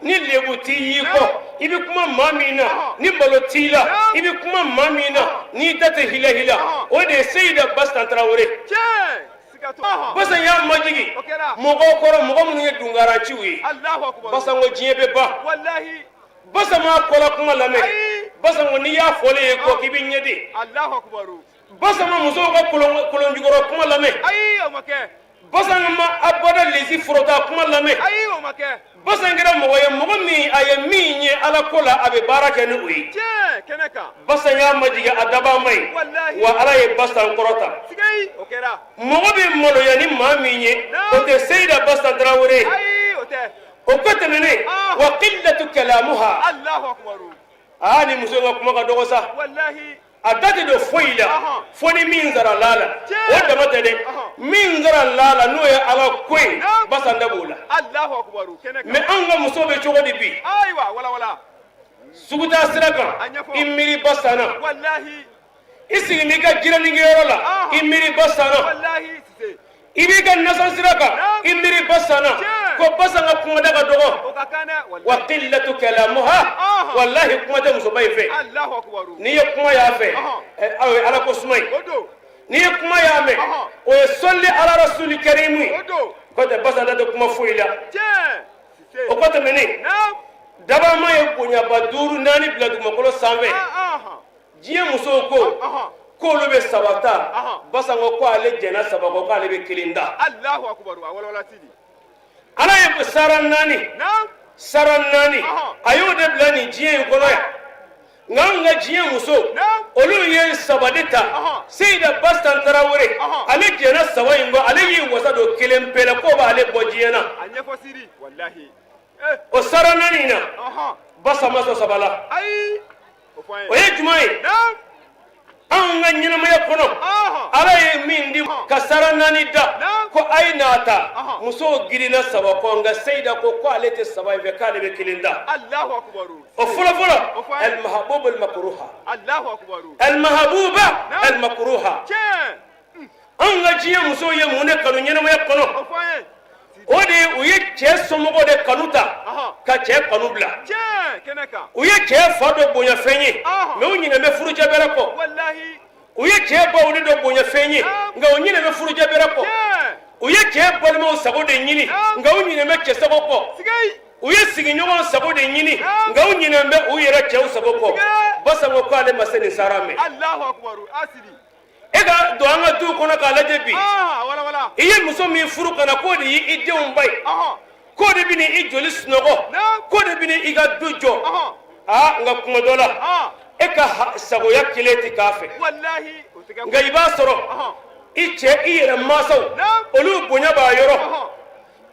Ni lebu t'i y'i kɔ, i bɛ kuma maa min na, ni malo t'i la, i bɛ kuma maa min na, n'i da tɛ hilahila, o de ye Seyida Basan Tarawele. Basan y'a majigin mɔgɔw kɔrɔ, mɔgɔ minnu ye dunkaranciw ye. Basan ko diɲɛ bɛ ban. Basan m'a kɔla kuma lamɛn. Basan ko n'i y'a fɔlen ye kɔ k'i bɛ ɲɛ de. Basan ma musow ka kolonjukɔrɔ kuma lamɛn. Basan ma abada lesi forota kuma lamɛn. Basan kɛra mɔgɔ ye, mɔgɔ min a ye min ye Ala ko la, a bɛ baara kɛ ni o ye. Basan y'a majigin a dabaa ma ye, wa Ala ye Basan kɔrɔta. Mɔgɔ bɛ maloya ni maa min ye, o tɛ Seyida Basan Tarawele ye. O ko tɛmɛnen, wa qillatu kalamuha. Aa, ni muso ka kuma ka dɔgɔ sa, a da tɛ don foyi la fo ni min sara la la. O dama tɛ dɛ, min sara la la, n'o ye Ala ko ye, Basan da b'o la. Mais anw ka muso bɛ cogo di bi? Sugutaa sira kan, i miiri Basan na. I sigi n'i ka jiranikɛyɔrɔ la, i miiri Basan na. I b'i ka nasan sira kan, i miiri Basan na, ko Basan ka kumada ka dɔgɔ. Wa qillatu kalamuha, wallahi, kuma tɛ musoba in fɛ. N'i ye kuma y'a fɛ, o ye Ala ko suma ye. N'i ye kuma y'a mɛn, o ye sɔli ala rasuli karimu ye. K'o tɛ, Basan da tɛ kuma foyi la. O kɔ tɛmɛnen, dabama ye bonyaba duuru naani bila dugumakolo sanfɛ. Diɲɛ musow ko k'olu bɛ saba ta. Basan ko ko ale jɛnna saba kɔ, k'ale bɛ kelen ta. Ala ye sara naani, sara naani, a y'o de bila nin diɲɛ in kɔnɔ yan. Nka anw ka diɲɛ muso, olu ye saba de ta. Seyida Basan Tarawele, ale jɛnna saba in kɔ, ale y'i wasa don kelen pe la, k'o b'ale bɔ diɲɛ na. O sara naani in na, Basan ma sɔn saba la. O ye jumɛn ye? Anw ka ɲɛnamaya kɔnɔ, Ala ye min di ka sara naani da ko a ye n'a ta, musow girinna saba kɔ. Nka Seyida ko ko ale tɛ saba in fɛ, k'ale bɛ kelen ta. O fɔlɔfɔlɔ, almahabuba almakruha, almahabuba almakruha. Anw ka diɲɛ musow ye mun de kanu ɲɛnamaya kɔnɔ? O de ye, u ye cɛ somɔgɔw de kanu ta ka cɛ kanu bila. U ye cɛ fa dɔ bonyafɛn ye, mais u ɲinɛ bɛ furucɛ bɛrɛ kɔ. U ye cɛ baw de dɔ bonyafɛn ye, nka u ɲinɛ bɛ furucɛ bɛrɛ kɔ. U ye cɛ balimaw sago de ɲini, nka u ɲinɛ bɛ cɛ sago kɔ. U ye sigiɲɔgɔn sago de ɲini, nka u ɲinɛ bɛ u yɛrɛ cɛw sago kɔ. Basan ko k'ale ma se nin sara mɛn. E ka don an ka du kɔnɔ k'a lajɛ bi, i ye muso min furu ka na, k'o de y'i denw ba ye, k'o de bɛ i joli sunɔgɔ, k'o de bɛ i ka du jɔ. Aa, nka kuma dɔ la, e ka sagoya kelen tɛ k'a fɛ. Nka i b'a sɔrɔ i cɛ, i yɛrɛ mansaw, olu bonya b'a yɔrɔ,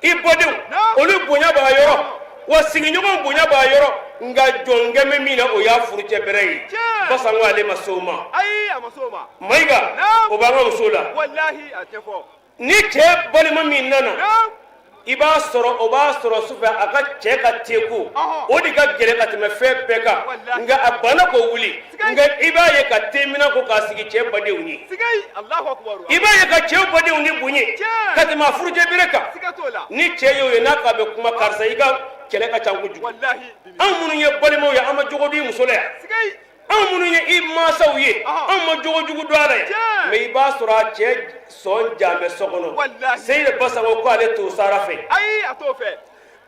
i badenw, olu bonya b'a yɔrɔ, wa sigiɲɔgɔn bonya b'a yɔrɔ. Nka jɔnkɛ bɛ min na, o y'a furucɛ bɛrɛ ye. Basan ko ale ma se o ma. Mayiga, o b'an ka muso la. Ni cɛ balima min nana, i b'a sɔrɔ o b'a sɔrɔ sufɛ, a ka cɛ ka teko, o de ka gɛlɛn ka tɛmɛ fɛn bɛɛ kan. Nka a banna k'o wuli. Nka i b'a ye ka temina ko k'a sigi cɛ badenw ye, i b'a ye ka cɛw badenw ni bonya ka tɛmɛ a furucɛ bere kan. Ni cɛ y'o ye, n'a k'a bɛ kuma, karisa, i ka kɛlɛ ka ca kojugu. Anw minnu ye balimaw ye, an ma jogo di muso la yan. Anw minnu ye i mansaw ye, anw ma jogo jugu don a la yan. Mais i b'a sɔrɔ a cɛ sɔn jan bɛ so kɔnɔ. Seyida Basan ko k'ale t'o sara fɛ.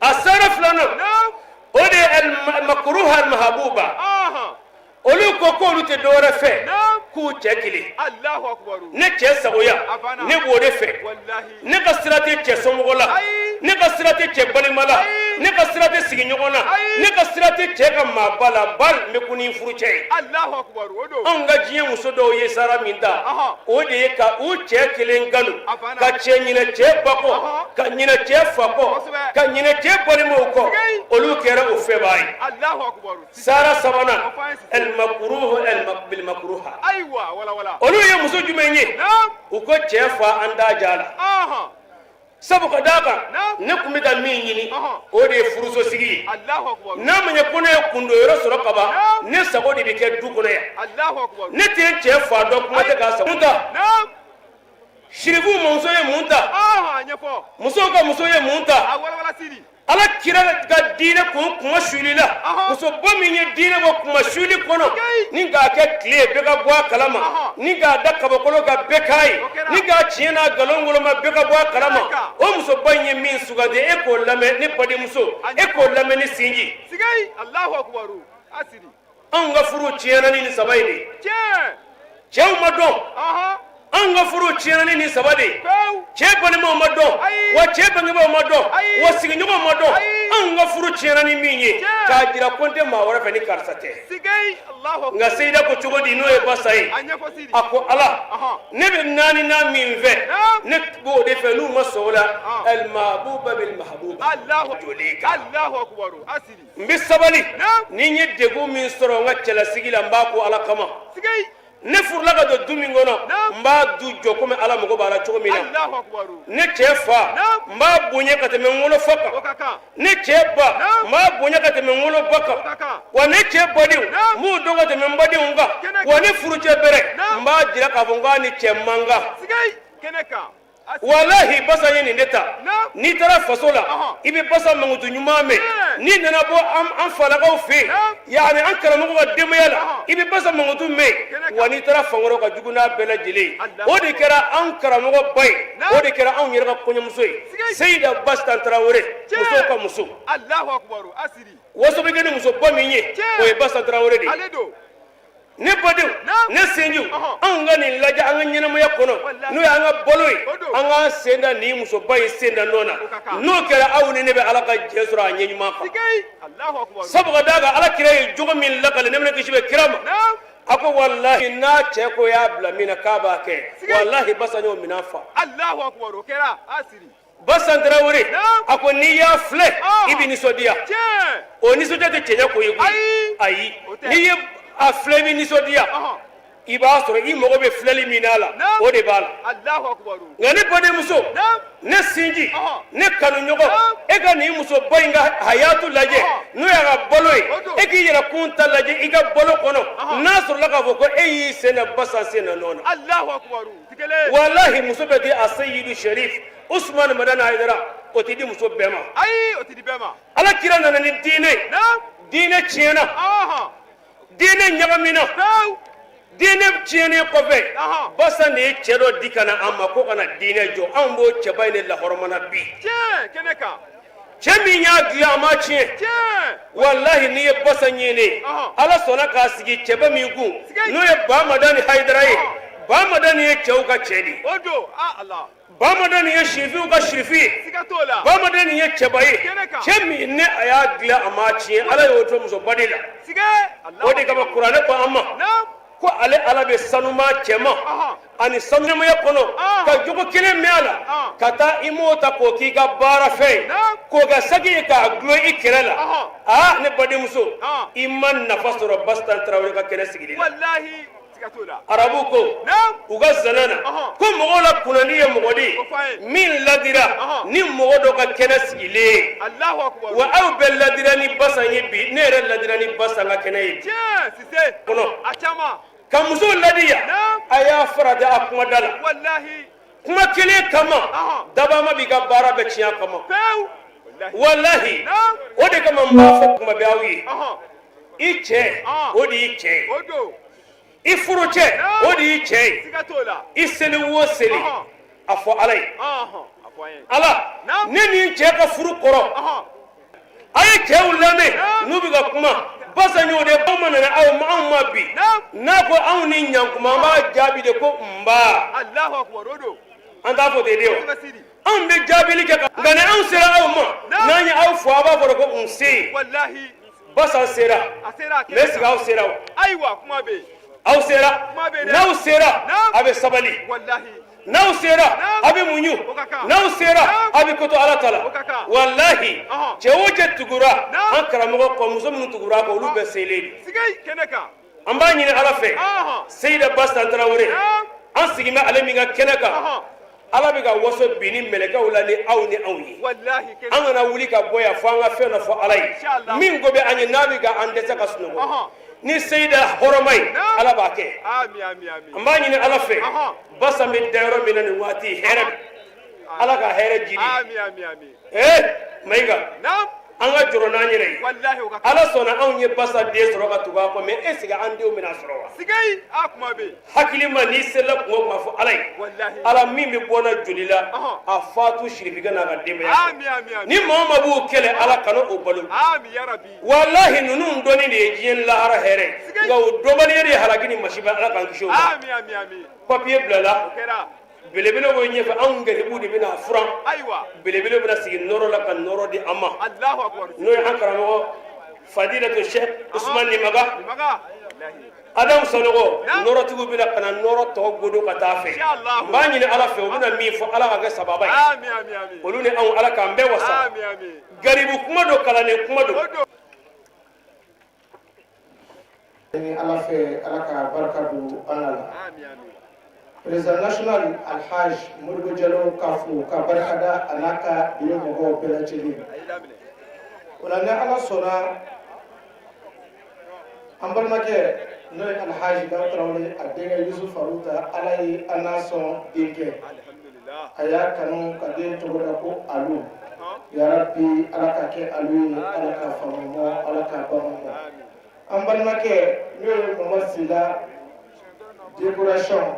A sara filanan, o de ye makruha almahabuba. Olu ko k'olu tɛ dɔwɛrɛ fɛ k'u cɛ kelen. Ne cɛ sagoya, ne b'o de fɛ. Ne ka sira tɛ cɛ somɔgɔ la, ne ka sira tɛ cɛ balima la, ne ka sira tɛ sigiɲɔgɔn na, ne ka sira tɛ cɛ ka maaba la, bari n bɛ kun ni furucɛ ye. Anw ka diɲɛ muso dɔw ye sara min ta, o de ye ka u cɛ kelen kanu, ka cɛ ɲinɛ cɛ ba kɔ, ka ɲinɛ cɛ fa kɔ, ka ɲinɛ cɛ balimaw kɔ. Olu kɛra o fɛbaa ye. Sara sabanan, almakruhu bilmakruha. Olu ye muso jumɛn ye? U ko cɛ fa, an t'a ja la, sabu ka d'a kan, ne tun bɛ ka min ɲini, o de ye furusosigi ye. N'a ma ɲɛ ko ne ye kundonyɔrɔ sɔrɔ ka ban, ne sago de bɛ kɛ du kɔnɔ yan. Ne tɛ n cɛ fa dɔn, kuma tɛ k'a sago ta. Sirifu muso ye mun ta? Musow ka muso ye mun ta? Ala kira ka diinɛ kun kunmasuuli la, musoba min ye diinɛ bɔ kunmasuuli kɔnɔ ni k'a kɛ tile ye, bɛɛ ka bɔ a kalama, ni k'a da kabakolo kan, bɛɛ k'a ye, ni k'a tiɲɛ n'a nkalon woloma, bɛɛ ka bɔ a kalama, o musoba in ye min sugandi, e k'o lamɛn, ne badenmuso, e k'o lamɛn ni sinji. Anw ka furu tiɲɛna ni nin saba in de ye. Cɛw ma dɔn. Anw ka furu tiɲɛna ni nin saba de ye. Cɛ balimaw ma dɔn, wa cɛ bangebaaw ma dɔn, wa sigiɲɔgɔnw ma dɔn. Anw ka furu tiɲɛna ni min ye, k'a jira ko n tɛ maa wɛrɛ fɛ ni karisa tɛ. Nka seyida ko cogo di? N'o ye basa ye, a ko ala, ne bɛ naaninan min fɛ, ne b'o de fɛ. N'u ma sɔn o la, alimabuba bil mahabuba joli kan. N bɛ sabali. Ni n ye degun min sɔrɔ n ka cɛlasigi la, n b'a ko ala kama. Ne furula ka don du min kɔnɔ, n b'a du jɔ komi ala mago b'a la cogo min na. Ne cɛ fa, n b'a bonya ka tɛmɛ n wolofa kan. Ne cɛ ba, n b'a bonya ka tɛmɛ n woloba kan. Wa ne cɛ badenw, n b'u dɔn ka tɛmɛ n badenw kan. Wa ne furucɛ bɛrɛ, n b'a jira k'a fɔ n k'a ni cɛ man kan. Walahi, basa ye nin de ta. N'i taara faso la, i bɛ basa mankutu ɲuman mɛn. N'i nana bɔ an falakaw fɛ yen, yaani an karamɔgɔ ka denbaya la, i bɛ basa mankutu mɛn. Wa n'i taara fan wɛrɛ, ka jugu n'a bɛɛ lajɛlen ye, o de kɛra an karamɔgɔ ba ye, o de kɛra anw yɛrɛ ka kɔɲɔmuso ye, Seyida Basitan Tarawele, musow ka muso. Waso bɛ kɛ ni musoba min ye, o ye Basa Tarawele de ye. Ne badenw, ne sinjiw, anw ka nin lajɛ an ka ɲɛnamaya kɔnɔ, n'o y'an ka balo ye. An k'an sen da nin musoba in sen da nɔ na. N'o kɛra, aw ni ne bɛ ala ka jɛ sɔrɔ a ɲɛ ɲuman kan. Sabu ka d'a kan, ala kira ye jogo min lakale, nɛɛma ni kisi bɛ kira ma, a ko walahi, n'a cɛ ko y'a bila min na k'a b'a kɛ, walahi, basa y'o minɛn fa. Basan Tarawele a ko n'i y'a filɛ, i bɛ nisɔndiya. O nisɔndiya tɛ cɛɲɛ ko ye koyi, ayi. N'i ye a filɛ, i bɛ nisɔndiya. I b'a sɔrɔ i mago bɛ filɛli min na la, o de b'a la. Nka ne badenmuso, ne sinji, ne kanuɲɔgɔn, e ka nin musoba in ka hayatu lajɛ, n'o y'a ka balo ye, e k'i yɛrɛ kun ta lajɛ i ka balo kɔnɔ, n'a sɔrɔla k'a fɔ ko e y'i sen da Basan sen na nɔ na. Walahi, muso bɛ di a seyidu sherif Usman Madani Hayidara, o tɛ di muso bɛɛ ma. Ayi, o tɛ di bɛɛ ma. Ala kira nana ni diinɛ ye. Diinɛ tiɲɛna, diinɛ ɲagamina. Diinɛ tiɲɛnen kɔfɛ, Basan de ye cɛ dɔ di ka na an ma ko ka na diinɛ jɔ. Anw b'o cɛba in de lahɔrɔmana bi. Kɛnɛ kan. Cɛ min y'a dilan, a ma tiɲɛ. Walahi, n'i ye Basan ɲini, ala sɔnna k'a sigi cɛba min kun, n'o ye Bamadani Hayidara ye. Bamadani ye cɛw ka cɛ de ye. Bamadani ye sirifiw ka sirifi ye. Bamadani ye cɛba ye, cɛ min ne a y'a dilan, a ma tiɲɛ. Ala y'o to musoba de la. O de kama kuranɛ ko an ma ko ale ala bɛ sanuma cɛman ani sanumaya kɔnɔ ka jogo kelen mɛn a la, ka taa i m'o ta k'o k'i ka baara fɛn ye, k'o kɛ saki ye k'a dulon i kɛrɛ la. Aa, ne badenmuso, i ma nafa sɔrɔ Basitan Tarawele ka kɛnɛ sigili la. Arabu ko u ka zana na ko mɔgɔw la kunnandi ye mɔgɔ de ye min ladira ni mɔgɔ dɔ ka kɛnɛ sigilen ye. Wa aw bɛɛ ladira ni Basan ye bi, ne yɛrɛ ladira ni Basan ka kɛnɛ ye bi kɔnɔ ka muso ladiya. A y'a farati a kuma da la, kuma kelen kama, dabama b'i ka baara bɛɛ tiɲɛ a kama. Walahi, o de kama n b'a fɔ kuma bɛɛ aw ye, i cɛ, o de y'i cɛ ye. I furucɛ, o de y'i cɛ ye. I seli o seli, a fɔ ala ye: ala, ne ni n cɛ ka furu kɔrɔ. A ye cɛw lamɛn n'u bɛ ka kuma. Basan y'o de anw ma nana aw ma, anw ma bi n'a ko anw ni ɲankuma, an b'a jaabi de ko nba. An t'a fɔ ten de wa? Anw bɛ jaabili kɛ, nka ni anw sera aw ma, n'an ye aw fo, a b'a fɔ ko nse. Basan sera, mais est-ce que aw sera wa? Ayiwa, kuma bɛ yen. Aw sera? N'aw sera, a bɛ sabali. N'aw sera, a bɛ muɲu. N'aw sera, a bɛ koto ala ta la. Walahi, cɛ o cɛ tugura an karamɔgɔ kɔ, muso minnu tugura a kɔ, olu bɛɛ selen de. An b'a ɲini ala fɛ, Seyida Basan Tarawele, an sigin bɛ ale min ka kɛnɛ kan, ala bɛ ka waso bi ni mɛlɛkɛw la ni aw ni anw ye. An kana wuli ka bɔ yan fo an ka fɛn dɔ fɔ ala ye min ko bɛ an ye, n'a bɛ ka an dɛsɛ ka sunɔgɔ ni Seyida hɔrɔma ye, ala b'a kɛ. An b'a ɲini ala fɛ, Basan bɛ da yɔrɔ min na nin waati, hɛrɛ, ala ka hɛrɛ jidi. Ee. Mayiga, an ka jɔrɔ n'an yɛrɛ ye. Ala sɔnna, anw ye basa den sɔrɔ ka tugu a kɔ, mais est ce que an denw bɛna sɔrɔ wa? Hakili ma, n'i sela kun o kuma fɔ Ala ye, Ala min bɛ bɔ na joli la, a fatu sirifikɛ n'a ka denbaya, ni maa o maa b'o kɛlɛ, Ala kana o balo. Walahi, ninnu dɔnni de ye diɲɛ lahara hɛrɛ ye, nka o dɔnbaliya de ye halaki ni masiba. Ala k'an kisi o ma. Papiye bilala, belebele b'o ɲɛfɛ, anw garibuw de bɛna furan. Belebele bɛna sigi nɔrɔ la ka nɔrɔ di an ma, n'o ye an karamɔgɔ Fadilatu Sheikh Usman Nimaga Adamu Sanogo. Nɔrɔtigiw bɛna ka na nɔrɔ tɔ godo ka taa fɛ. N b'a ɲini Ala fɛ, u bɛna min fɔ, Ala ka kɛ sababa ye olu ni anw. Ala k'an bɛɛ wasa. Garibu kuma don, kalannen kuma don. Ni Ala fɛ, Ala ka barika don an na la. Président national Alhaj Modibo Jalo ka fo ka barika da a n'a ka biro mɔgɔw bɛɛ lajɛlen. O la, ni Ala sɔnna, an balimakɛ n'o ye Alhaji Dawu Tarawele, a denkɛ Yusuf Faruta, Ala ye an n'a sɔn denkɛ, a y'a kanu ka den tɔgɔ da ko Alu. Yarabi, Ala ka kɛ Alu ye, Ala ka faamu mɔ, Ala ka bamu mɔ. An balimakɛ n'o ye Mama Sila décoration,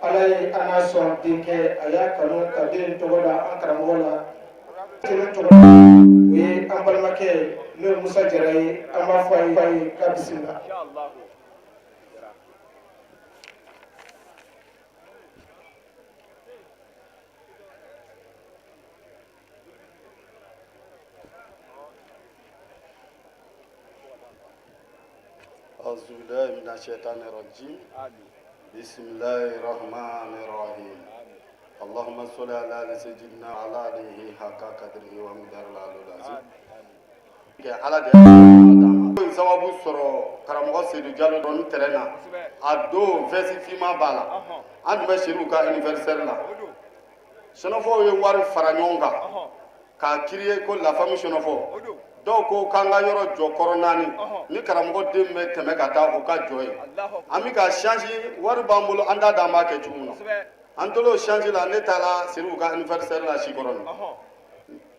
Ala ye an n'a sɔn denkɛ, a y'a kanu ka den tɔgɔ da an karamɔgɔ la. Kelen tɔgɔ o ye an balimakɛ n'o ye Musa Jara ye. An b'a fɔ a ye k'a bisimila. أعوذ بالله من الشيطان الرجيم، بسم الله الرحمن الرحيم. اللهم صل على سيدنا على آله حق قدره ومقداره العلي العظيم. Kɛ Ala de y'a sababu sɔrɔ karamɔgɔ Seydou Jalo dɔn terrain na. A don, veste finman b'a la. An tun bɛ Seydou ka anniversaire la. Sɛnɛfɔw ye wari fara ɲɔgɔn kan k'a créer ko la famille Sɛnɛfɔ. Dɔw ko k'an ka yɔrɔ jɔ kɔrɔ naani ni karamɔgɔ den bɛ tɛmɛ ka taa o ka jɔ ye. An bɛ ka change, wari b'an bolo, an t'a dɔn an b'a kɛ cogo min na. An tor'o change la. Ne taara Seydou ka anniversaire la Sikɔrɔni.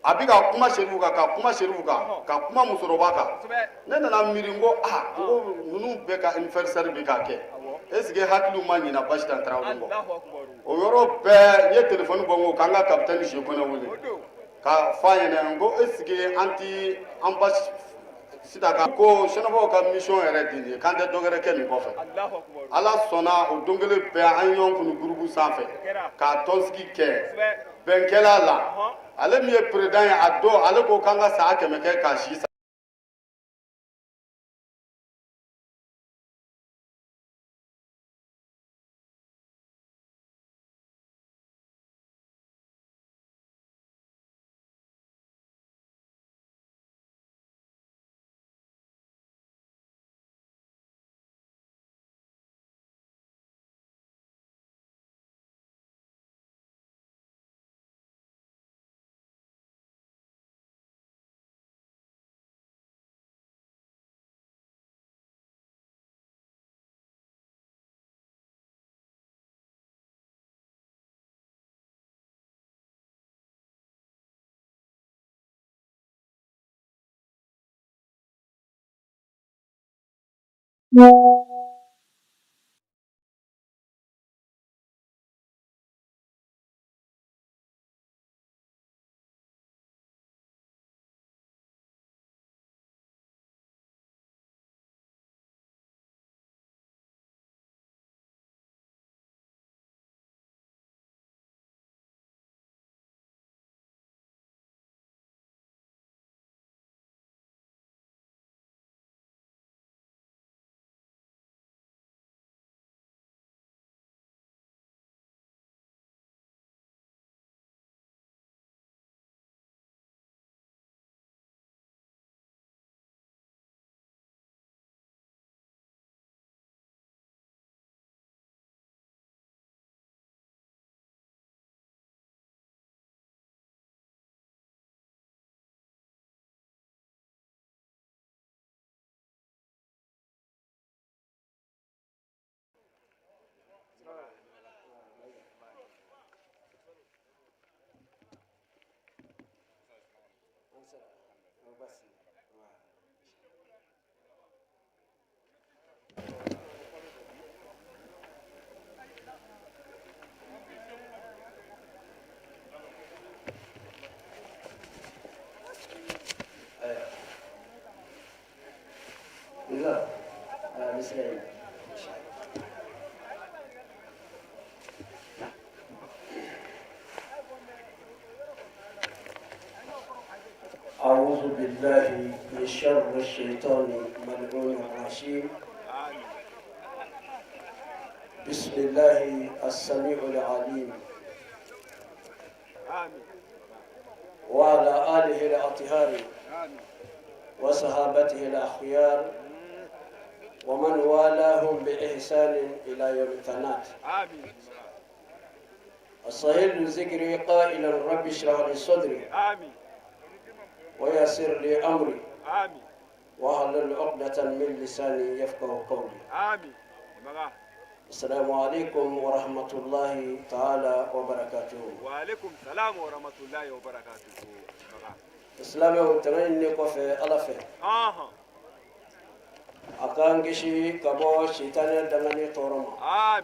A bɛ ka kuma Seydou kan, ka kuma Seydou kan, ka kuma musokɔrɔba kan. Ne nana miiri, n ko aa, n ko ninnu bɛɛ ka anniversaire bɛ ka kɛ, est ce que hakiliw ma ɲina Basitan Tarawele kɔ? O yɔrɔ bɛɛ, n ye téléphone bɔ, n ko k'an ka capitaine Sekone wele ka f'a ɲɛna. N ko est ce que an ti an ba sita ka ko Sɛnɛfɔw ka mission yɛrɛ di nin ye, k'an tɛ dɔ wɛrɛ kɛ nin kɔfɛ. Ala sɔnna, o don kelen bɛɛ, an ye ɲɔgɔn kunu groupe sanfɛ k'a tɔnsigi kɛ. Bɛn kɛla la. Ale min ye président ye a don, ale ko k'an ka saya 100 kɛ k'a si. Président, a bɛ sira yen. أعوذ بالله من شر الشيطان الملعون الرجيم. بسم الله السميع العليم. وعلى آله الأطهار وصحابته الأخيار ومن والاهم بإحسان إلى يوم التناد. الصحيح ذكري قائلا رب اشرح لي صدري ويسر لي أمري واحلل عقدة من لساني يفقه قولي. السلام عليكم ورحمة الله تعالى وبركاته. وعليكم السلام ورحمة الله وبركاته. Silamɛw, tɛmɛ ne kɔfɛ Ala fɛ, a k'an kisi ka bɔ sitanɛ dangani tɔɔrɔ ma.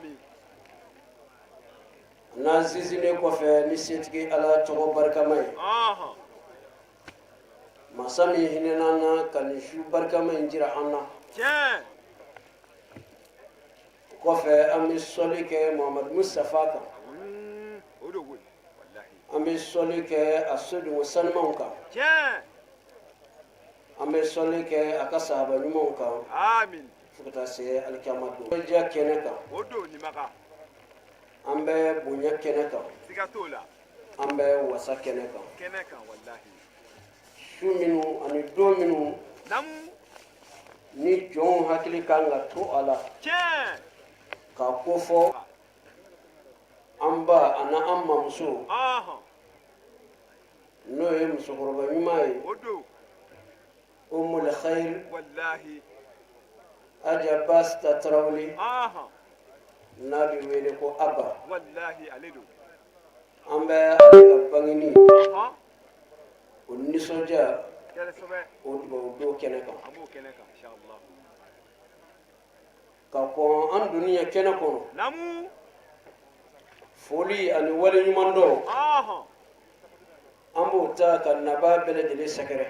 N'an sinsinnen kɔfɛ ni setigi Ala tɔgɔ barikama ye, masa min hinɛna an na ka nin su barikama in jira an na. O kɔfɛ, an bɛ sɔli kɛ Muhamadu Mustafa kan, an bɛ sɔli kɛ a sodenw sanumanw kan, an bɛ sɔli kɛ a ka sahaba ɲumanw kan fo ka taa se alikiyama don. Diya kɛnɛ kan, an bɛ bonya kɛnɛ kan, an bɛ wasa kɛnɛ kan. Su minnu ani don minnu ni jɔnw hakili kan ka to a la k'a ko fɔ an ba ani an mamuso, n'o ye musokɔrɔba ɲuman ye, Umul Khair Aja Basta Tarawele, n'a bɛ wele ko Aba, an bɛ ale ka bangeni o nisɔndiya o dugawu don kɛnɛ kan. Ka kɔn an donni ɲɛ kɛnɛ kɔnɔ, foli ani wale ɲuman dɔn, an b'o ta ka naba bɛɛ lajɛlen sɛgɛrɛ,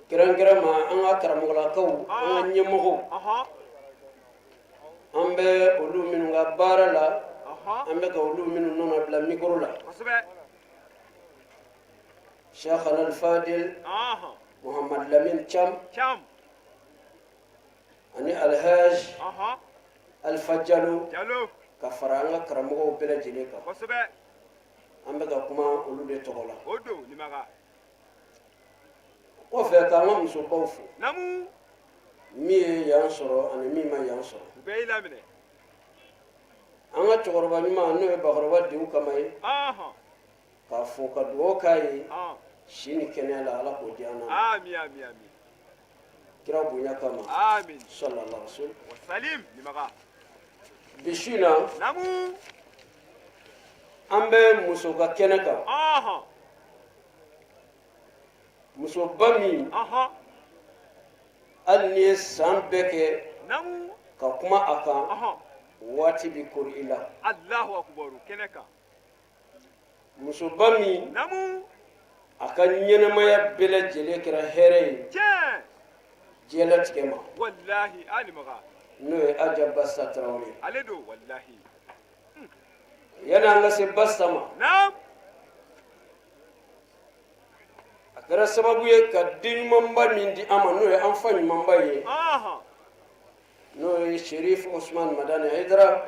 kɛrɛnkɛrɛn ma an ka karamɔgɔlakaw, an ka ɲɛmɔgɔw, an bɛ olu minnu ka baara la, an bɛ ka olu minnu nɔnɔ bila mikoro la, Cheikh Al Fadil Muhammad Lamin Cham ani Alhaj Alpha Jalo, ka fara an ka karamɔgɔw bɛɛ lajɛlen kan. An bɛ ka kuma olu de tɔgɔ la. Kɔfɛ, k'an ka musobaw fo, min ye yan sɔrɔ ani min ma yan sɔrɔ. An ka cɛkɔrɔba ɲuman, n'o ye bakɔrɔba Dewu Kama ye, k'a fo ka dugawu k'a ye si ni kɛnɛya la, Ala k'o di an na kira bonya kama, sallallahu alaihi wasallam. Bi su in na, an bɛ muso ka kɛnɛ kan, musoba min, hali n'i ye san bɛɛ kɛ ka kuma a kan, waati bɛ kori i la. Musoba min, a ka ɲɛnamaya bɛɛ lajɛlen kɛra hɛrɛ ye diɲɛlatigɛ ma, n'o ye Aja Basta Tarawele. Yanni an ka se Basta ma, a kɛra sababu ye ka den ɲumanba min di an ma, n'o ye an fa ɲumanba ye, n'o ye Sherif Osman Madani Hayidara,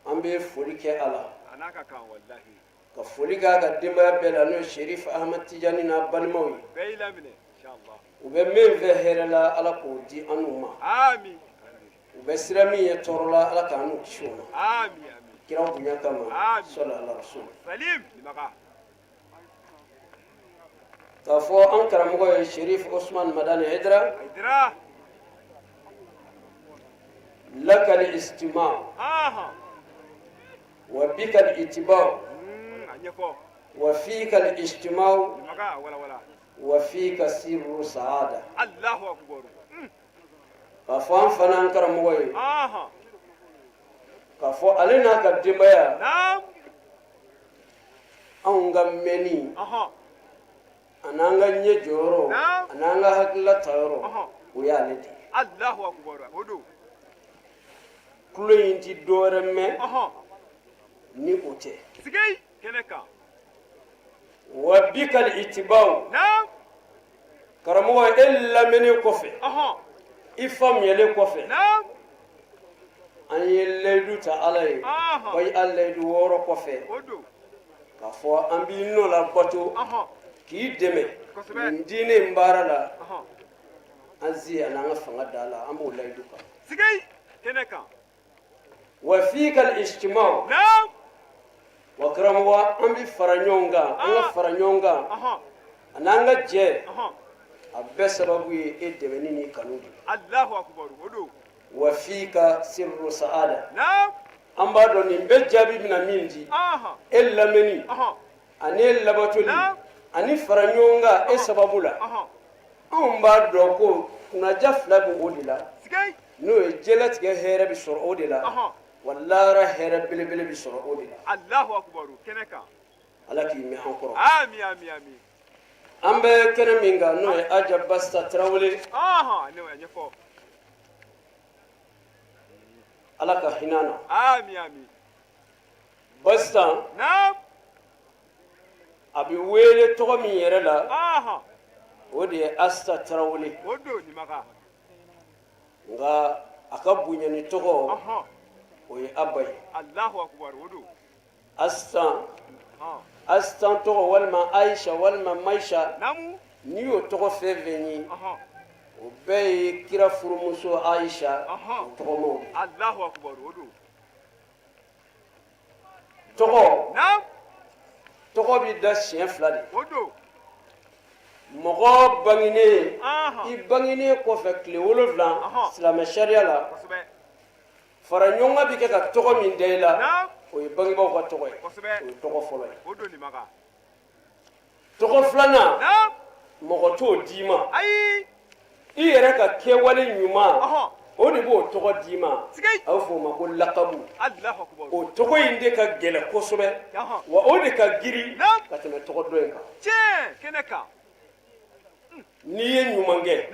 an bɛ foli kɛ a la, ka foli k'a ka denbaya bɛɛ la, n'o ye Sherif Ahmad Tijani n'a balimaw ye. U bɛ min fɛ hɛrɛ la, Ala k'o di an n'u ma. U bɛ sira min ye tɔɔrɔ la, Ala k'an n'u kisi o ma, kira bonya kama, sɔli ala rasul. K'a fɔ an karamɔgɔ ye Sherif Osman Madani Hayidara, lakal istima wa bikal itiba wa fikal ijtima wa fika sirru saada. K'a fɔ an fana an karamɔgɔ ye, k'a fɔ ale n'a ka denbaya, anw ka mɛnni. A n'an ka ɲɛ jɔyɔrɔ, a n'an ka hakilila tayɔrɔ, o y'ale de ye. Allahu akbar, o don. Tulo in ti dɔwɛrɛ mɛn ni o tɛ. Sigi kɛnɛ kan. Wa bikal itibaw. Karamɔgɔ, e lamɛnnen kɔfɛ, i faamuyalen kɔfɛ, an ye layidu ta Ala ye, bayi a layidu 6 kɔfɛ, k'a fɔ an b'i nɔ la bato k'i dɛmɛ nin diinɛ in baara la. An zi ani an ka fanga da la, an b'o layidu kan. Sigi kɛnɛ kan. Wa fikal ijtimaw. Wa karamɔgɔ, an bɛ fara ɲɔgɔn kan, an ka fara ɲɔgɔn kan ani an ka jɛ, a bɛɛ sababu ye e dɛmɛni ni kanu de ye. Allahu akbar, o don. Wa fika sirru saada. An b'a dɔn nin bɛɛ jaabi bɛna min di, e lamɛnni ani e labatoli ani fara ɲɔgɔn kan e sababu la, anw b'a dɔn ko kunnaja fila bɛ o de la, n'o ye diɲɛlatigɛ hɛrɛ bɛ sɔrɔ o de la, wa lahara hɛrɛ belebele bɛ sɔrɔ o de la. Allahu akbar, kɛnɛ kan. Ala k'i mɛn an kɔrɔ. Ami, ami, ami. An bɛ kɛnɛ min kan, n'o ye Aja Basta Tarawele, Ne y'o ɲɛfɔ. Ala ka hinɛ na. Ami, ami. Basta, a bɛ wele tɔgɔ min yɛrɛ la, o de ye Asta Tarawele. O don nin. Nka a ka bonyani tɔgɔ, o ye Abba ye. Allahu akbar, o don. Astan, Astan tɔgɔ walima Aisha walima Maisha, n'i y'o tɔgɔ fɛn fɛn ye, o bɛɛ ye kira furumuso Aisha o tɔgɔmaw de. Allahu akbar, o don. Tɔgɔ, tɔgɔ bɛ da siɲɛ fila de. O don. Mɔgɔ bangenen, i bangenen kɔfɛ tile 7, silamɛ sariya la, fara ɲɔgɔn kan bɛ kɛ ka tɔgɔ min da i la, o ye bangebaaw ka tɔgɔ ye, o ye tɔgɔ fɔlɔ ye. O don nin. Tɔgɔ filanan, mɔgɔ t'o d'i ma. Ayi. I yɛrɛ ka kɛwale ɲuman, o de b'o tɔgɔ d'i ma. A bɛ fɔ o ma ko lakabu. O tɔgɔ in de ka gɛlɛn kosɛbɛ, wa o de ka girin ka tɛmɛ tɔgɔ dɔ in kan. Tiɲɛ, kɛnɛ kan. N'i ye ɲuman kɛ,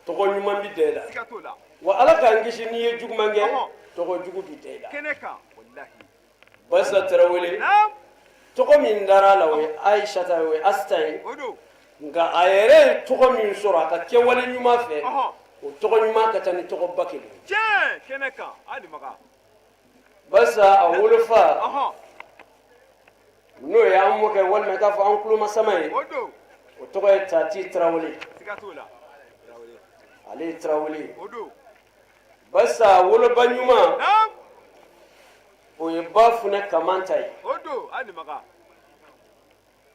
tɔgɔ ɲuman bɛ da i la. Wa Ala k'an kisi, n'i ye juguman kɛ, tɔgɔ jugu bɛ da i la. Kɛnɛ kan, walahi. Basta Tarawele, tɔgɔ min dara a la, o ye Ayisata ye, o ye Asita ye. Nka a yɛrɛ ye tɔgɔ min sɔrɔ a ka kɛwale ɲuman fɛ, o tɔgɔ ɲuman ka ca ni tɔgɔ ba kelen. Tiɲɛ, kɛnɛ kan, hali maga. Basta a wolofa, n'o ye an mɔkɛ walima i k'a fɔ an kulomasama ye, o tɔgɔ ye Tati Tarawele. Ale ye Tarawele ye. Basta woloba ɲuman, o ye ba Funɛ Kamanta ye.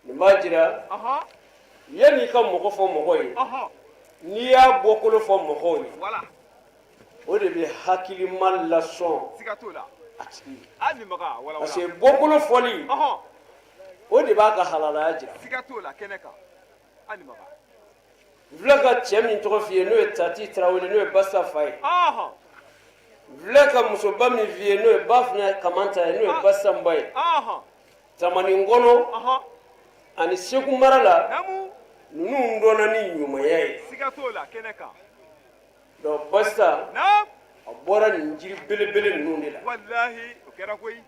Nin b'a jira, yanni i ka mɔgɔ fɔ mɔgɔ ye, n'i y'a bɔkolo fɔ mɔgɔw ye, o de bɛ hakilima lasɔn a tigi ye. Parce que bɔkolo fɔli, o de b'a ka halalaya jira. N filɛ ka cɛ min tɔgɔ f'i ye, n'o ye Tati Tarawele, n'o ye Basta fa ye. N filɛ ka musoba min f'i ye, n'o ye ba Funɛ Kamanta ye, n'o ye Basta ba ye. Tamani kɔnɔ ani Segu mara la, ninnu dɔnna ni ɲumanya ye. Donc Basta, a bɔra nin jiri belebele ninnu de la. Walahi, o kɛra koyi.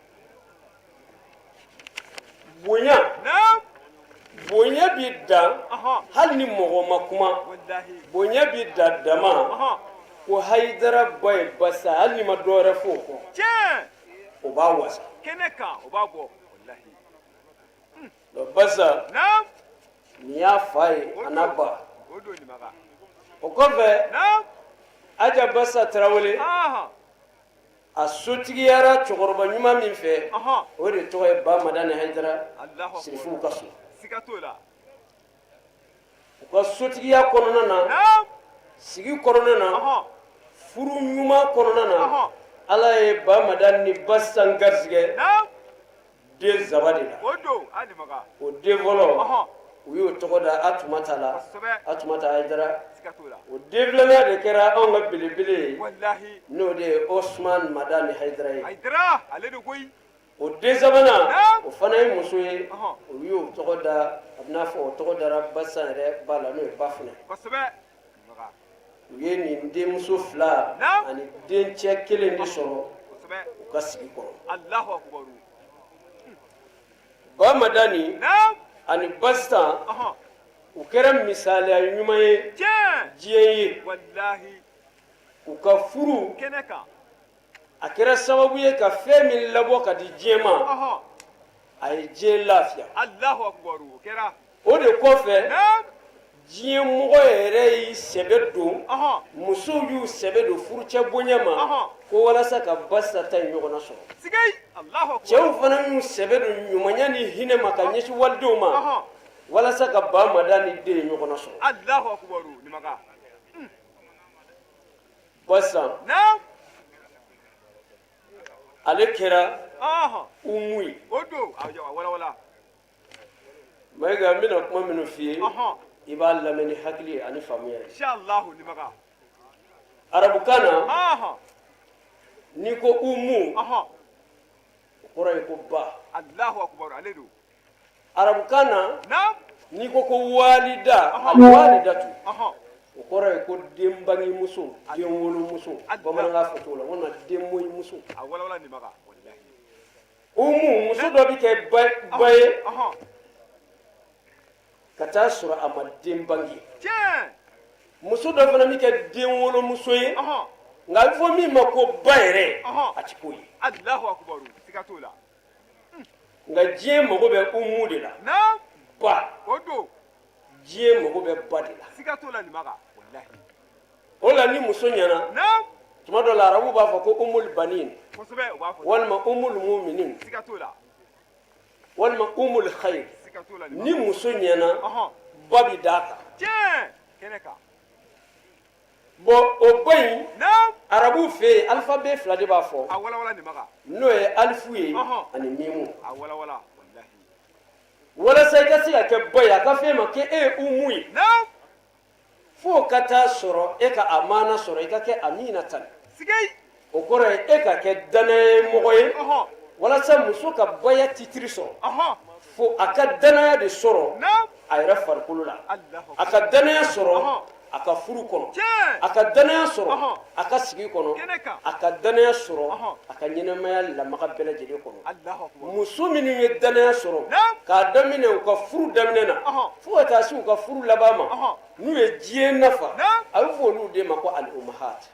Bonya, bonya bi dan hali ni mɔgɔ ma kuma. Bonya bi dan dama ko Hayidara ba ye Basta, hali ni ma dɔwɛrɛ fɔ o kɔ, o b'a wasa. Kɛnɛ kan, o b'a bɔ. Walahi. Donc Basta, nin y'a fa ye, a n'a ba. O kɔfɛ, Aja Basta Tarawele, a sotigiyara cɛkɔrɔba ɲuman min fɛ, o de tɔgɔ ye Ba Madani Hayidara, Sirifuw ka so. U ka sotigiya kɔnɔna na, sigi kɔnɔna na, furu ɲuman kɔnɔna na, Ala ye Ba Madani ni Basta garisɛgɛ den saba de la. O den fɔlɔ, u y'o tɔgɔ da Atumata la, Atumata Hayidara. O den filanan de kɛra anw ka belebele ye, n'o de ye Osman Madani Hayidara ye. O den sabanan, o fana ye muso ye, o y'o tɔgɔ da, a bɛ n'a fɔ o tɔgɔ dara Basa yɛrɛ ba la, n'o ye Bafunɛ. U ye nin denmuso fila ani dencɛ kelen de sɔrɔ u ka sigi kɔnɔ. Ba Madani ani Basitan, u kɛra misaliya ɲuman ye diɲɛ ye. U ka furu a kɛra sababu ye ka fɛn min labɔ ka di diɲɛ ma, a ye diɲɛ lafiya. O de kɔfɛ, diɲɛ mɔgɔ yɛrɛ y'i sɛbɛ don, musow y'u sɛbɛ don furucɛ bonya ma ko walasa ka Basa ta in ɲɔgɔnna sɔrɔ. Cɛw fana y'u sɛbɛ don ɲumanya ni hinɛ ma ka ɲɛsin walidenw ma walasa ka Ba Madani den ɲɔgɔnna sɔrɔ. Basa ale kɛra umu ye. Mayiga, n bɛna kuma minnu f'i ye, i b'a lamɛn ni hakili ye ani faamuya ye. Arabukan na, n'i ko umu, o kɔrɔ ye ko ba. Arabukan na, n'i ko ko walida, alwalidatu, o kɔrɔ ye ko den bangemuso, den wolomuso, bamanankan fɔcogo la, walima den mɔyimuso. Umu, muso dɔ bɛ kɛ ba ye ka taa sɔrɔ a ma den bange. Muso dɔ fana bɛ kɛ den wolomuso ye, nka a bɛ fɔ min ma ko ba yɛrɛ, a ti k'o ye. Nka diɲɛ mago bɛ umu de la, ba. Diɲɛ mago bɛ ba de la. O la, ni muso ɲɛna, tuma dɔ la arabu b'a fɔ ko umul banin, walima umul muminin, walima umul khayr. Ni muso ɲɛna, ba bi d'a kan. Bon, o ba in, arabu fɛ yen, alphabet fila de b'a fɔ, n'o ye alifu ye ani mimu. Walasa i ka se ka kɛ ba ye, a ka f'e ma k'e ye umu ye, fo ka taa sɔrɔ e ka amana sɔrɔ, i ka kɛ aminatan. O kɔrɔ ye e ka kɛ danaya mɔgɔ ye. Walasa muso ka baya titiri sɔrɔ, fo a ka danaya de sɔrɔ a yɛrɛ farikolo la, a ka danaya sɔrɔ a ka furu kɔnɔ, a ka danaya sɔrɔ a ka sigi kɔnɔ, a ka danaya sɔrɔ a ka ɲɛnamaya lamaga bɛɛ lajɛlen kɔnɔ. Muso minnu ye danaya sɔrɔ k'a daminɛ u ka furu daminɛ na fo ka taa se u ka furu laban ma, n'u ye diɲɛ nafa, a bɛ fɔ olu de ma ko al umahat.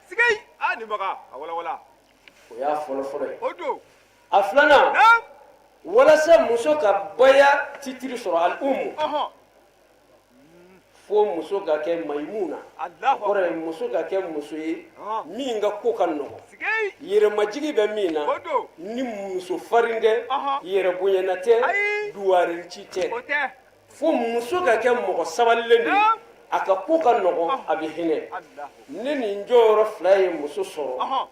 O y'a fɔlɔfɔlɔ ye. A filanan, walasa muso ka baya titiri sɔrɔ, al umu, fo muso ka kɛ mayimuna. O kɔrɔ ye muso ka kɛ muso ye min ka ko ka nɔgɔ, yɛrɛmajigi bɛ min na, ni muso farin tɛ, yɛrɛ bonyana tɛ, duwarenci tɛ. Fo muso ka kɛ mɔgɔ sabalilen de ye, a ka ko ka nɔgɔ, a bɛ hinɛ. Ni nin jɔyɔrɔ fila ye muso sɔrɔ,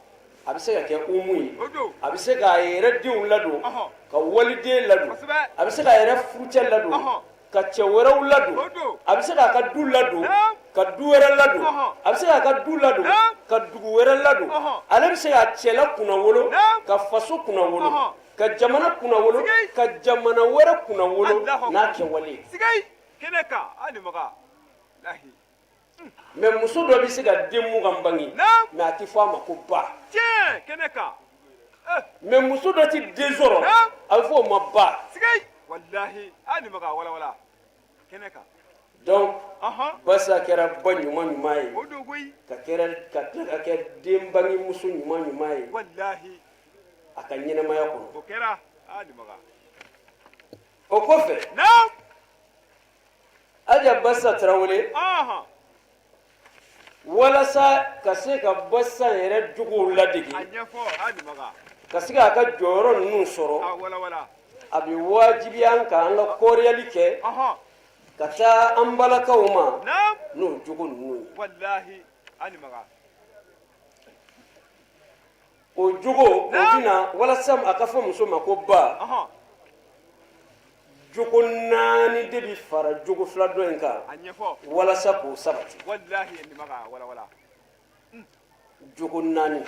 a bɛ se ka kɛ umu ye, a bɛ se k'a yɛrɛ denw ladon, ka waliden ladon, a bɛ se k'a yɛrɛ furucɛ ladon, ka cɛ wɛrɛw ladon, a bɛ se k'a ka du ladon, ka du wɛrɛ ladon, a bɛ se k'a ka du ladon, ka dugu wɛrɛ ladon, ale bɛ se k'a cɛla kunnawolo, ka faso kunnawolo, ka jamana kunnawolo, ka jamana wɛrɛ kunnawolo n'a kɛwale ye. Mais muso dɔ bɛ se ka den 20 bange, mais a tɛ fɔ a ma ko ba. Mais muso dɔ tɛ den sɔrɔ, a bɛ fɔ o ma ba. Donc Basa kɛra ba ɲuman ɲuman ye, ka kɛra ka tila ka kɛ den bange muso ɲuman ɲuman ye a ka ɲɛnamaya kɔnɔ. O kɔfɛ, Aja Basa Tarawele, walasa ka se ka Basa yɛrɛ jogow ladege, ka se k'a ka jɔyɔrɔ ninnu sɔrɔ, a bɛ wajibiya an kan an ka kɔriyali kɛ ka taa an balakaw ma n'o jogo ninnu ye. O jogo o bɛna walasa a ka fɔ muso ma ko ba, jogo naani de bɛ fara jogo fila dɔ in kan walasa k'o sabati. Jogo naani,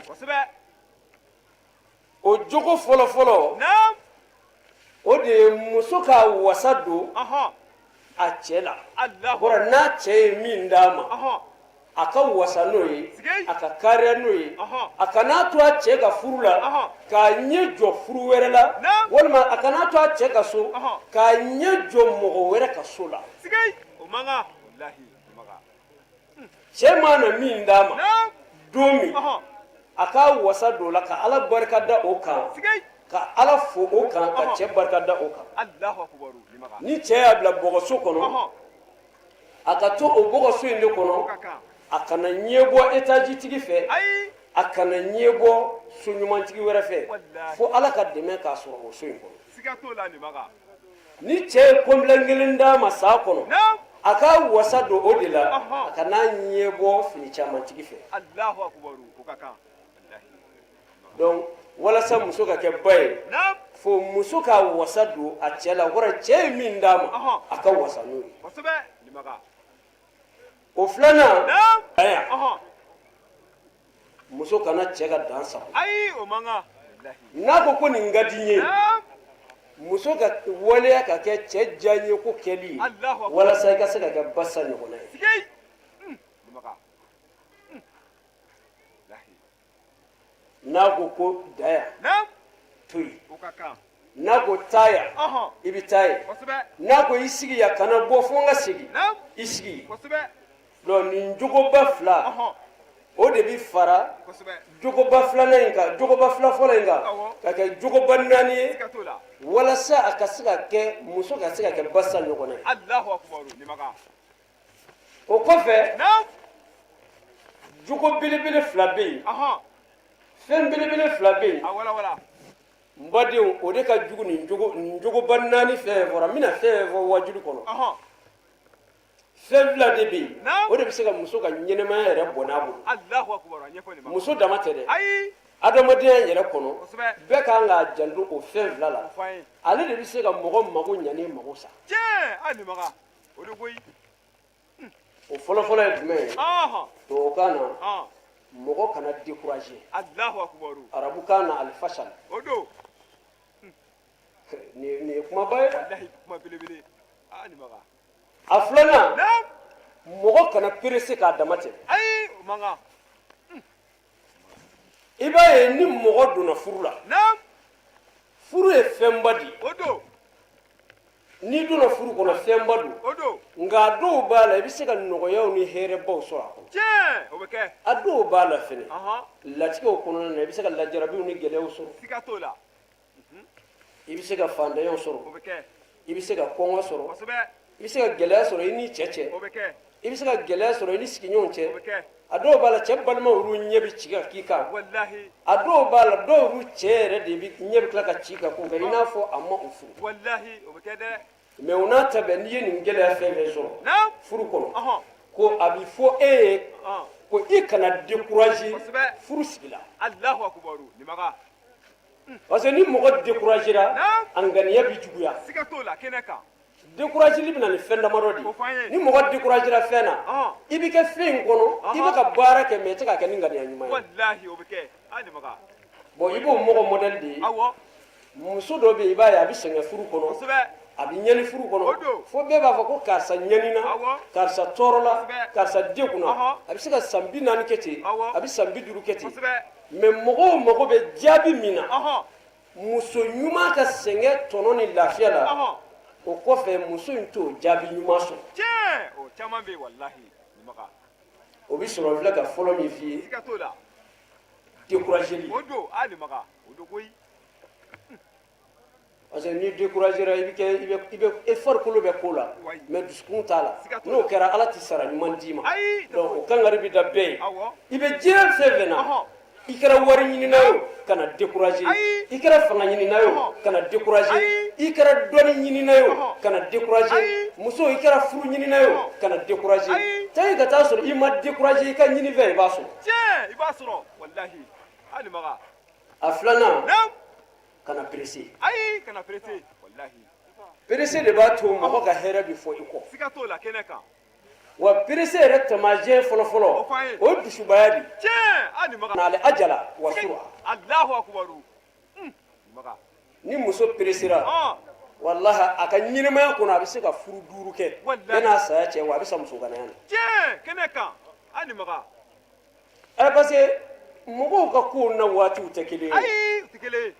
o jogo fɔlɔ fɔlɔ O de ye muso ka wasa don a cɛ la. Bɔra n'a cɛ ye min d'a ma, a ka wasa n'o ye, a ka kariya n'o ye. A kan'a to a cɛ ka furu la k'a ɲɛ jɔ furu wɛrɛ la, walima a kan'a to a cɛ ka so k'a ɲɛ jɔ mɔgɔ wɛrɛ ka so la. Cɛ mana min d'a ma don min, a k'a wasa don o la, ka Ala barika da o kan, ka Ala fo o kan, ka cɛ barika da o kan. Ni cɛ y'a bila bɔgɔso kɔnɔ, a ka to o bɔgɔso in de kɔnɔ. A kana ɲɛ bɔ etajitigi fɛ, a kana ɲɛ bɔ so ɲumantigi wɛrɛ fɛ, fo Ala ka dɛmɛ k'a sɔrɔ o so in kɔnɔ. Ni cɛ ye kɔnbilɛ kelen d'a ma san kɔnɔ, a k'a wasa don o de la, a kan'a ɲɛ bɔ fini camantigi fɛ. Donc walasa muso ka kɛ ba ye, fo muso ka wasa don a cɛ la. O kɔrɔ, cɛ ye min d'a ma, a ka wasa n'o ye. O filanan, muso kana cɛ ka dan sago. N'a ko ko nin ka di n ye, muso ka waleya ka kɛ cɛ diyaɲɛ ko kɛli ye, walasa i ka se ka kɛ basa ɲɔgɔnna ye. N'a ko ko da yan, to yen. N'a ko taa yan, i bɛ taa yen. N'a ko i sigi yan, kana bɔ fo n ka segin, i sigi. Donc nin jogoba fila, o de bɛ fara jogoba filanan in kan, jogoba fila fɔlɔ in kan, ka kɛ jogoba naani ye, walasa a ka se ka kɛ muso ka se ka kɛ basa ɲɔgɔnna ye. O kɔfɛ, jogo belebele fila bɛ yen, fɛn belebele fila bɛ yen, n badenw, o de ka jugu nin jogoba naani fɛn fɛn fɔra. N bɛna fɛn fɛn fɔ wajuli kɔnɔ, fɛn fila de bɛ yen, o de bɛ se ka muso ka ɲɛnɛmaya yɛrɛ bɔnɛ a bolo. Muso dama tɛ dɛ, adamadenya yɛrɛ kɔnɔ, bɛɛ kan k'a janto o fɛn fila la. Ale de bɛ se ka mɔgɔ mago ɲa ni mago sa. O fɔlɔfɔlɔ ye jumɛn ye? Tubabukan na, mɔgɔ kana décourager. Arabukan na, alifasal. Nin ye kumaba ye. A filanan, mɔgɔ kana perese k'a dama tɛmɛ. I b'a ye, ni mɔgɔ donna furu la, furu ye fɛnba de ye. N'i donna furu kɔnɔ, fɛnba don, nka a dɔw b'a la, i bɛ se ka nɔgɔyaw ni hɛrɛbaw sɔrɔ a kɔnɔ. A dɔw b'a la fɛnɛ, latigɛw kɔnɔna na, i bɛ se ka lajarabiw ni gɛlɛyaw sɔrɔ, i bɛ se ka fantanyaw sɔrɔ, i bɛ se ka kɔngɔ sɔrɔ, i bɛ se ka gɛlɛya sɔrɔ i ni cɛ cɛ, i bɛ se ka gɛlɛya sɔrɔ i ni sigiɲɔgɔnw cɛ. A dɔw b'a la, cɛ balimaw olu ɲɛ bɛ ci ka k'i kan. A dɔw b'a la, dɔw olu cɛ yɛrɛ de bɛ ɲɛ bɛ tila ka ci ka k'u kan, i n'a fɔ a ma u furu. Mais o n'a ta bɛɛ, n'i ye nin gɛlɛya fɛn fɛn sɔrɔ furu kɔnɔ, ko a bɛ fɔ e ye ko i kana décourager furu sigi la, parce que ni mɔgɔ découragera, a ŋaniya bɛ juguya. Décourageli bɛ na ni fɛn damadɔ de ye. Ni mɔgɔ découragera fɛn na, i bɛ kɛ fɛn in kɔnɔ, i bɛ ka baara kɛ, mais i tɛ k'a kɛ ni ŋaniya ɲuman ye. Bon, i b'o mɔgɔ modèle de ye. Muso dɔ bɛ yen, i b'a ye, a bɛ sɛgɛn furu kɔnɔ, a bɛ ɲani furu kɔnɔ, fo bɛɛ b'a fɔ ko karisa ɲanina, karisa tɔɔrɔla, karisa degunna. A bɛ se ka san 40 kɛ ten, a bɛ san 50 kɛ ten, mais mɔgɔw mago bɛ jaabi min na, muso ɲuman ka sɛgɛn tɔnɔ ni lafiya la, o kɔfɛ, muso in t'o jaabi ɲuman sɔrɔ. O bɛ sɔrɔ, filɛ ka fɔlɔ min f'i ye, décourageli. Parce que n'i découragera, i bɛ kɛ i bɛ i bɛ e farikolo bɛ ko la, mais dusukun t'a la. N'o kɛra, Ala tɛ sara ɲuman d'i ma. Donc o kangari bɛ da bɛɛ ye. I bɛ diɲɛ fɛn fɛn na, i kɛra wari ɲinina ye o, kana décourager. I kɛra fanga ɲinina ye o, kana décourager. I kɛra dɔnni ɲinina ye o, kana décourager. Muso, i kɛra furu ɲinina ye o, kana décourager. Taa ka taa sɔrɔ i ma décourager, i ka ɲinifɛn, i b'a sɔrɔ. Tiɲɛ, i b'a sɔrɔ walahi. Hali maga. A filanan, kana pressé. Ayi, kana pressé walahi. Pressé de b'a to mɔgɔ ka hɛrɛ bɛ fɔ i kɔ. Siga t'o la kɛnɛ kan. Wa pressé yɛrɛ taamasiyɛn fɔlɔfɔlɔ, o ye dusubaya de ye. Tiɲɛ, hali maga. N'ale ajala wa sura. Alahu akubaru, maga. Ni muso pressera, Walahi, a ka ɲɛnamaya kɔnɔ, a bɛ se ka furu duuru kɛ yan'a saya cɛ, wa a bɛ sa musoganaya na. Tiɲɛ, kɛnɛ kan, a ni maga. Ɛ, parce que mɔgɔw ka kow na waatiw tɛ kelen ye. Ayi, u tɛ kelen ye.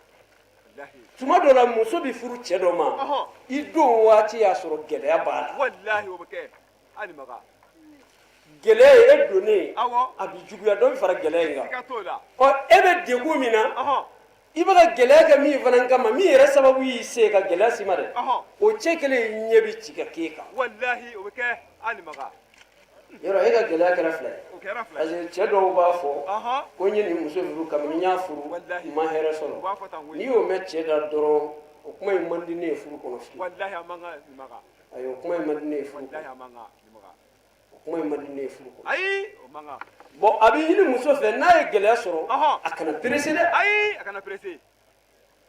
Walahi. Tuma dɔ la, muso bɛ furu cɛ dɔ ma, i don waati y'a sɔrɔ gɛlɛya b'a la. Walahi, o bɛ kɛ, a ni maga. Gɛlɛya ye e donnen, a bɛ juguya, dɔ bɛ fara gɛlɛya in kan. Siga t'o la. Ɔ, e bɛ degun min na, i bɛ ka gɛlɛya kɛ min fana kama, min yɛrɛ sababu y'i se ka gɛlɛya s'i ma dɛ, o cɛ kelen ɲɛ bɛ ci ka k'e kan. Walahi, o bɛ kɛ, a ni maga. Yɔrɔ e ka gɛlɛya kɛra fila ye. O kɛra fila Parce ye. que cɛ dɔw b'a fɔ ko n ye nin muso furu, kabini n y'a furu, n ma hɛrɛ sɔrɔ. U b'a fɔ tan koyi. N'i y'o mɛn cɛ da dɔrɔn, o kuma in man di ne ye furu kɔnɔ fiyewu. Walahi, a man kan, ni maga. Ayi, o kuma in man di ne ye furu Walahi, kɔnɔ. a man kan, ni maga. O kuma in man di ne ye furu kɔnɔ. Ayi, o man kan. Bon, a bɛ ɲini muso fɛ, n'a ye gɛlɛya sɔrɔ, a kana pressé dɛ. Ayi, a kana pressé.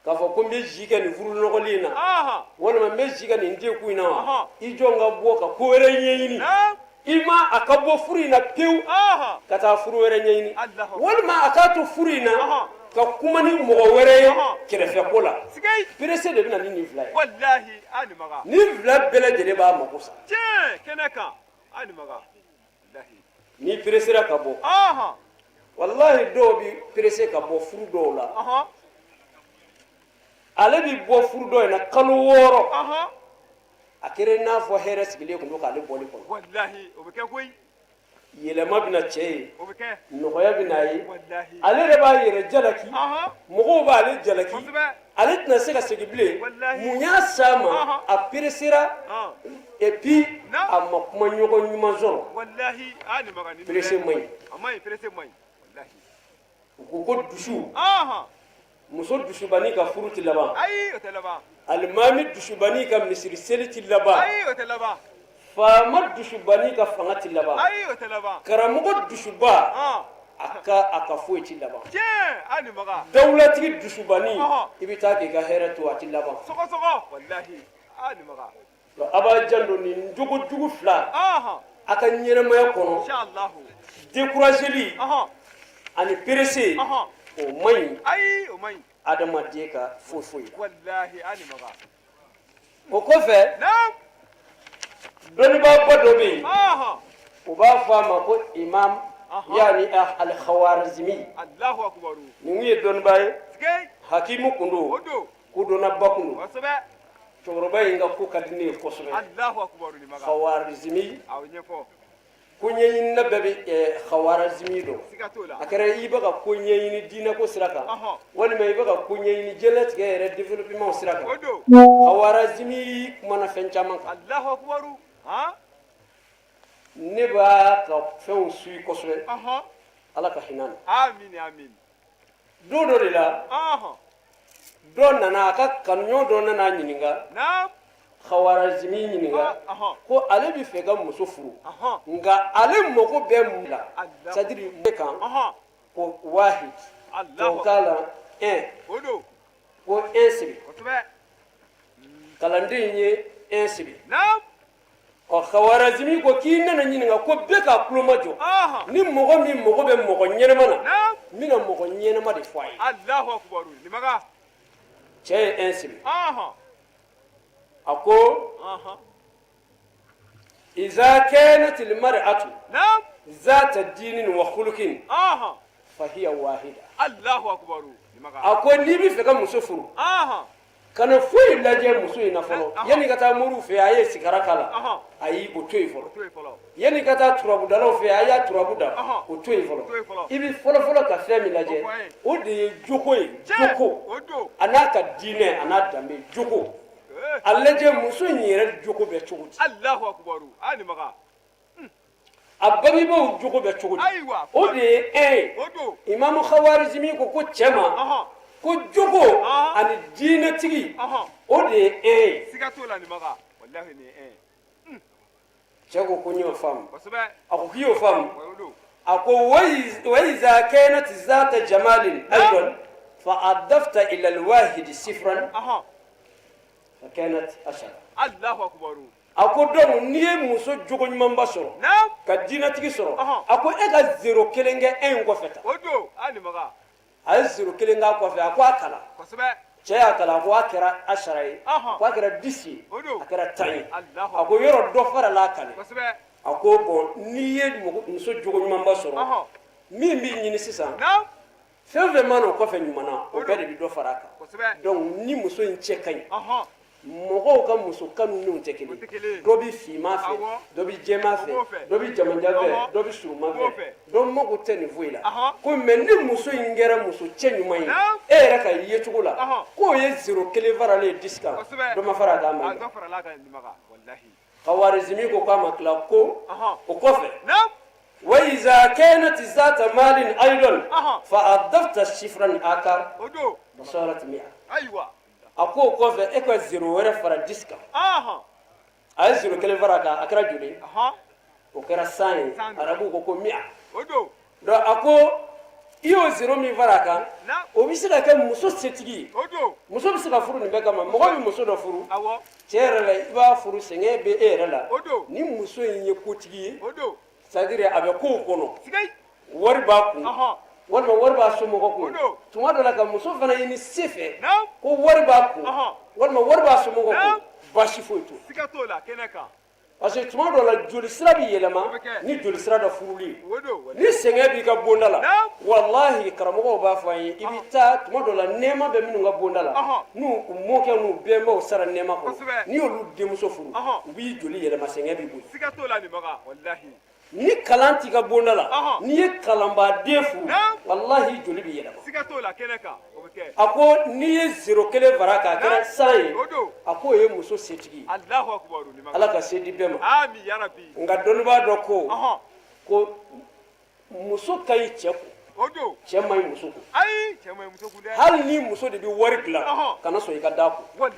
K'a fɔ ko n bɛ si kɛ nin furu nɔgɔlen in na, walima n bɛ si kɛ nin degun in na wa, i jɔ n ka bɔ ka ko wɛrɛ ɲɛɲini. I ma a ka bɔ furu in na pewu ka taa furu wɛrɛ ɲɛɲini, walima a k'a to furu in na ka kuma ni mɔgɔ wɛrɛ ye kɛrɛfɛ ko la. Pressé de bɛ na ni nin fila ye. Walahi, a ni maga. Nin fila bɛɛ lajɛlen b'a mako sa. Tiɲɛ, kɛnɛ kan, a ni maga. Walahi. N'i presséra ka bɔ, walahi, dɔw bɛ pressé ka bɔ furu dɔw la. Ale bɛ bɔ furu dɔ in na kalo 6, a kɛra i n'a fɔ hɛrɛ sigilen tun don k'ale bɔli kɔnɔ. Walahi, o bɛ kɛ koyi. Yɛlɛma bɛ na cɛ ye, O bɛ kɛ. nɔgɔya bɛ n'a ye. Walahi. Ale yɛrɛ b'a yɛrɛ jalaki, mɔgɔw b'ale jalaki, ale tɛna se ka segin bilen. Walahi. Mun y'a s'a ma? A presséra et puis a ma kuma ɲɔgɔn ɲuman sɔrɔ. Walahi, a ni maga, nin Pressé man ɲi. A man ɲi, pressé man ɲi. Walahi. U ko ko dusu, muso dusubani ka furu ti laban. Ayi, o tɛ laban. Alimami dusubani ka misiri seli ti laban. Ayi, o tɛ laban. Faama dusubani ka fanga ti laban. Ayi, o tɛ laban. Karamɔgɔ dusuba, a ka foyi ti laban. Tiɲɛ, a ni maga. Dawulatigi dusubani, i bɛ taa k'i ka hɛrɛ to, a ti laban. Sɔgɔsɔgɔ, walahi, a ni maga. A b'a janto nin jogo jugu fila a ka ɲɛnamaya kɔnɔ. Inshallah. Décourageli ani pressé, o man ɲi. Ayi, o man ɲi. Adamaden ka foyi foyi la. Walahi, a ni maga. O kɔfɛ, dɔnnibaaba dɔ bɛ yen, u b'a fɔ a ma ko imam yaani al-Khawarizmi. Allahu akbar. Nin ye dɔnnibaa ye, Sigei. hakimu kun don, O don. kodɔnnaba kun don. Cɛkɔrɔba in ka ko ka di ne ye kosɛbɛ. Allahu akbar, ni maga. Khawarizmi. Awɔ, ɲɛfɔ. Ko ɲɛɲinina bɛɛ bɛ Khawarizmi dɔn. Siga t'o la. A kɛra i bɛ ka ko ɲɛɲini diinɛko sira kan, walima i bɛ ka ko ɲɛɲini diɲɛlatigɛ yɛrɛ développement sira kan, O don. Khawarizmi kumana fɛn caman kan. Allahu akbar, han. Ne b'a ka fɛnw suit kosɛbɛ. Ala ka hinɛ na. Amin, amin. Don dɔ de la, dɔ nana, a ka kanuɲɔgɔn dɔ nana ɲininka, Khawarizmi ɲininka ko ale bɛ fɛ ka muso furu, nka ale mago bɛ mun la, c'est à dire ne kan ko wahid, tubabukan la un. O don. Ko un sɛbɛn. Kalanden ye un sɛbɛn. Ɔ, Khawarizmi ko k'i nana ɲininka ko bɛɛ k'a tulo majɔ, ni mɔgɔ min mago bɛ mɔgɔ ɲɛnama na, n bɛna mɔgɔ ɲɛnama de fɔ a ye. Allahu akbar, ni maga. Cɛ ye un sɛbɛn. A ko iza kanat almar'atu zata dinin wa khuluqin fahiya wahida. Allahu akbar, ni maga. A ko n'i bɛ fɛ ka muso furu, kana foyi lajɛ muso in na fɔlɔ. Yanni ka taa moriw fɛ, a ye sigara k'a la, ayi, o to yen fɔlɔ. Yanni ka taa turabudalaw fɛ, a y'a turabu da, o to yen fɔlɔ. I bɛ fɔlɔ fɔlɔ ka fɛn min lajɛ, o de ye jogo ye, jogo a n'a ka diinɛ, a n'a danbe jogo. A lajɛ muso in yɛrɛ jogo bɛ cogo di. Allahu akbar, a ni maga. A bangebaaw jogo bɛ cogo di. O de ye un ye. Imamu Khawarizmi ko ko cɛ ma ko jogo ani diinɛtigi, o de ye un ye. Siga t'o la, ni maga. Walahi, nin ye un ye. Cɛ ko ko n y'o faamu. A ko k'i y'o faamu. O don. A ko wa iza kanat zata jamalin aidan fa adafta ila alwahidi sifran fa kanat ashara. Allahu akbar. A ko donc n'i ye muso jogo ɲumanba sɔrɔ, ka diinɛtigi sɔrɔ, a ko e ka zéro kelen kɛ un in kɔfɛ tan. O don, a ni maga. A ye zéro kelen k'a kɔfɛ. A ko a kalan. Cɛ y'a kalan, a ko a kɛra ashara ye, ko a kɛra 10 ye, a kɛra 10 ye. A ko yɔrɔ dɔ farala a kan. A ko bon, n'i ye muso jogo ɲumanba sɔrɔ, min b'i ɲini sisan, fɛn fɛn mana o kɔfɛ ɲuman na, o bɛɛ de bɛ dɔ fara a kan. Donc ni muso in cɛ ka ɲi, mɔgɔw ka muso kanu n'o tɛ kelen. Dɔ bɛ finman fɛ, dɔ bɛ jɛman fɛ, dɔ bɛ jamanjan fɛ, dɔ bɛ surunman fɛ, dɔ mago tɛ nin foyi la. Ko mais ni muso in kɛra muso cɛ ɲuman ye e yɛrɛ ka yecogo la, k'o ye zéro kelen faralen ye 10 kan, dɔ ma fara a kan. Ma Kawarizimi ko k'a ma tila ko o kɔfɛ, wa iza kanat zata malin aidan fa adafta sifran akar sarat mi'a. A ko o kɔfɛ e ka zéro wɛrɛ fara 10 kan. A ye zéro kelen fara a kan, a kɛra joli? O kɛra 100 ye. Arabuw ko ko mi'a. Donc a ko i y'o zéro min fara a kan, o bɛ se ka kɛ muso setigi ye. Muso bɛ se ka furu nin bɛɛ kama. Mɔgɔ bɛ muso dɔ furu cɛ yɛrɛ la, i b'a furu, sɛgɛn bɛ e yɛrɛ la. Ni muso in ye kotigi ye, c'est à dire a bɛ kow kɔnɔ, wari b'a kun walima wari b'a somɔgɔ kun. Tuma dɔ la, ka muso fana ɲini se fɛ ko wari b'a kun walima wari b'a somɔgɔ kun, baasi foyi t'o. Parce que tuma dɔ la, joli sira bɛ yɛlɛma ni joli sira dɔ furuli ye. Ni sɛgɛn b'i ka bonda la, walahi, karamɔgɔw b'a fɔ an ye, i bɛ taa tuma dɔ la, nɛɛma bɛ minnu ka bonda la, n'u mɔkɛ n'u bɛnbaw sara nɛɛma kɔnɔ, n'i y'olu denmuso furu, u b'i joli yɛlɛma, sɛgɛn b'i bolo. Ni kalan t'i ka bonda la, n'i ye kalanbaden furu, walahi, joli bɛ yɛlɛma. A ko n'i ye zéro kelen fara k'a kɛra 100 ye, a k'o ye muso setigi ye. Ala ka se di bɛɛ ma. Nka dɔnnibaa dɔ ko ko muso ka ɲi cɛ kun, cɛ man ɲi muso kun. Hali ni muso de bɛ wari dilan, kana sɔn i ka d'a kun.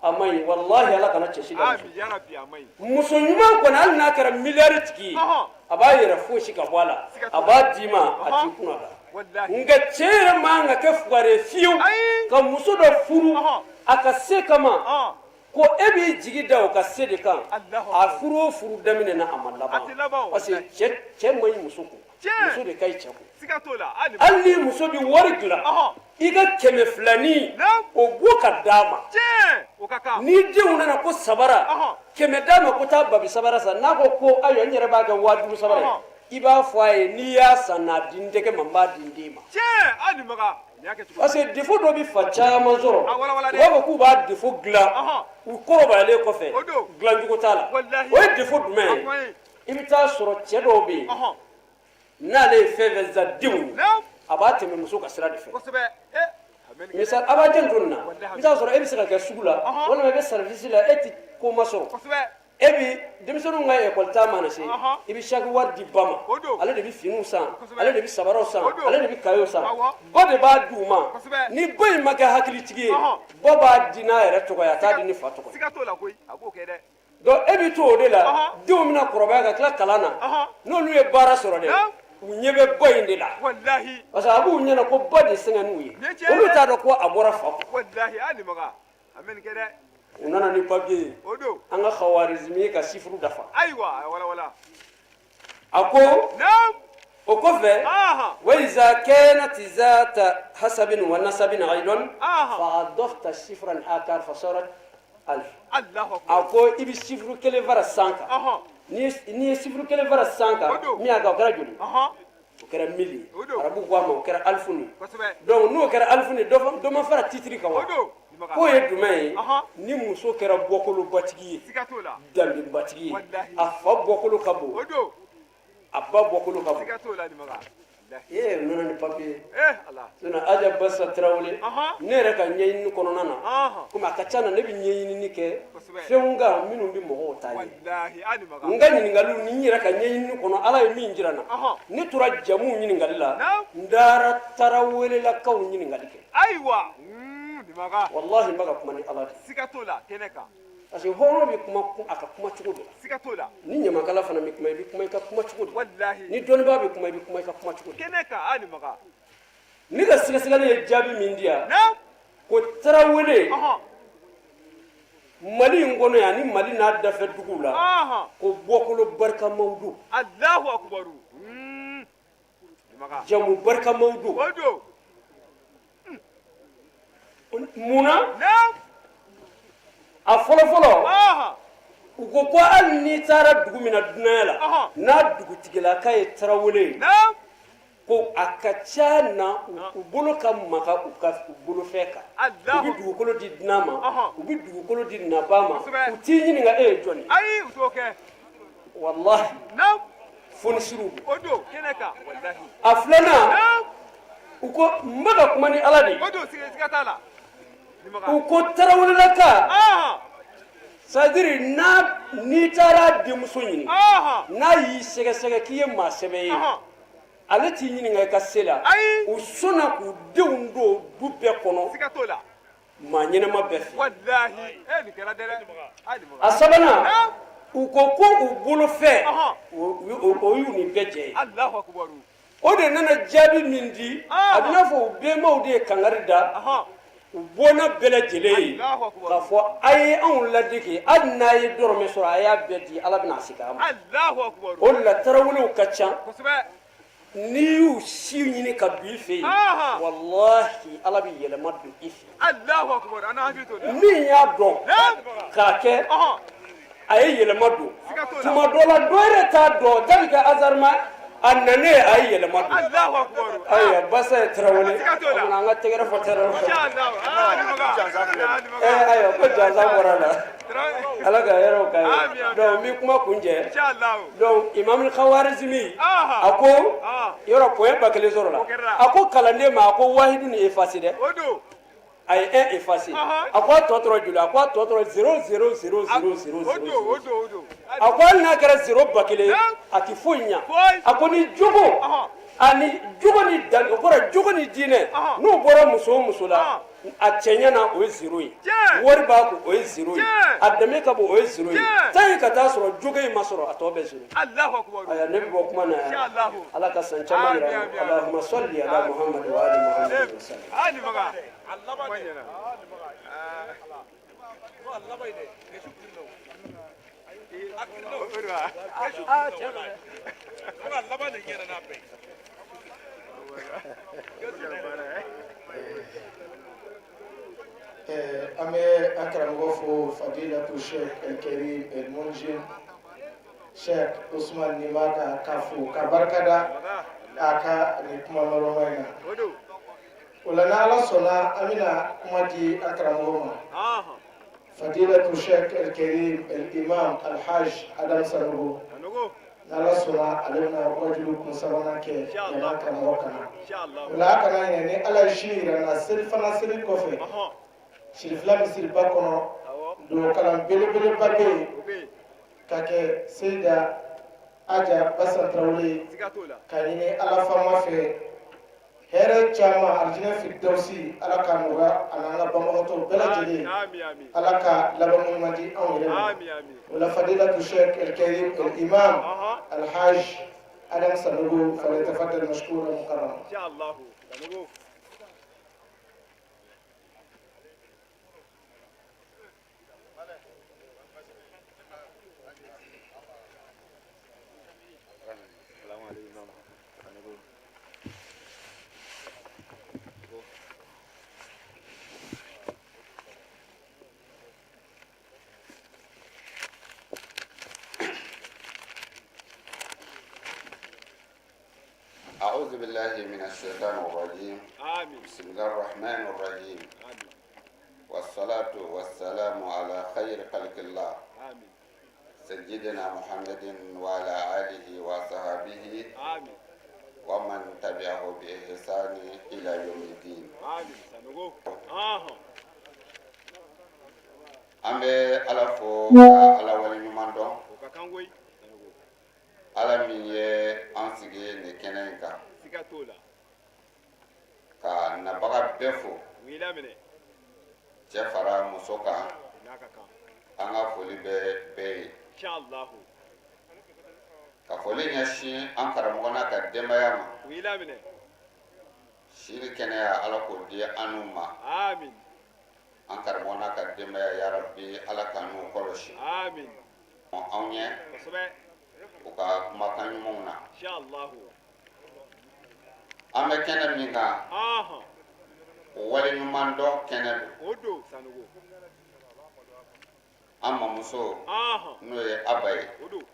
A ma ɲi, walahi. Ala kana cɛ si da muso ɲuman kɔni, hali n'a kɛra miliyari tigi ye, a b'a yɛrɛ fosi ka bɔ a la, a b'a d'i ma, a t'i kunna da. Nka cɛ yɛrɛ man ka kɛ fugari ye fiyewu ka muso dɔ furu a ka se kama, ko e b'i jigi da o ka se de kan. A furu o furu daminɛ na, a ma laban, parce que cɛ man ɲi muso kun, muso de ka ɲi cɛ kun. Hali ni muso bɛ wari dilan, i ka 200 o bɔ ka d'a ma. Ni denw nana ko sabara, 100 d'a ma ko taa babi sabara san. N'a ko ko ayiwa, n yɛrɛ b'a kɛ 5000 sabara ye, i b'a fɔ a ye n'i y'a san n'a di n tɛgɛ ma, n b'a di n den ma. Parce que défaut dɔ bɛ fa caman sɔrɔ, u b'a fɔ k'u b'a défaut dilan u kɔrɔbayalen kɔfɛ, dilancogo t'a la. O ye défaut jumɛn ye? I bɛ taa sɔrɔ cɛ dɔw bɛ yen, n'ale ye fɛn fɛn san denw ye, a b'a tɛmɛ muso ka sira de fɛ. Misali, a b'a jɛn to nin na, i bɛ taa sɔrɔ e bɛ se ka kɛ sugu la walima i bɛ service la, e tɛ ko ma sɔrɔ, e bi denmisɛnninw ka ekɔli taa mana se, i bɛ chaque wari di ba ma, ale de bɛ finiw san, ale de bɛ sabaraw san, ale de bɛ kayew san, ba de b'a di u ma. Ni ba in ma kɛ hakilitigi ye, ba b'a di n'a yɛrɛ tɔgɔ ye, a t'a di ni fa tɔgɔ ye. Donc e bɛ to o de la, denw bɛna kɔrɔbaya ka tila kalan na, n'olu ye baara sɔrɔ dɛ, u ɲɛ bɛ ba in de la, parce que a b'u ɲɛna ko ba de sɛgɛn n'u ye. Olu t'a dɔn ko a bɔra fa kun. U nana ni papier ye, an ka Khawarizmi ka chiffre dafa. A ko o kɔfɛ, wa iza kanat zata hasabin wa nasabin aidan fa adafta sifran akar fa sarat alf. A ko i bɛ chiffre kelen fara 100 kan. N'i ye chiffre kelen fara 100 kan, min y'a kan, o kɛra joli? O kɛra 1000 ye. Arabu ko a ma o kɛra alifun ye. Donc n'o kɛra alifun ye, dɔ ma fara titre kan wa? K'o ye jumɛn ye? Ni muso kɛra bɔkolobatigi ye, danbebatigi ye, a fa bɔkolo ka bon, a ba bɔkolo ka bon. Ee, u nana ni papier ye. Aja Basa Tarawele, ne yɛrɛ ka ɲɛɲini kɔnɔna na, komi a ka ca na, ne bɛ ɲɛɲinini kɛ fɛnw kan minnu bɛ mɔgɔw ta ye. N ka ɲininkaliw ni n yɛrɛ ka ɲɛɲinini kɔnɔ, Ala ye min jira n na, ne tora jamuw ɲininkali la, n taara Tarawelelakaw ɲininkali kɛ. Ayiwa. Walahi, n bɛ ka kuma ni Ala de. Siga t'o la, kɛnɛ kan. Parce que hɔrɔn bɛ kuma a ka kuma cogo de la. Siga t'o la. Ni ɲamakala fana bɛ kuma, i bɛ kuma i ka kuma cogo de. Walahi. Ni dɔnnibaa bɛ kuma, i bɛ kuma i ka kuma cogo de. Kɛnɛ kan, a ni maga. Ne ka sɛgɛsɛgɛli ye jaabi min di yan, ko Tarawele Mali in kɔnɔ yan ni Mali n'a dafɛ duguw la, ko bɔkolo barikamaw don. Alahu akubaru. Jamu barikamaw don. O don. Mun na? A fɔlɔ-fɔlɔ, u ko ko hali n'i taara dugu min na dunanya la, n'a dugutigilaka ye tarawele ye, ko a ka ca na u bolo ka maga u ka u bolofɛn kan. U bɛ dugukolo di dunan ma, u bɛ dugukolo di nabaa ma, u t'i ɲininka e ye jɔn ye. Ayi, u t'o kɛ. Walahi, fonisiriw don. O don kɛnɛ kan, walahi. A filanan, u ko n bɛ ka kuma ni Ala de ye. O don, siga t'a la. U ko tarawelelaka, c'est à dire n'a n'i taara denmuso ɲini, n'a y'i sɛgɛsɛgɛ k'i ye maa sɛbɛ ye, ale t'i ɲininka i ka se la. U sɔnna k'u denw don du bɛɛ kɔnɔ. Siga t'o la. Maa ɲɛnama bɛɛ fɛ. Walahi, e nin kɛra dɛ. A sabanan, u ko ko u bolofɛn, o y'u ni bɛɛ jɛ ye. Alahu akubaru. O de nana jaabi min di, a bɛ n'a fɔ u bɛnbaw de ye kangari da u bɔnna bɛɛ lajɛlen ye k'a fɔ a ye anw ladege, hali n'a ye dɔrɔmɛ sɔrɔ, a y'a bɛɛ di, Ala bɛna segin a ma. O de la tarawelew ka ca. N'i y'u si ɲini ka don i fɛ yen, walahi, Ala bɛ yɛlɛma don i fɛ. Min y'a dɔn k'a kɛ, a ye yɛlɛma don. Tuma dɔ la, dɔ yɛrɛ t'a dɔn, ta bɛ kɛ hasard ma, a nanen a ye yɛlɛma don. Ayiwa, Basa ye tarawele, an ka tɛgɛrɛ fɔ tarawele. Ayiwa, ko jansa bɔra la, Ala ka hɛrɛw k'a ye. Donc n bɛ kuma kun cɛ. Donc Imam Khawarizmi, a ko yɔrɔ point 1000 sɔrɔ la. A ko kalanden ma, a ko wahidu ni effacer dɛ, a ye 1 effacé. A ko a tɔ tora joli? A ko a tɔ tora 0 0 0 0 0 0. A ko hali n'a kɛra 0 1000, a tɛ foyi ɲa. A ko ni jogo ani jogo ni dan, o kɔrɔ jogo ni diinɛ, n'o bɔra muso o muso la, a cɛɲɛ na, o ye 0 ye. Wari b'a kun, o ye 0 ye. A danbe ka bon, o ye 0 ye. Tant que ka taa sɔrɔ jogo in ma sɔrɔ, a tɔ bɛɛ 0 ye. Ayiwa, ne bɛ bɔ kuma na yan. Ala ka san caman yira. Allahumma salli ala Muhammad wa ali Muhammad wa sallam. An bɛ an karamɔgɔ fo, Fadilatu Sheikh El Karim El Munjim Sheikh Usman Nimaka, ka fo ka barika da a ka nin kuma nɔrɔma in na. O la, n'Ala sɔnna, an bɛna kuma di an karamɔgɔ ma, Fadilatu Sheikh El Karim El Imam Alhaj Adam Sanogo. N'Ala sɔnna, ale bɛna wajulu kun sabanan kɛ yanni an karamɔgɔ ka na. O la, a kana ɲinɛ, ni Ala ye sini yira n na, selifana seli kɔfɛ, Sirifila misiriba kɔnɔ, don kalan belebeleba bɛ yen ka kɛ Seyida Aja Basan Tarawele, ka ɲini Ala faama fɛ hɛrɛ caman, arijinɛ firidawusi, Ala ka nɔgɔya a n'an ka banbagatɔw bɛɛ lajɛlen. Ala ka laban ɲuman di anw yɛrɛ ma. O la, Fadilatu Sheikh El Karim El Imam Alhaj Adam Sanogo, falyatafaddal mashkura mukarrama. أعوذ بالله من الشيطان الرجيم. آمين. بسم الله الرحمن الرحيم. آمين. والصلاة والسلام على خير خلق الله، آمين. سيدنا محمد وعلى آله وصحبه آمين. ومن تبعه بإحسان إلى يوم الدين. آمين. Sanogo. Ɔhɔn. An bɛ Ala fo ka Ala waleɲuman dɔn. O ka kan koyi. Sanogo. Ala min ye an sigi nin kɛnɛ in kan, Siga t'o la. ka nabaga bɛɛ fo, U y'i laminɛ. cɛ fara muso kan. O n'a ka kan. An ka foli bɛ bɛɛ ye. Inshallah. Ka foli ɲɛsin an karamɔgɔ n'a ka denbaya ma. U y'i laminɛ. Si ni kɛnɛya, Ala k'o di an n'u ma. Amin. An karamɔgɔ n'a ka denbaya, yarabi, Ala ka n'u kɔlɔsi. Amin. Anw ɲɛ Kosɛbɛ. u ka kumakan ɲumanw na. Inshallah. An bɛ kɛnɛ min kan, O waleɲumandɔn kɛnɛ don. O don, Sanogo. An mamuso, n'o ye Aba ye, O don.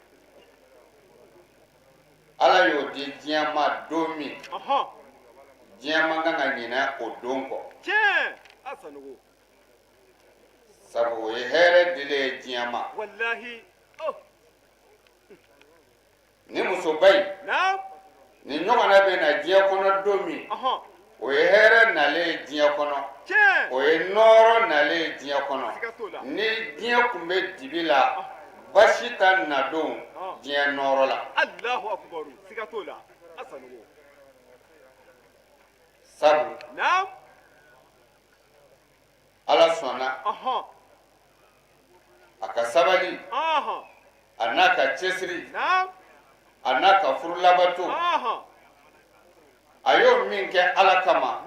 Ala y'o di diɲɛ ma don min, diɲɛ man kan ka ɲinɛ o don kɔ. Tiɲɛ, a Sanogo. Sabu o ye hɛrɛ dilen ye diɲɛ ma. Walahi, oh. Ni musoba in, ni ɲɔgɔnna bɛ na diɲɛ kɔnɔ don min, o ye hɛrɛ nalen ye diɲɛ kɔnɔ, o ye nɔɔrɔ nalen ye diɲɛ kɔnɔ. Ni diɲɛ tun bɛ dibi la, basi ta nadon diɲɛ nɔɔrɔ la. Alahu akubaru, siga t'o la, a Sanogo. Sabu Ala sɔnna a ka sabali, a n'a ka cɛsiri, a n'a ka furu labato, a y'o min kɛ Ala kama,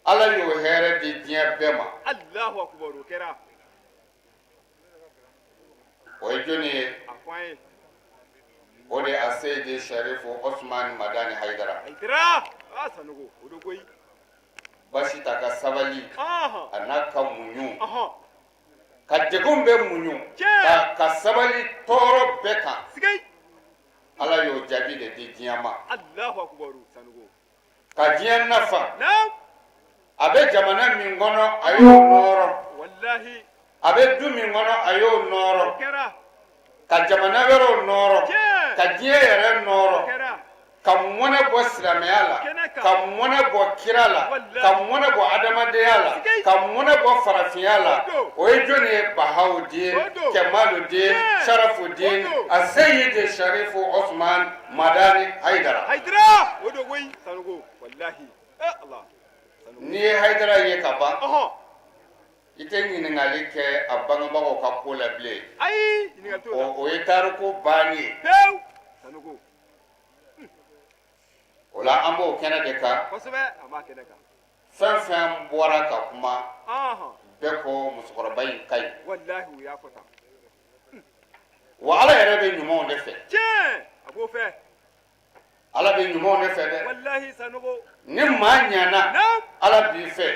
Ala y'o hɛrɛ di diɲɛ bɛɛ ma. Alahu akubaru, o kɛra. O ye jɔnni ye? A fɔ an ye. O de ye Aseyidi Sarifu Osumani Madani Hayidara. Hayidara, a Sanogo, o don koyi. Basi ta ka sabali, a n'a ka muɲu, ka degun bɛɛ muɲu, ka sabali tɔɔrɔ bɛɛ kan. Ala y'o jaabi de di diɲɛ ma. Alahu akubaru, Sanogo. Ka diɲɛ nafa. A bɛ jamana min kɔnɔ, a y'o nɔɔrɔ. Walahi. A bɛ du min kɔnɔ, a y'o nɔɔrɔ. Ka jamana wɛrɛw nɔɔrɔ, ka diɲɛ yɛrɛ nɔɔrɔ, ka mɔnɛ bɔ silamɛya la, ka mɔnɛ bɔ kira la, ka mɔnɛ bɔ adamadenya la, ka mɔnɛ bɔ farafinya la. O ye jɔnni ye? Bahawudin Kɛmaludin Sharafudin Aseyidi Sharifu Osman Madani Hayidara. Hayidara, o don koyi, Sanogo, walahi, eh Allah. N'i ye Hayidara ye ka ban, i tɛ ɲininkali kɛ a bangebagaw ka ko la bilen. Ayi, ɲininkali t'o la. O ye tariku bannen ye. Pewu, Sanogo. O la, an b'o kɛnɛ de kan. Kosɛbɛ, an b'a kɛnɛ kan. Fɛn fɛn bɔra ka kuma, bɛɛ ko musokɔrɔba in ka ɲi. Walahi, u y'a fɔ tan. Wa Ala yɛrɛ bɛ ɲumanw de fɛ. Tiɲɛ, a b'o fɛ. Ala bɛ ɲumanw de fɛ dɛ. Walahi, Sanogo. Ni maa ɲana, Ala b'i fɛ.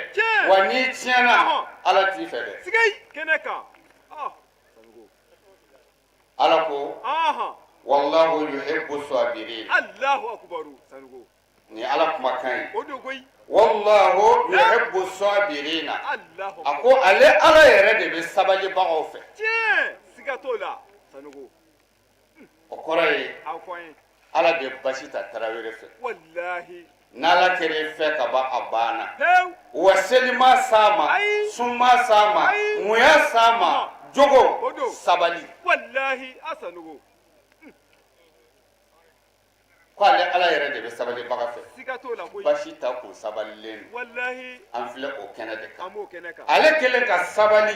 Wa n'i tiɲɛna, Ala t'i fɛ dɛ. Sigei, kɛnɛ kan. Sanogo. Ala ko, wallahu yuhibbu sabirin. Allahu akubaru, Sanogo. Ni Ala kumakan ye. O don koyi. Wallahu yuhibbu sabirina. A ko ale Ala yɛrɛ de bɛ sabalibagaw fɛ. Tiɲɛ, siga t'o la, Sanogo. O kɔrɔ ye, A fɔ an ye. Ala bɛ basi ta Tarawele fɛ. Walahi. N'Ala kɛra i fɛ ka ban, a banna. Pewu. Wa seli ma s'a ma, sun ma s'a ma, munya s'a ma, jogo, sabali. Walahi, a Sanogo. Ko ale Ala yɛrɛ de bɛ sabalibaga fɛ. Siga t'o la koyi. Basi ta k'o sabalilen don. Walahi. An filɛ o kɛnɛ de kan. An b'o kɛnɛ kan. Ale kɛlen ka sabali,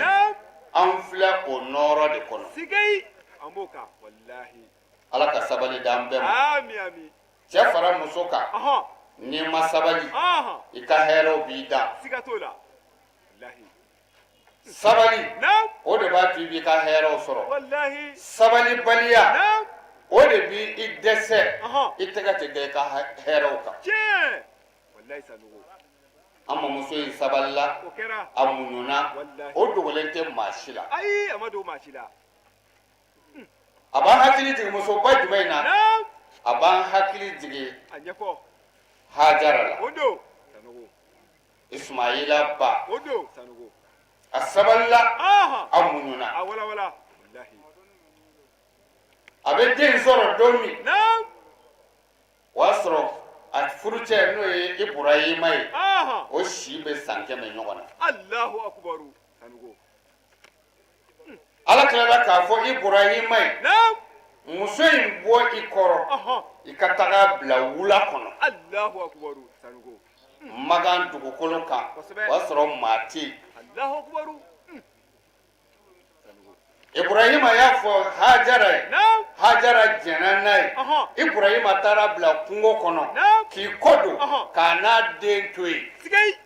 an filɛ o nɔɔrɔ de kɔnɔ. Sigei, an b'o kan, walahi. Ala ka sabali d'an bɛɛ ma. Ami, ami. Cɛ fara muso kan, n'i ma sabali, i ka hɛrɛw b'i dan. Siga t'o la, walahi. Sabali, o de b'a to i b'i ka hɛrɛw sɔrɔ. Walahi. Sabalibaliya, o de b'i i dɛsɛ, i tɛgɛ tɛ da i ka hɛrɛw kan. Tiɲɛ, walahi, Sanogo. An mamuso in sabalila, O kɛra. a muɲuna, o dogolen tɛ maa si la. Ayi, a ma dogo maa si la. A b'an hakili jigin musoba jumɛn in na? A b'an hakili jigin A ɲɛfɔ. Hajara la. O don, Sanogo. Ismaila ba. O don, Sanogo. A sabalila, a muɲuna. A walawala, walahi. A bɛ den sɔrɔ don min, o y'a sɔrɔ a furucɛ, n'o ye Iburahima ye, o si bɛ san 100 ɲɔgɔn na. Alahu akubaru, Sanogo. Ala tilala k'a fɔ Iburahima ye, muso in bɔ i kɔrɔ, i ka taga bila wula kɔnɔ. Alahu akubaru, Sanogo. Makan dugukolo kan, o y'a sɔrɔ maa tɛ yen. Alahu akubaru. Iburahima y'a fɔ Hajara ye, Hajara jɛnna n'a ye. Iburahima taara bila kungo kɔnɔ k'i kɔ don k'a n'a den to yen.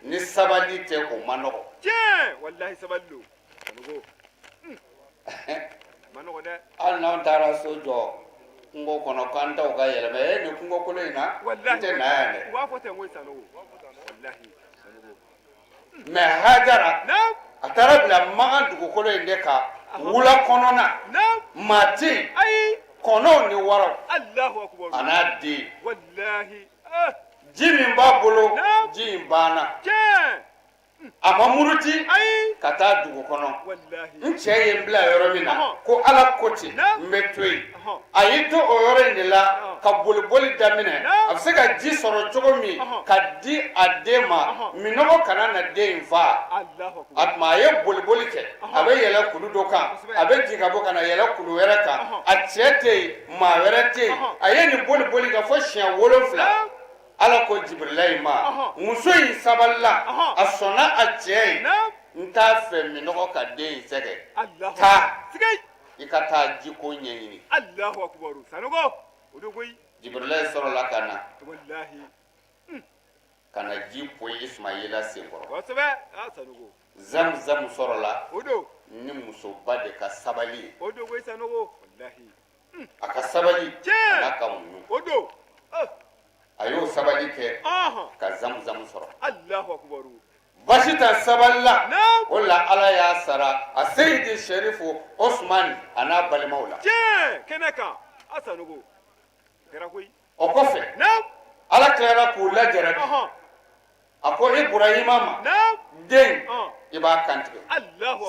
Ni sabali tɛ, o man nɔgɔ. Tiɲɛ, walahi, sabali don, Sanogo. Ma nɔgɔ dɛ. Hali n'anw taara so jɔ kungo kɔnɔ k'an taw ka yɛlɛma e nin kungo kolon in na, n tɛ na yan dɛ. U b'a fɔ ten koyi, Sanogo. Mais Hajara a taara bila Makan dugukolo in de kan, wula kɔnɔna, maa tɛ yen, kɔnɔw ni waraw, a n'a den. Ji min b'a bolo, ji in banna. A ma muruti ka taa dugu kɔnɔ. N cɛ ye n bila yɔrɔ min na, ko Ala ko ten, n bɛ to yen. A y'i to o yɔrɔ in de la ka boliboli daminɛ, a bɛ se ka ji sɔrɔ cogo min ka di a den ma, minnɔgɔ kana na den in faa. A tuma a ye boliboli kɛ, a bɛ yɛlɛ kulu dɔ kan, a bɛ jigin ka bɔ ka na yɛlɛ kulu wɛrɛ kan. A cɛ tɛ yen, maa wɛrɛ tɛ yen. A ye nin boliboli kɛ fo siɲɛ 7. Ala ko Jibirilayi ma, muso in sabalila, a sɔnna a cɛ ye, n t'a fɛ minnɔgɔ ka den in sɛgɛn, taa i ka taa jiko ɲɛɲini. Jibirilayi sɔrɔla ka na ka na ji poyi Ismayila senkɔrɔ. Zamzam sɔrɔla ni musoba de ka sabali ye, a ka sabali n'a ka muɲu. A y'o sabali kɛ ka zamzam sɔrɔ. Basi ta sabalila, o la Ala y'a sara a Seyidi Serifu Osumani a n'a balimaw la. O kɔfɛ, Ala tilara k'u lajarabi. A ko Iburahima ma, den i b'a kantigɛ,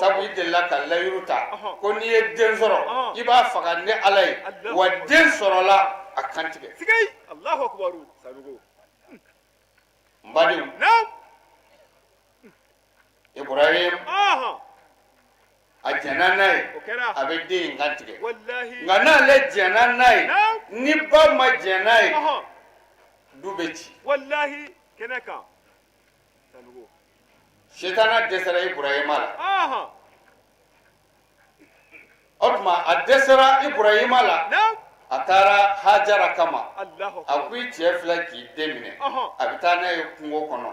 sabu i delila ka layiru ta ko n'i ye den sɔrɔ i b'a faga ne Ala ye, wa den sɔrɔla, a kantigɛ. N badenw, Ibrahim a jɛnna n'a ye, a bɛ den in kantigɛ. Nka n'ale jɛnna n'a ye, ni ba ma jɛn n'a ye, du bɛ ci. Sitana dɛsɛra Ibrahima la. O tuma a dɛsɛra Iburahima la, a taara Hajara kama. A ko i cɛ filɛ k'i den minɛ, a bɛ taa n'a ye kungo kɔnɔ,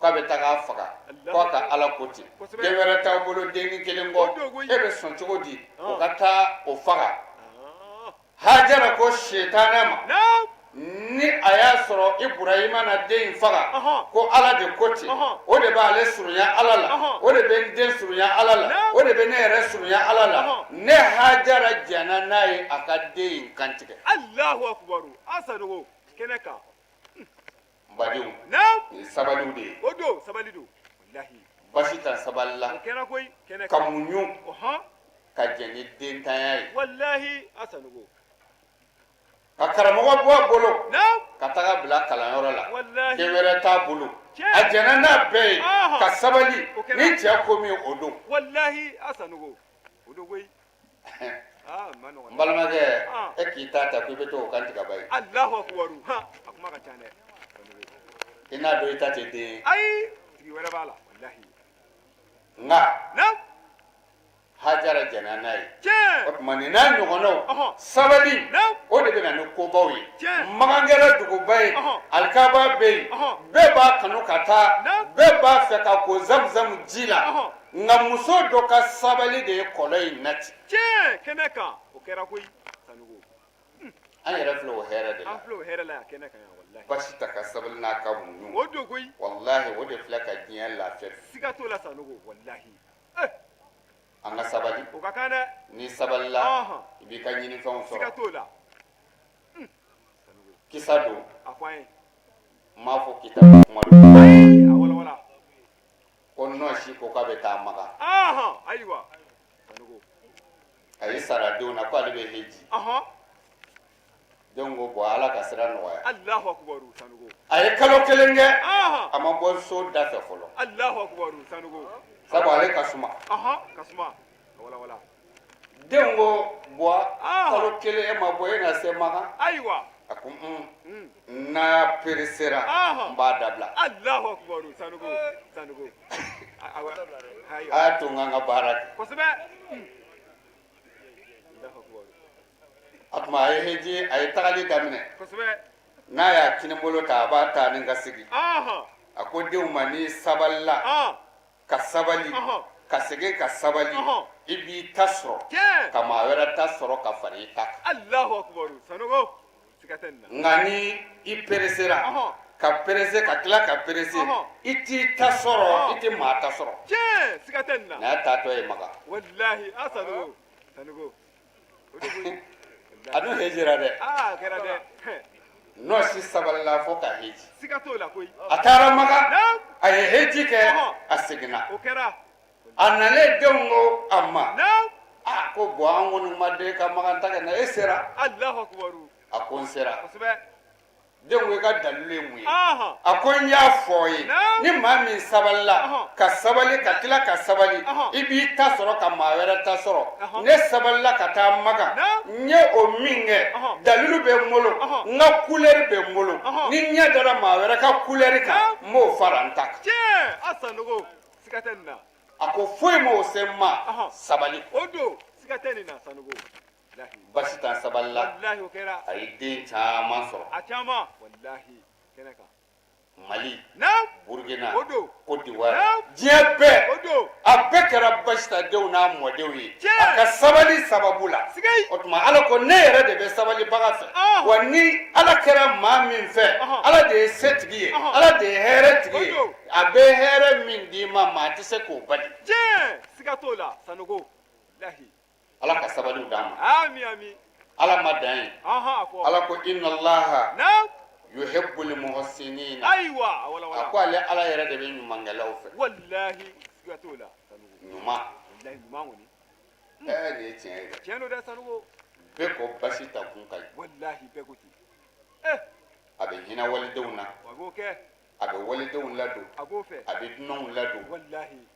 k'a bɛ taga a faga, k'a ka Ala ko ten. Den wɛrɛ t'aw bolo dennin kelen kɔ, e bɛ sɔn cogo di o ka taa o faga? Hajara ko sitanɛ ma, ni a y'a sɔrɔ Iburahima na den in faga, ko Ala de ko ten, o de b'ale surunya Ala la, o de bɛ n den surunya Ala la, o de bɛ ne yɛrɛ surunya Ala la, ne Hajara jɛnna n'a ye a ka den in kantigɛ. Alahu akubaru, a Sanogo kɛnɛ kan. N badenw, nin ye sabaliw de ye. O don, sabali don, walahi. Basi ta sabalila. O kɛra koyi, kɛnɛ kan. Ka muɲu. Ka jɛn ni dentanya ye. Walahi, a Sanogo. Ka karamɔgɔ bɔ a bolo. Ka taga bila kalanyɔrɔ la. Walahi. Den wɛrɛ t'a bolo. A jɛnna n'a bɛɛ ye. Ka sabali. Ni cɛ ko min, o don. Walahi, a Sanogo. O don koyi. N balimakɛ, e k'i ta ta ko i bɛ t'o kantigɛ ba ye. Alahu akubaru, a kuma ka ca dɛ. I n'a dɔn i ta tɛ den ye. Ayi, tigi wɛrɛ b'a la, walahi. Nka Hajara jɛnna n'a ye. O tuma nin n'a ɲɔgɔnnaw, sabali, o de bɛ na ni kobaw ye. Makan kɛra duguba ye, alikaba bɛ yen, bɛɛ b'a kanu ka taa, bɛɛ b'a fɛ ka ko zamzam ji la. Nka muso dɔ ka sabali de ye kɔlɔn in nati. Tiɲɛ kɛnɛ kan, o kɛra koyi Sanogo. An yɛrɛ filɛ o hɛrɛ de la. An filɛ o hɛrɛ la yan kɛnɛ kan yan walahi. Basi ta ka sabali n'a ka muɲu. O don koyi. Walahi, o de filɛ ka diɲɛ lafiya bi. Siga t'o la Sanogo, walahi. Eh! An ka sabali. O ka kan dɛ. N'i sabalila, i b'i ka ɲinifɛnw sɔrɔ. Siga t'o la. Kisa don. A fɔ an ye. N m'a fɔ kitabu kuma don. Ayi, a walawala. Ko nɔsi ko k'a bɛ taa Makan. Ayiwa, a y'i sara denw na ko ale bɛ heji. Denw ko bɔn, Ala ka sira nɔgɔya. Alahu akubaru, Sanogo. A ye kalo kelen kɛ, a ma bɔ so da fɛ fɔlɔ. Alahu akubaru, Sanogo. Sabu ale ka suma. Ka suma, walawala. Denw ko bɔn, kalo kelen e ma bɔ, e na se Makan? Ayiwa. A ko un, n'a peresera, n b'a dabila. Alahu akubaru, Sanogo, Sanogo. A y'a to n ka n ka baara kɛ. Kosɛbɛ. A tuma a ye heji, a ye tagali daminɛ. Kosɛbɛ. N'a y'a kinibolo ta, a b'a ta ni ka segin. A ko denw ma, n'i sabalila ka sabali, ka segin ka sabali, i b'i ta sɔrɔ ka maa wɛrɛ ta sɔrɔ ka fara i ta kan. Alahu akubaru, Sanogo, siga tɛ nin na. Nka ni i peresera. Ka perese ka tila ka perese, i t'i ta sɔrɔ, i tɛ maa ta sɔrɔ. Tiɲɛ, siga tɛ nin na. N'a taatɔ ye Maka. Walahi, a Sanogo, Sanogo, o de koyi. A dun hejira dɛ. Aa, a kɛra dɛ. Nɔsi sabalila fo ka heji. Siga t'o la koyi. A taara Maka, a ye heji kɛ, a seginna. O kɛra. A nalen, denw ko a ma, a ko bɔn, an kɔni ma deli ka Makan ta kɛ na, e sera. Alahu akubaru. A ko n sera. Kosɛbɛ. Denw ko i ka dalilu ye mun ye? A ko n y'a fɔ ye, ni maa min sabalila ka sabali ka tila ka sabali, i b'i ta sɔrɔ ka maa wɛrɛ ta sɔrɔ. Ne sabalila ka taa Makan, n ye o min kɛ, dalilu bɛ n bolo, n ka kulɛri bɛ n bolo. Ni n ɲɛ dara maa wɛrɛ ka kulɛri kan, n b'o fara n ta kan. Tiɲɛ, a Sanogo, siga tɛ nin na. A ko foyi m'o se n ma, sabali. O don, siga tɛ nin na, Sanogo. Basi ta sabalila. Walahi, o kɛra. A ye den caman sɔrɔ. A caman, walahi, kɛnɛ kan. Mali, Burukina, O don. Côte d'Ivoire, diɲɛ bɛɛ. O don. A bɛɛ kɛra Basita denw n'a mɔdenw ye a ka sabali sababu la. O tuma Ala ko ne yɛrɛ de bɛ sabalibaga fɛ. Wa ni Ala kɛra maa min fɛ, Ala de ye setigi ye, Ala de ye hɛrɛ tigi ye. A bɛ hɛrɛ min d'i ma, maa tɛ se k'o bali. Tiɲɛ, siga t'o la, Sanogo, walahi. Ala ka sabaliw d'an ma. Ami, ami. Ala ma dan ye. Ala ko inna Allaha yuhibbul muhsinina. Ayiwa, wala wala. A ko ale Ala yɛrɛ de bɛ ɲumankɛlaw fɛ. Walahi, siga t'o la, Sanogo. Ɲuman. Walahi, ɲuman kɔni. Ɛɛ, nin ye tiɲɛ ye dɛ. Tiɲɛ don dɛ, Sanogo. Bɛɛ ko basi ta kun ka ɲi. Walahi, bɛɛ ko ten. A bɛ hinɛ walidenw na. A b'o kɛ. A bɛ walidenw ladon. A b'o fɛ. A bɛ dunanw ladon. Walahi.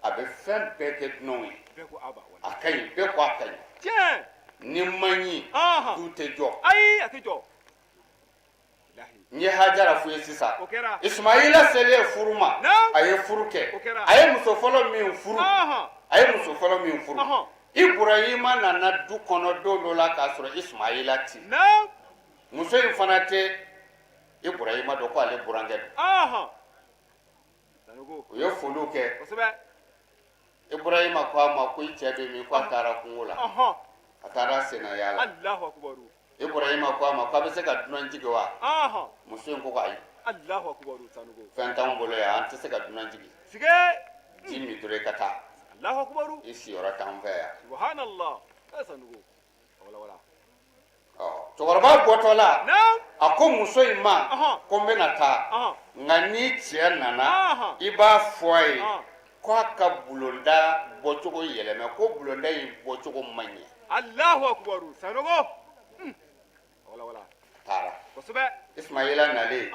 A bɛ fɛn bɛɛ kɛ dunanw ye. A ka ɲi, bɛɛ ko a ka ɲi. Ni man ɲi, du tɛ jɔ. Ayi, a tɛ jɔ. N ye Hajara f'u ye sisan. Ismaila selen furu ma, a ye furu kɛ. A ye muso fɔlɔ min furu, a ye muso fɔlɔ min furu, Iburahima nana du kɔnɔ don dɔ la k'a sɔrɔ Ismaila tɛ. Muso in fana tɛ Iburahima dɔn ko ale burankɛ don. U ye foliw kɛ. Iburahima ko a ma ko i cɛ bɛ min? Ko a taara kungo la, a taara senna yaala. Iburahima ko a ma ko a bɛ se ka dunan jigin wa? Muso in ko ko ayi, fɛn t'anw bolo yan, an tɛ se ka dunan jigin. Ji min dɔrɔn i ka taa, i siyɔrɔ t'an fɛ yan. Cɛkɔrɔba bɔtɔ la, a ko muso in ma ko n bɛna taa, nka ni cɛ nana, i b'a fɔ a ye ko a ka bulonda bɔcogo yɛlɛmɛ, ko bulonda in bɔcogo man ɲɛ. Alahu akubaru, Sanogo. Wala wala. Taara. Kosɛbɛ. Ismaila nalen,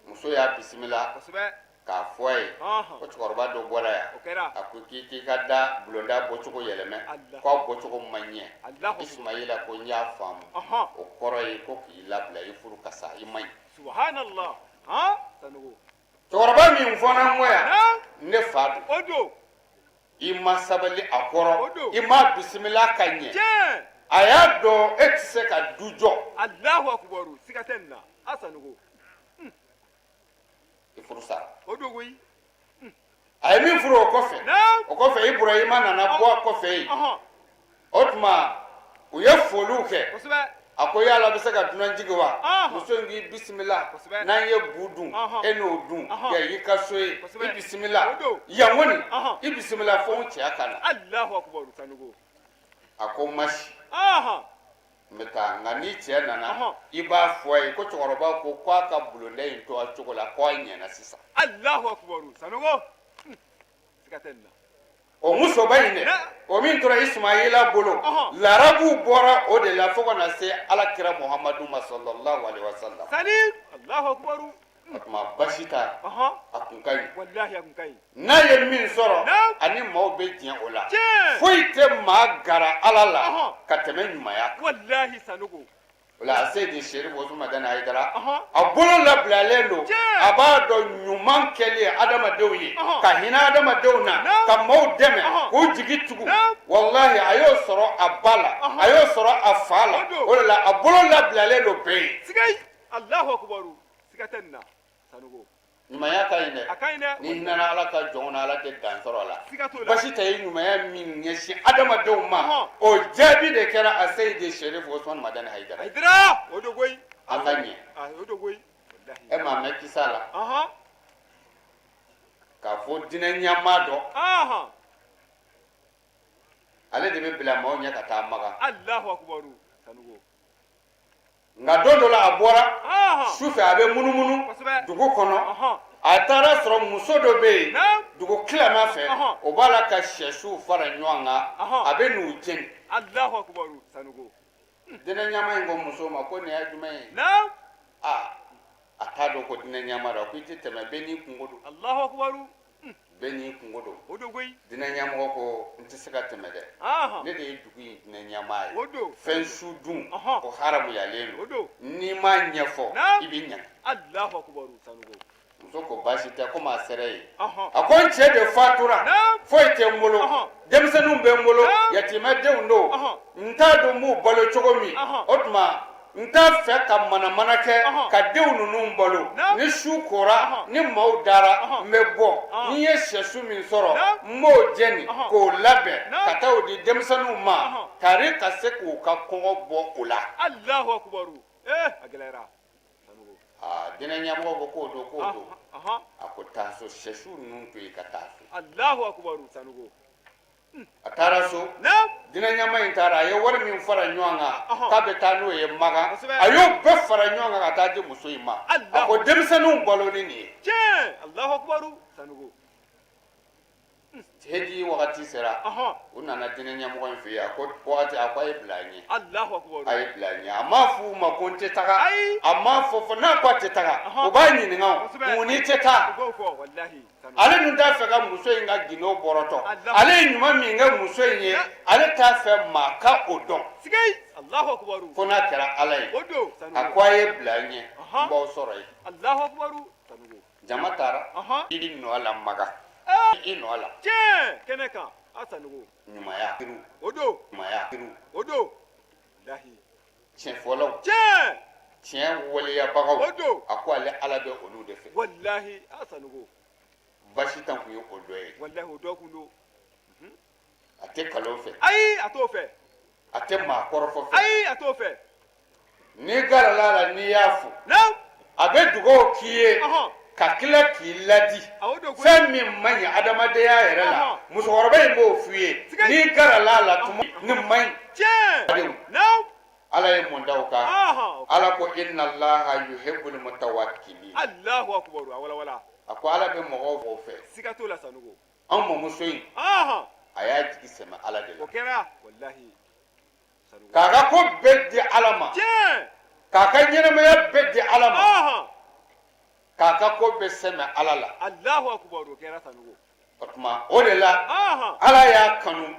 muso y'a bisimila k'a fɔ a ye ko cɛkɔrɔba dɔ bɔra yan, a ko k'i k'i ka da bulonda bɔcogo yɛlɛmɛ, k'a bɔcogo man ɲɛ. Ismaila ko n y'a faamu, o kɔrɔ ye ko k'i labila, i furu ka sa, i man ɲi. Subhanallah. Cɛkɔrɔba min fɔra n kɔ yan, ne fa don. I ma sabali a kɔrɔ, i ma bisimila ka ɲɛ, a y'a dɔn e tɛ se ka du jɔ. Alahu akubaru, siga tɛ nin na, a Sanogo. I furu sara. O don koyi. A ye min furu o kɔfɛ, o kɔfɛ Iburahima nana bɔ a kɔfɛ yen. O tuma u ye foliw kɛ. A ko yala bɛ se ka dunan jigin wa? Muso in k'i bisimila, n'an ye bu dun, e n'o dun, yan y'i ka so ye, i bisimila yan kɔni, i bisimila fo n cɛ ka na. Alahu akubaru, Sanogo. A ko masi, n bɛ taa, nka ni cɛ nana, i b'a fɔ a ye ko cɛkɔrɔba ko k'a ka bulonda in to a cogo la, k'a ɲɛna sisan. Alahu akubaru, Sanogo. Siga tɛ nin na. O musoba in dɛ, o min tora Ismaila bolo, larabuw bɔra o de la fo ka na se Ala kira Muhamadu ma sallallahu alaihi wasallam. Sali, Alahu akubaru. O tuma basi ta, a kun ka ɲi. Walahi, a kun ka ɲi. N'a ye min sɔrɔ, ani maaw bɛ diɲɛ o la. Foyi tɛ maa gara Ala la ka tɛmɛ ɲumanya kan. Walahi, Sanogo. O la Seyidi Serifu Usumani Madani Hayidara, a bolo labilalen don, a b'a dɔn ɲuman kɛli ye adamadenw ye, ka hinɛ adamadenw na, ka maaw dɛmɛ k'u jigi tugu. Walahi, a y'o sɔrɔ a ba la, a y'o sɔrɔ a fa la. O de la a bolo labilalen don bɛɛ ye. Siga, Alahu akubaru, siga tɛ nin na, Sanogo. Ɲumanya ka ɲi dɛ. A ka ɲi dɛ. N'i hinɛna Ala ka jɔnw na, Ala tɛ dan sɔrɔ a la. Siga t'o la. Basi tɛ ye ɲumanya min ɲɛsin adamadenw ma, o jaabi de kɛra a Seyidi Serifu Usumani Madani Hayidara. Hayidara, o don koyi. An ka ɲɛ. O don koyi. E m'a mɛn kisa la k'a fɔ dinɛ ɲɛmaa dɔ, ale de bɛ bila maaw ɲɛ ka taa Makan. Nka don dɔ la, a bɔra su fɛ, a bɛ munumunu dugu kɔnɔ. A taara sɔrɔ muso dɔ bɛ yen dugu tilama fɛ, o b'a la ka sɛsiw fara ɲɔgɔn kan, a bɛ n'u jeni. Dinɛ ɲɛmaa in ko muso ma ko nin ye jumɛn ye? Aa, a t'a dɔn ko dinɛ ɲɛmaa don. A ko i tɛ tɛmɛ, bɛɛ n'i kunko don, bɛɛ n'i kunko don. Dinɛ ɲɛmɔgɔ ko n tɛ se ka tɛmɛ dɛ, ne de ye dugu in dinɛ ɲɛmaa ye. Fɛn su dun o haramuyalen don, n'i m'a ɲɛfɔ i bɛ ɲangi. Muso ko baasi tɛ, komi a sera yen. A ko n cɛ de fatura, foyi tɛ n bolo, denmisɛnninw bɛ n bolo, yatimɛdenw don, n t'a dɔn n b'u balo cogo min. O tuma n t'a fɛ ka manamana kɛ ka denw ninnu balo. Ni su kora, ni maaw dara, n bɛ bɔ. Ni n ye sɛsu min sɔrɔ, n b'o jeni k'o labɛn ka taa o di denmisɛnninw ma tari ka se k'u ka kɔngɔ bɔ u la. Aa, dinɛ ɲɛmɔgɔ ko k'o don, k'o don. A ko taa so, sɛsu ninnu to yen ka taa so. A taara so. Dinɛ ɲɛmaa in taara, a ye wari min fara ɲɔgɔn kan k'a bɛ taa n'o ye Makan, a y'o bɛɛ fara ɲɔgɔn kan ka taa di muso in ma. A ko denmisɛnninw balo ni nin ye. Heji wagati sera, u nana dinɛ ɲɛmɔgɔ in fɛ yen. A ko wagati, a ko a ye bila n ɲɛ, a ye bila n ɲɛ. A m'a f'u ma ko n tɛ taga, a m'a fɔ fɔ n'a ko a tɛ taga, u b'a ɲininka o mun n'i tɛ taa. Ale dun t'a fɛ ka muso in ka gindo bɔrɔtɔ. Ale ye ɲuman min kɛ muso in ye, ale t'a fɛ maa ka o dɔn fo n'a kɛra Ala ye. A ko a ye bila n ɲɛ, n b'aw sɔrɔ yen. Jama taara i nɔ la Makan, i nɔ la. Kɛnɛ kan a Sanogo. Ɲumanya. O don. Ɲumanya. O don. Tiɲɛfɔlaw. Tiɲɛ. Tiɲɛ waleyabagaw. O don. A ko ale Ala bɛ olu de fɛ. Walahi a Sanogo. Basi tan kun ye o dɔ ye. Walahi, o dɔ kun don. A tɛ kalon fɛ. Ayi, a t'o fɛ. A tɛ maa kɔrɔfɔ fɛ. Ayi, a t'o fɛ. N'i garala la, n'i y'a fo, a bɛ dugawu k'i ye ka tila k'i ladi fɛn min man ɲi adamadenya yɛrɛ la. Musokɔrɔba in b'o f'i ye n'i garala la tuma nin man ɲi. Ala ye mun da o kan? Ala ko inna allaha yuhibbul mutawakkilin. Allahu akbar, a walawala. A ko Ala bɛ mɔgɔw fɛ. Siga t'o la, Sanogo. An mamuso in, a y'a jigi sɛmɛ Ala de la. O kɛra walahi. K'a ka ko bɛɛ di Ala ma, k'a ka ɲɛnamaya bɛɛ di Ala ma, k'a ka ko bɛɛ sɛmɛ Ala la. Allahu akbar, o kɛra, Sanogo. O tuma o de la, Ala y'a kanu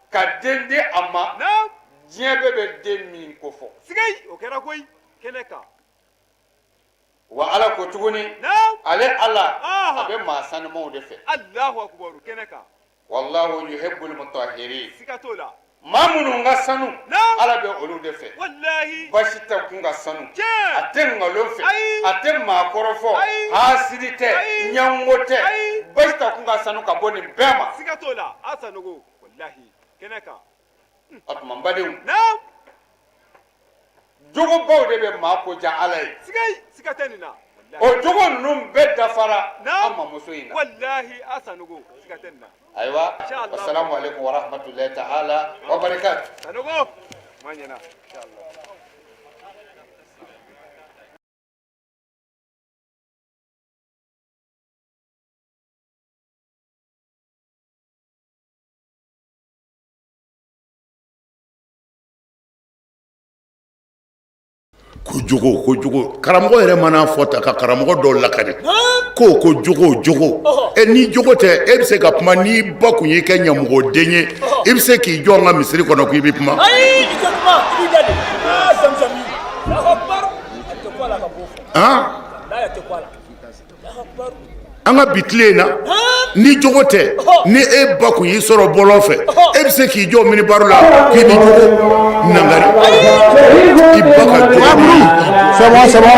ka den di a ma, diɲɛ bɛɛ bɛ den min ko fɔ. Sigayi, o kɛra koyi, kɛnɛ kan. Wa Ala ko tuguni, ale Ala, a bɛ maa sanumaw de fɛ. Allahu akbar, kɛnɛ kan. Wallahu yuhibbul mutahhirin. Siga t'o la. Maa minnu ka sanu, Ala bɛ olu de fɛ. Walahi. Basi tɛ kun ka sanu, a tɛ nkalon fɛ, a tɛ maa kɔrɔfɔ, hasidi tɛ, ɲɛngo tɛ. Basi tɛ kun ka sanu ka bɔ nin bɛɛ ma. Siga t'o la a Sanogo, walahi, kɛnɛ kan. O tuma n badenw, jogobaw de bɛ maa ko diya Ala ye. Siga tɛ nin na. O jogo ninnu bɛɛ dafara an mamuso in na. Walahi a Sanogo, siga tɛ nin na. Ayiwa, wasalamu aleykum wa rahmatulahi ta'ala wa barakatu. Sanogo ma ɲɛna, inshallah. Ko jogo, ko jogo, karamɔgɔ yɛrɛ mana fɔ ta ka karamɔgɔ dɔw lakari ko jogo, jogo. E ni jogo tɛ, e bɛ se ka kuma? N'i ba kun y'i kɛ ɲamɔgɔden ye, i bɛ se k'i jɔ n ka misiri kɔnɔ k'i bɛ kuma? Ayi, i tɛ kuma, i b'i da de. Aa, Zamzami, Allahu akbar, a tɛ ku a la ka b'o fɔ. Han. Walahi, a tɛ ku a la. Allahu akbar. An ka bi tile in na, ni jogo tɛ, ni e ba kun y'i sɔrɔ bɔlɔn fɛ, e bɛ se k'i jɔ minibari la k'i bɛ jogo nangari? I ba ka jogo. C'est bon, c'est bon.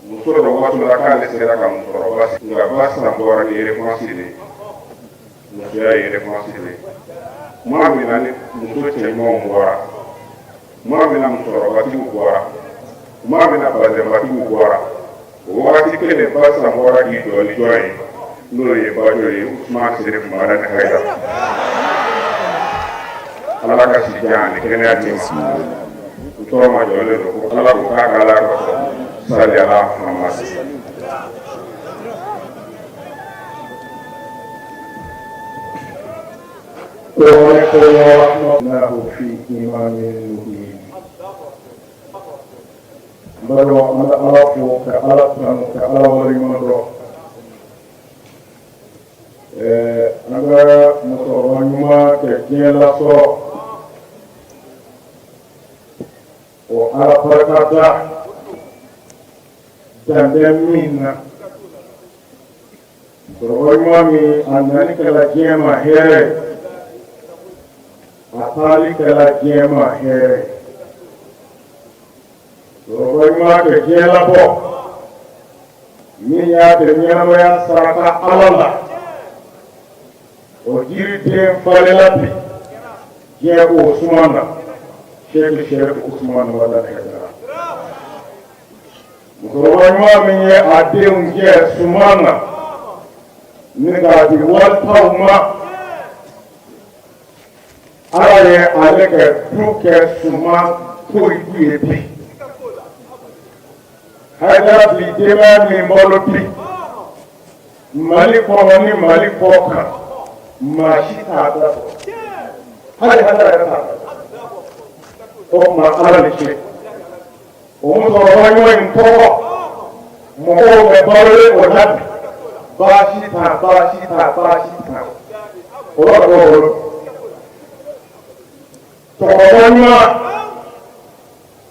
Muso dɔ wasola k'ale sera ka musokɔrɔba nka Basitan bɔra ni réponse de ye. Musoya ye réponse de ye. Tuma min na ni muso cɛɲumanw bɔra, tuma min na musokɔrɔbatigiw bɔra, tuma min na bazɛnbatigiw bɔra, o wagati kelen Basitan bɔra k'i jɔ ni jɔn ye, n'o ye bajɔ ye, Usman Serif Madani Hayidara. Ala ka si jan ani kɛnɛya d'i ma. N tɔɔrɔ ma jɔlen don ko Ala ko k'a ka Ala kosɔn sali ala Muhammad. ورحمة في إمام مبين. N balimaw, an bɛ Ala fo ka Ala tanu ka Ala waleɲuman dɔn. Ɛɛ, an ka musokɔrɔba ɲuman kɛ diɲɛ lasɔrɔ, o Ala barika da dan bɛ min na. Musokɔrɔba ɲuman min a nani kɛla diɲɛ ma hɛrɛ, a taali kɛla diɲɛ ma hɛrɛ. Musokɔrɔba ɲuman kɛ diɲɛ labɔ min y'a kɛ ɲɛnamaya saraka Ala la, o jiriden falenla bi diɲɛ k'o suma na, Sɛki Sɛrifu Usumani Madani Hayidara. Musokɔrɔba ɲuman min ye a denw jɛ suman na ni k'a di walitaw ma, Ala ye ale kɛ du kɛ suman foyi du ye bi. Hayidara bi denbaya min balo bi Mali kɔnɔ ni Mali kɔ kan, maa si t'a da sɔrɔ, hali Hayidara yɛrɛ t'a da sɔrɔ. O tuma Ala ni ce. O musokɔrɔba ɲuman in tɔgɔ mɔgɔw bɛ balolen o la bi. Baasi tan, baasi tan, baasi tan, o b'a dɔw bolo. Cɛkɔrɔba ɲuman,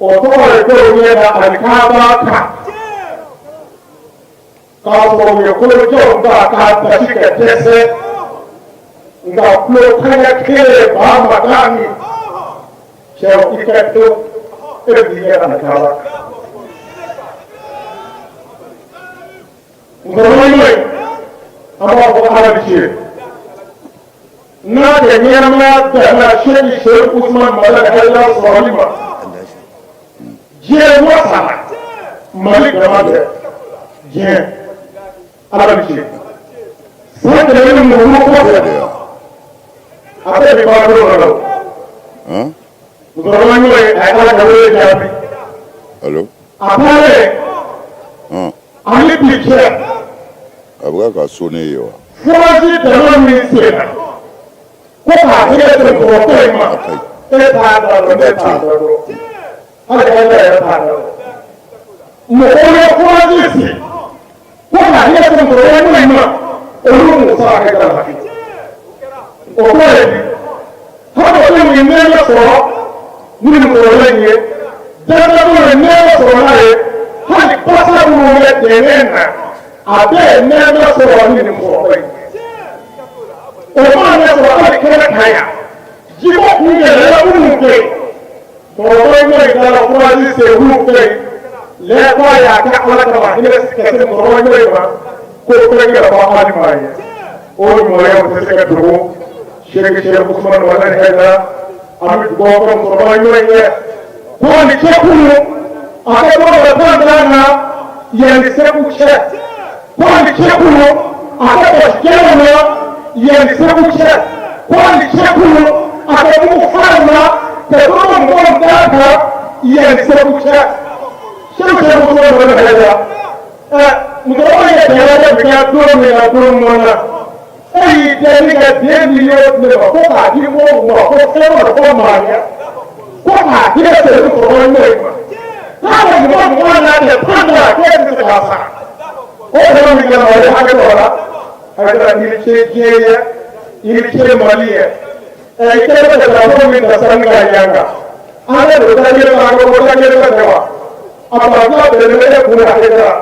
o tɔgɔ ye dɔw ɲɛ da alikaba kan k'a sɔrɔ u ye kolojɛw ta k'a basi ka dɛsɛ, nka tulo kaɲɛ kelen ba ma taa min cɛw i kɛ pewu, e bɛ k'i ɲɛ alikaba kan. Musokɔrɔba ɲuman in, an b'a fɔ Ala ni ce n'a kɛ ɲɛnamaya danna Sɛki Seku Usumani Madani Hayidara sɔrɔli ma. Diɲɛ wasara, Mali dama tɛ, diɲɛ. Ala ni ce. San 120 kɔfɛ, a bɛɛ bɛ baara dɔ la o. Musokɔrɔba ɲuman ye, a ye Ala ka wele jaabi. Allo. A taalen ani bi cɛ. A bɛ ka sonné ye wa? Forage dama min senna ko k'a tɛgɛ se musokɔrɔba in ma, e t'a da dɔn, ne t'a da dɔn, hali Hayidara yɛrɛ t'a da dɔn. Mɔgɔw ye forage sen ko k'a tɛgɛ se musokɔrɔba in ma, olu m'o sara Hayidara la. O kɔrɔ ye di? Hadamadenw ye nɛɛma sɔrɔ ni musokɔrɔba in ye, dangadenw ye nɛɛma sɔrɔ n'a ye, hali basa minnu bɛ dɛmɛ na, a bɛɛ ye nɛɛma sɔrɔ ni nin musokɔrɔba in ye. O ma ɲɛ sɔrɔ hali kɛnɛ kan yan, jiko kun gɛlɛyara minnu fɛ yen, musokɔrɔba in taara forage sen olu fɛ yen, lɛfa y'a kɛ Ala kama hinɛ ka se musokɔrɔba in ma, ko fɛn kɛ bɔ hali maa ye. O ɲumanya tɛ se ka dogo. Sɛki Sɛrifu Usumani Madani Hayidara, an bɛ dugawu kɛ musokɔrɔba ɲuman in ye ko ni cɛ kunu a ka bɔ ka tan dan na yan ni Segu cɛ, ko ni cɛ kunu a ka bɔ jɛw na yan ni Segu cɛ, ko ni cɛ kunu a ka mugu fara na ka tɔrɔ mɔgɔw da kan yan ni Segu cɛ. Sɛki Sɛrifu Usumani Madani Hayidara, ɛ musokɔrɔba in ye dɛmɛ bɛ kɛ don min na, don min na e y'i deli ka den di yɔrɔ ne ma ko k'a di mɔgɔw ma ko fɛn dɔ ko maa ɲɛ ko k'a tɛgɛ se musokɔrɔba ɲuman in ma, k'a bɛ mɔgɔ mugan na tɛ tan na k'e tɛ se k'a sara. O fana min kɛra, o ye hakɛ dɔ la. Hayidara, i ni ce diɲɛ ye, i ni ce Mali ye. Ɛ, i kɛlen bɛ ka drapeau min ta sanu ka yan kan, an ka don da kelen fɛ, an ka bɔ da kelen fɛ tɛ wa? A banfula bɛlɛn bɛ e kun na Hayidara,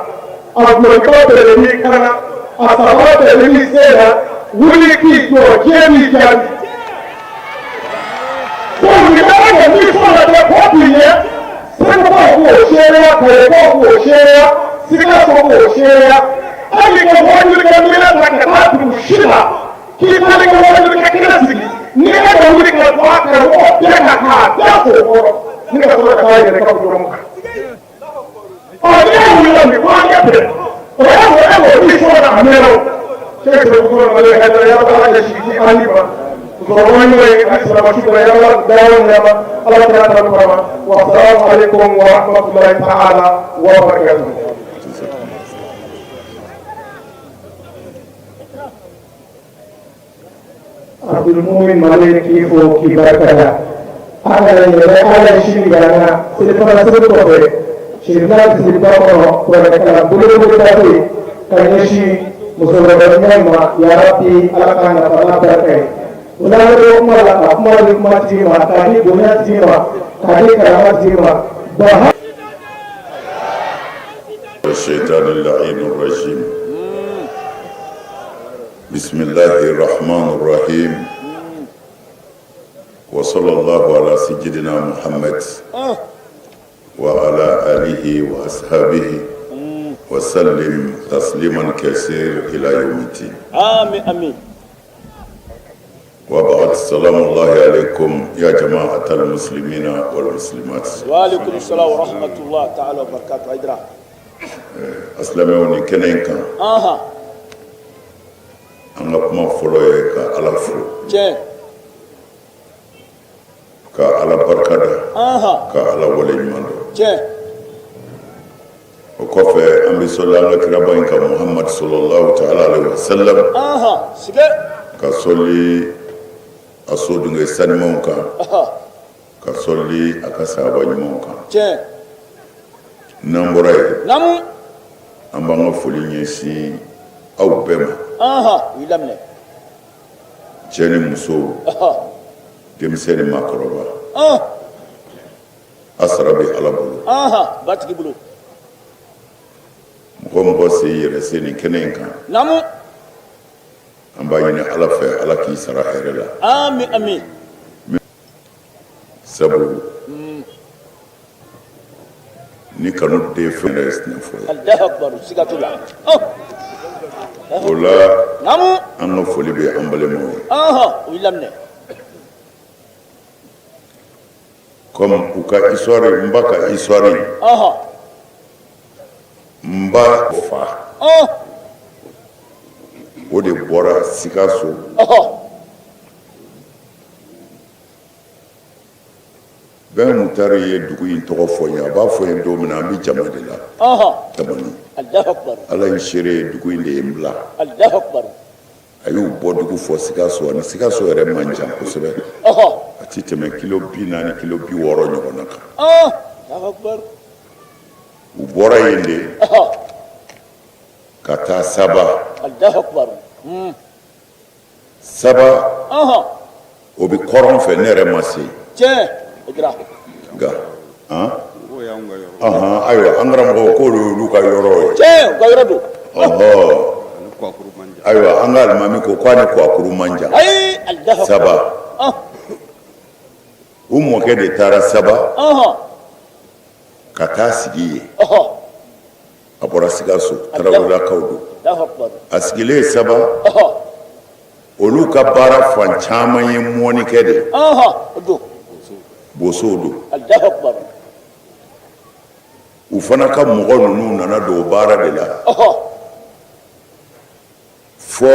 a dulɔkiba bɛlɛn b'i kan na, a sabara bɛlɛn b'i sen na, wuli k'i jɔ, diɲɛ b'i jaabi. Ko nin bɛ kɛ min fɔlɔ tɛ kɔ b'i ɲɛ, Segukaw k'o seereya, Kayekaw k'o seereya, Sikaso k'o seereya hali ka wajulikɛ minɛn ta ka taa dugu si la k'i taara ka wajulikɛ kɛnɛ sigi ni e ka wuli ka bɔ a karamɔgɔ bɛɛ kan k'a bɛɛ k'o kɔrɔ ni ka sɔrɔ ka taa yɛrɛ ka dɔrɔn kan ɔ ni e wulila bi ko an kɛ bɛn o y'a sɔrɔ e b'o min fɔ a mɛnna o cɛ sɛbɛn kɔrɔ mali hayidara yala ala ka si di an ni ma musokɔrɔba ɲuman ye ani silama su fɛ yala dawa ɲama ala kira ta kɔrɔma wa salamu aleykum wa rahmatulahi ta'ala wa barakatuh. Abdulmumin Male k'i fo k'i barika da an kana ɲinɛ ala ye sini yira an na selifana seli kɔfɛ sirifila siriba kɔnɔ kuranɛkalan belebeleba bɛ yen ka ɲɛsin musokɔrɔba ɲuman ma yarabi ala k'a nafa n'a barika ye o la an bɛ bɔ kuma la ka kuma di kuma tigi ma k'a di bonya tigi ma k'a di karama tigi ma baha. الشيطان اللعين الرجيم بسم الله الرحمن الرحيم وصلى الله على سيدنا محمد وعلى آله وأصحابه وسلم تسليما كثير إلى يوم الدين آمين آمين وبعد السلام الله عليكم يا جماعة المسلمين والمسلمات وعليكم السلام ورحمة الله تعالى وبركاته Haidara Asilamɛw ni kɛnɛ in kan an ka kuma fɔlɔ ye ka Ala fo tiɲɛ ka Ala barika da ka Ala waleɲuman dɔn tiɲɛ o kɔfɛ an bɛ sɔli an ka kiraba in kan Muhamadu salalahu taala alehi wasalam ka sɔli a sodunkɛ sanimanw kan ka sɔli a ka sahaba ɲumanw kan n'an bɔra yen an b'an ka foli ɲɛsin aw bɛɛ ma cɛ ni muso denmisɛn ni maakɔrɔba a sara bɛ ala bolo batigi bolo mɔgɔ mɔgɔ se yɛrɛ se nin kɛnɛ in kan an b'a ɲini ala fɛ ala k'i sara hɛrɛ la ami ami sabu ni kanu den fɛn yɛrɛ ye sinafɔ ye Allahu akbar siga t'o la o la an ka foli bɛ an balimaw ye u y'i laminɛ comme u ka histoire n ba ka histoire n ba fa o de bɔra Sikaso Bɛn Mutari ye dugu in tɔgɔ fɔ n ye a b'a fɔ n ye don min na an bɛ jama de la Tamani Ala ye seere ye dugu in de ye n bila a y'u bɔ dugu fɔ Sikaso ani Sikaso yɛrɛ man jan kosɛbɛ a ti tɛmɛ kilo 40 kilo 60 ɲɔgɔn na kan u bɔra yen de ka taa Saba Saba o bɛ kɔrɔn fɛ ne yɛrɛ ma se nka ayiwa an karamɔgɔ k'olu y'olu ka yɔrɔ ye ayiwa an ka alimami ko k'a ni Kuwakuru man jan Saba u mɔkɛ de taara Saba ka taa sigi yen a bɔra Sikaso Tarawelelakaw don a sigilen Saba olu ka baara fan caman ye mɔnnikɛ de ye bosow don u fana ka mɔgɔ ninnu nana don o baara de la fɔ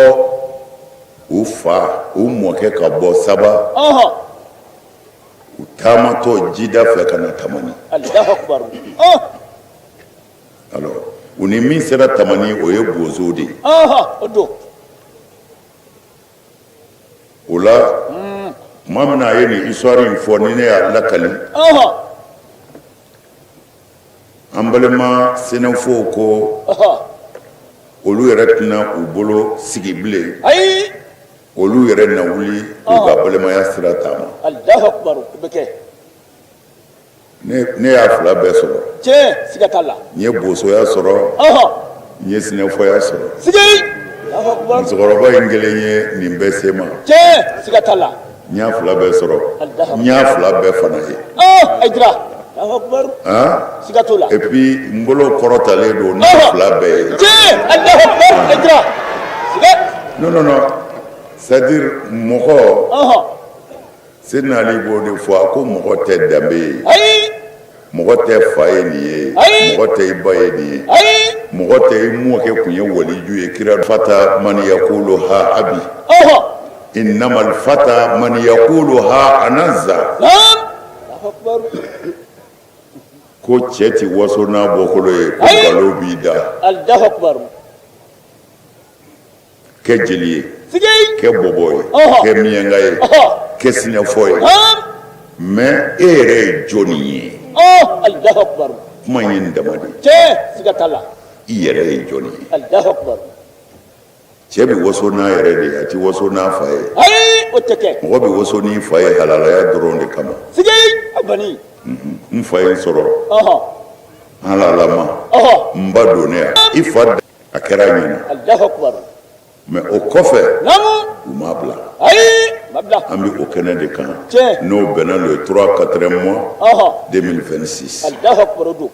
u fa u mɔkɛ ka bɔ Saba u taamatɔ jida fɛ ka na Tamani alors u ni min sera Tamani o ye bozo de ye o la tuma min na a ye nin histoire in fɔ ni ne y'a lakali an balima sɛnɛfow ko olu yɛrɛ tɛna u bolo sigi bilen olu yɛrɛ na wuli k'u ka balimaya sira taama Ne y'a fila bɛɛ sɔrɔ tiɲɛ siga t'a la n ye bosoya sɔrɔ n ye sinɛfɔya sɔrɔ musokɔrɔba in kelen ye nin bɛɛ se n ma tiɲɛ siga t'a la n y'a fila bɛɛ sɔrɔ n y'a fila bɛɛ fana ye Hayidara. Han siga t'o la et puis n bolo kɔrɔtalen don ni fila bɛɛ ye tiɲɛ Alahu akibaru Hayidara siga non non non c'est à dire mɔgɔ ɔhɔn Seydina Ali b'o de fɔ a ko mɔgɔ tɛ danbe ye ayi mɔgɔ tɛ fa ye nin ye Ayi. mɔgɔ tɛ i ba ye nin ye ayi mɔgɔ tɛ i mɔkɛ kun ye waliju ye kira fata man yakulu ha abi ɔhɔn innamal fata man yakulu ha anaza naam Alahu akibaru ko cɛ ti waso n'a bɔkolo ye ko Ayi. nkalon b'i da Alahu akibaru kɛ jeli ye sigi kɛ bɔbɔ ye Ɔhɔ. kɛ miyanka ye ɔhɔ kɛ sinafɔ ye naam mais e yɛrɛ ye jɔnni ye ɔ Alahu akibaru kuma in ye nin dama de ye tiɲɛ siga t'a la i yɛrɛ ye jɔnni ye Alahu akibaru cɛ bɛ waso n'a yɛrɛ de ye a ti waso n'a fa ye ayi o tɛ kɛ mɔgɔ bɛ waso n'i fa ye halalaya dɔrɔn de kama sigi a bani n fa ye n sɔrɔ ɔhɔ halalama ɔhɔ n ba donnen yan i fa a kɛra a ɲɛna Alahu akibaru mais o kɔfɛ naamu u m'a bila ayi ma bila an bɛ o kɛnɛ de kan Tiɲɛ. n'o bɛnna le 3 4 mois ɔhɔ 2026 Alahu akibaru don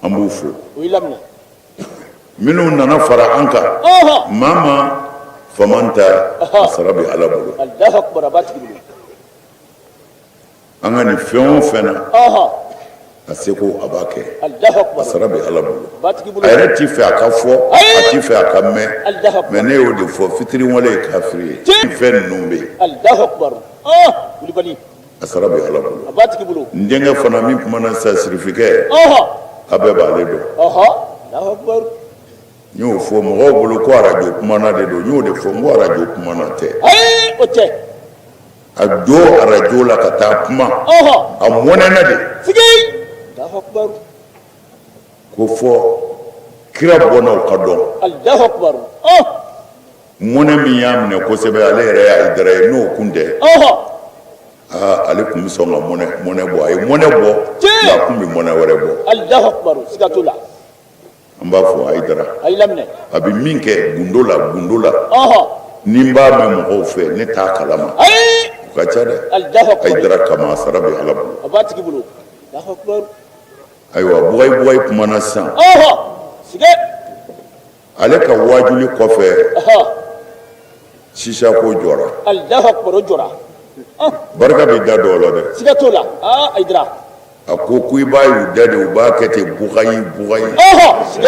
an b'u fo o y'i laminɛ minnu nana fara an kan ɔhɔ maa ma faman ta a sara bɛ ala bolo Alahu akibaru a b'a tigi bolo an ka nin fɛn o fɛn na ɔhɔ a seko a b'a kɛ Alahu a akibaru sara bɛ ala bolo a b'a tigi a bolo yɛrɛ ti fɛ a ka fɔ a ti fɛ a ka mɛn Alahu akibaru mais ne y'o de fɔ fitiriwale ye kafiri ye Tiɲɛ. fɛn ninnu bɛ yen Alahu akibaru ɔ wulibali a sara bɛ ala bolo a b'a tigi bolo n denkɛ fana min kumana sisan sirifikɛ ɔhɔ a bɛɛ b'ale dɔn ɔhɔ Alahu akibaru n y'o fɔ mɔgɔw bolo ko arajo kumana de don n y'o de fɔ n ko arajo kumana tɛ ayi o tɛ a don arajo la ka taa kuma ɔhɔ a mɔnɛna de sigi Alahu akibaru ko fɔ kira bɔnnaw ka dɔn Alahu akibaru ɔ mɔnɛ min y'a minɛ kosɛbɛ ale yɛrɛ ye Hayidara ye n'o kun tɛ ɔhɔ aa ale tun bɛ sɔn ka mɔnɛ mɔnɛ bɔ a ye mɔnɛ bɔ Tiɲɛ. nka a tun bɛ mɔnɛ wɛrɛ bɔ Alahu akibaru siga t'o la an b'a fɔ Hayidara a y'i laminɛ a bɛ min kɛ gundo la gundo la ɔhɔ ni n b'a mɛn mɔgɔw fɛ ne t'a kalama ayi o ka ca dɛ Alahu akibaru Hayidara kama a sara bɛ ala bolo a b'a tigi bolo Alahu akibaru ayiwa bugayi bugayi kumana sisan ɔhɔ sigi ale ka waajuli kɔfɛ ɔhɔ sisa ko jɔra Alahu akibaru o jɔra barika bɛ da dɔw la dɛ siga t'o la aa Hayidara a ko ko i b'a y'u da de u b'a kɛ ten bugayi bugayi ɔhɔ sigi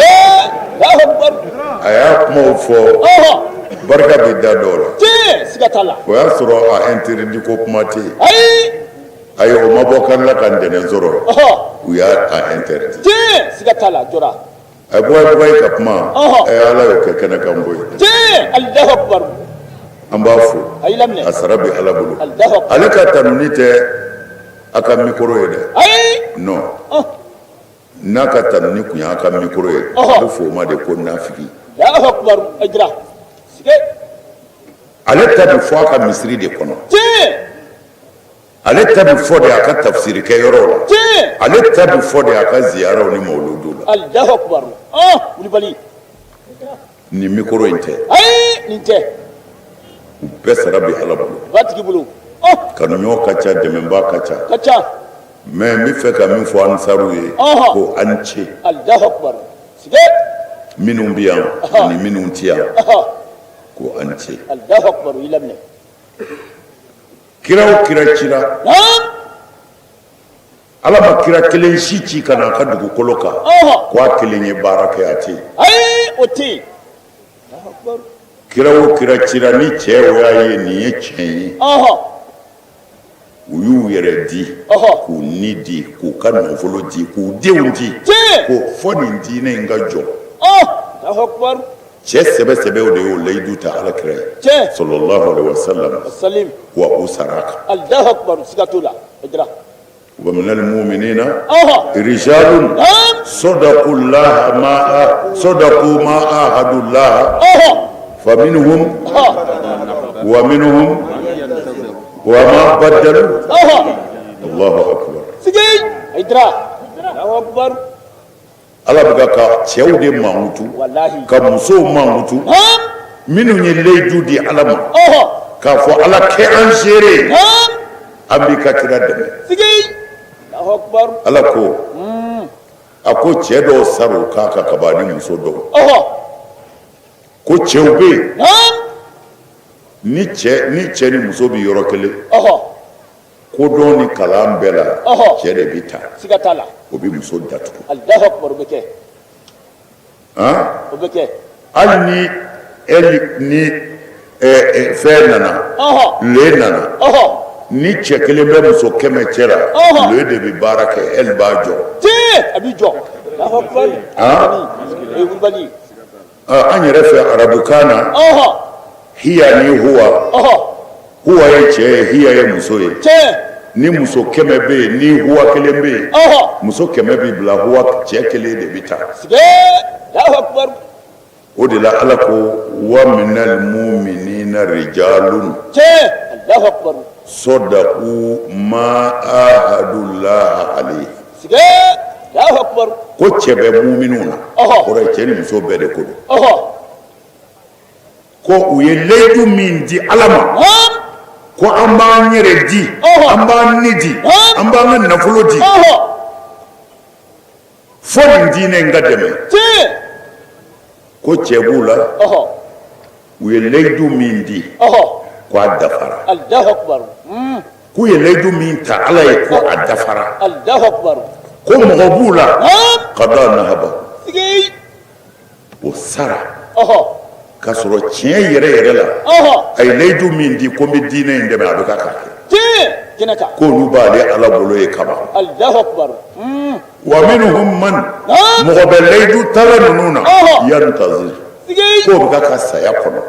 Alahu akibaru a y'a kumaw fɔ ɔhɔ barika bɛ da dɔw la tiɲɛ siga t'a la o y'a sɔrɔ a interdit ko kuma tɛ yen ayi ayi o ma bɔ kari la ka ntɛnɛn sɔrɔ ɔhɔ u y'a a interdit tiɲɛ siga t'a la jɔra a bugayi bugayi ka kuma Ɔhɔ. ɛ ala y'o kɛ kɛnɛ kan koyi tiɲɛ Alahu akibaru an b'a fo a y'i laminɛ a sara bɛ ala bolo Alahu akibaru ale ka tanuni tɛ a ka mikoro ye dɛ ayi non ɔh n'a ka tanuni kun y'a ka mikoro ye Ɔhɔ. a bɛ fɔ o ma de ko nafigi Alahu akibaru Hayidara sigi ale ta bɛ fɔ a ka misiri de kɔnɔ tiɲɛ ale ta bɛ fɔ de a ka tafsiri kɛ yɔrɔw la tiɲɛ ale ta bɛ fɔ de a ka ziyaraw ni mawuludu la Alahu akibaru ɔh wulibali nin mikoro in tɛ ayi nin tɛ u bɛɛ sara bɛ ala bolo a b'a tigi bolo ɔh kanuɲɔgɔn ka ca dɛmɛbaa ka ca ka ca mais n bɛ fɛ ka min fɔ ansaruw ye Ɔhɔ. ko a ni ce Alahu akibaru sigi minnu bɛ yan ani minnu tɛ yan ɔhɔ ko a ni ce Alahu akibaru i laminɛ kira o kira cira naam ala ma kira kelen si ci ka na a ka dugukolo kan ɔhɔ ko a kelen ye baara kɛ a tɛ yen ayi o tɛ yen Alahu akibaru kira o kira cira ni cɛw y'a ye nin ye tiɲɛ ye ɔhɔ u y'u yɛrɛ di Ɔhɔ. k'u ni di k'u ka nafolo di k'u denw di tiɲɛ ko fɔ nin diinɛ in ka jɔ ɔh Alahu akibaru cɛ sɛbɛ sɛbɛw de y'o layidu ta ala kira ye tiɲɛ sallallahu alaihi wasallam salim wa u sara a kan Alahu akibaru siga t'o la Hayidara wa minal mu'minina ɔhɔ rijalun naam sadaqullaha ma sadaqu ma ahadullaha ɔhɔ faminhum ɔhɔ wa minhum wa ma baddalu ɔhɔ Allahu akbar sigi Hayidara Alahu akibaru ala bɛ ka ka cɛw de mankutu walahi ka musow mankutu naam minnu ye layidu di ala ma ɔhɔ k'a fɔ ala kɛ an seere ye naam an b'i ka kira dɛmɛ sigi Ala ko a ko cɛ dɔw sara u kan kan ka ban ni muso dɔw ko cɛw bɛ yen ni cɛ ni cɛ ni muso bɛ yɔrɔ kelen kodɔn ni kalan bɛɛ la cɛ de bɛ ta siga t'a la o bɛ muso datugu Alahu akibaru o bɛ kɛ o bɛ kɛ hali ni ɛli ni fɛn nana le nana ni cɛ kelen bɛ muso 100 cɛ la le de bɛ baara kɛ ɛli b'a jɔ a b'i jɔ o ye wulibali ye an yɛrɛ fɛ arabukan na hiya ni huwa huwa ye cɛ ye hiya ye muso ye ni muso 100 bɛ yen ni huwa kelen bɛ yen muso 100 bɛ bila huwa cɛ kelen de bɛ ta o de la ala ko wa minal muminina rijalun sɔdaku ma ahadulaha alayhi ko cɛ bɛ muminw na kɔrɔ ye cɛ ni muso bɛɛ de ko don ko u ye layidu min di ala ma ko an b'an yɛrɛ di an b'an ni di an b'an ka nafolo di fo nin diinɛ in ka dɛmɛ ko cɛ b'u la u ye layidu min di ko a dafara k'u ye layidu min ta ala ye ko a dafara ko mɔgɔ b'u la kada nahaba o sara k'a sɔrɔ tiɲɛ yɛrɛ yɛrɛ la a ye layidu min di ko n bɛ diinɛ in dɛmɛ a bɛ ka k'a kɛ k'olu b'ale ala bolo ye kaban wa minhum man mɔgɔ bɛ layidu tala ninnu na yantazir k'o bɛ ka ka saya kɔnɔ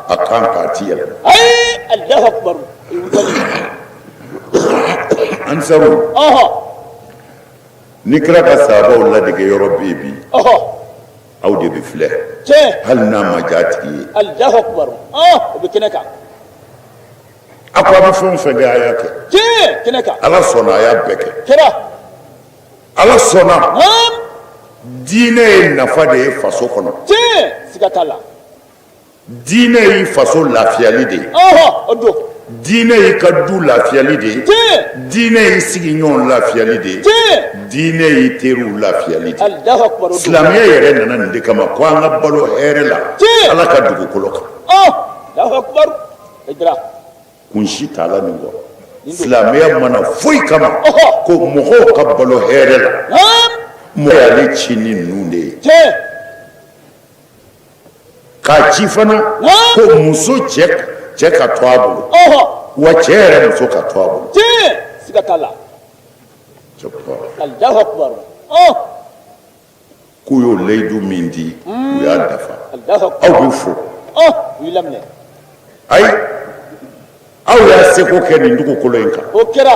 a kan k'a ti yɛlɛma ansaru ni kira ka sahabaw ladege yɔrɔ bɛ yen bi aw de bɛ filɛ hali n'a ma diya a tigi ye Alahu akibaru o bɛ kɛnɛ kan a ko a bɛ fɛn o fɛn kɛ a y'a kɛ kɛnɛ kan ala sɔnna a y'a bɛɛ kɛ kɛra ala sɔnna diinɛ ye nafa de ye faso kɔnɔ siga t'a la Diinɛ y'i faso lafiyali de ye o don diinɛ y'i ka du lafiyali de ye diinɛ y'i sigiɲɔgɔn lafiyali de ye diinɛ y'i teriw lafiyali de ye silamɛya yɛrɛ nana nin de kama ko an ka balo hɛrɛ la ala ka dugukolo kan kun si t'a la nin kɔ silamɛya ma na foyi kama ko mɔgɔw ka balo hɛrɛ la mɔgɔ y'ale ci ni ninnu de ye K'a ci fana ko muso cɛ cɛ ka to a bolo wa cɛ yɛrɛ muso ka to a bolo siga t'a la k'u y'o layidu min di u y'a dafa aw bɛ fo ayi aw y'a seko kɛ nin dugukolo in kan o kɛra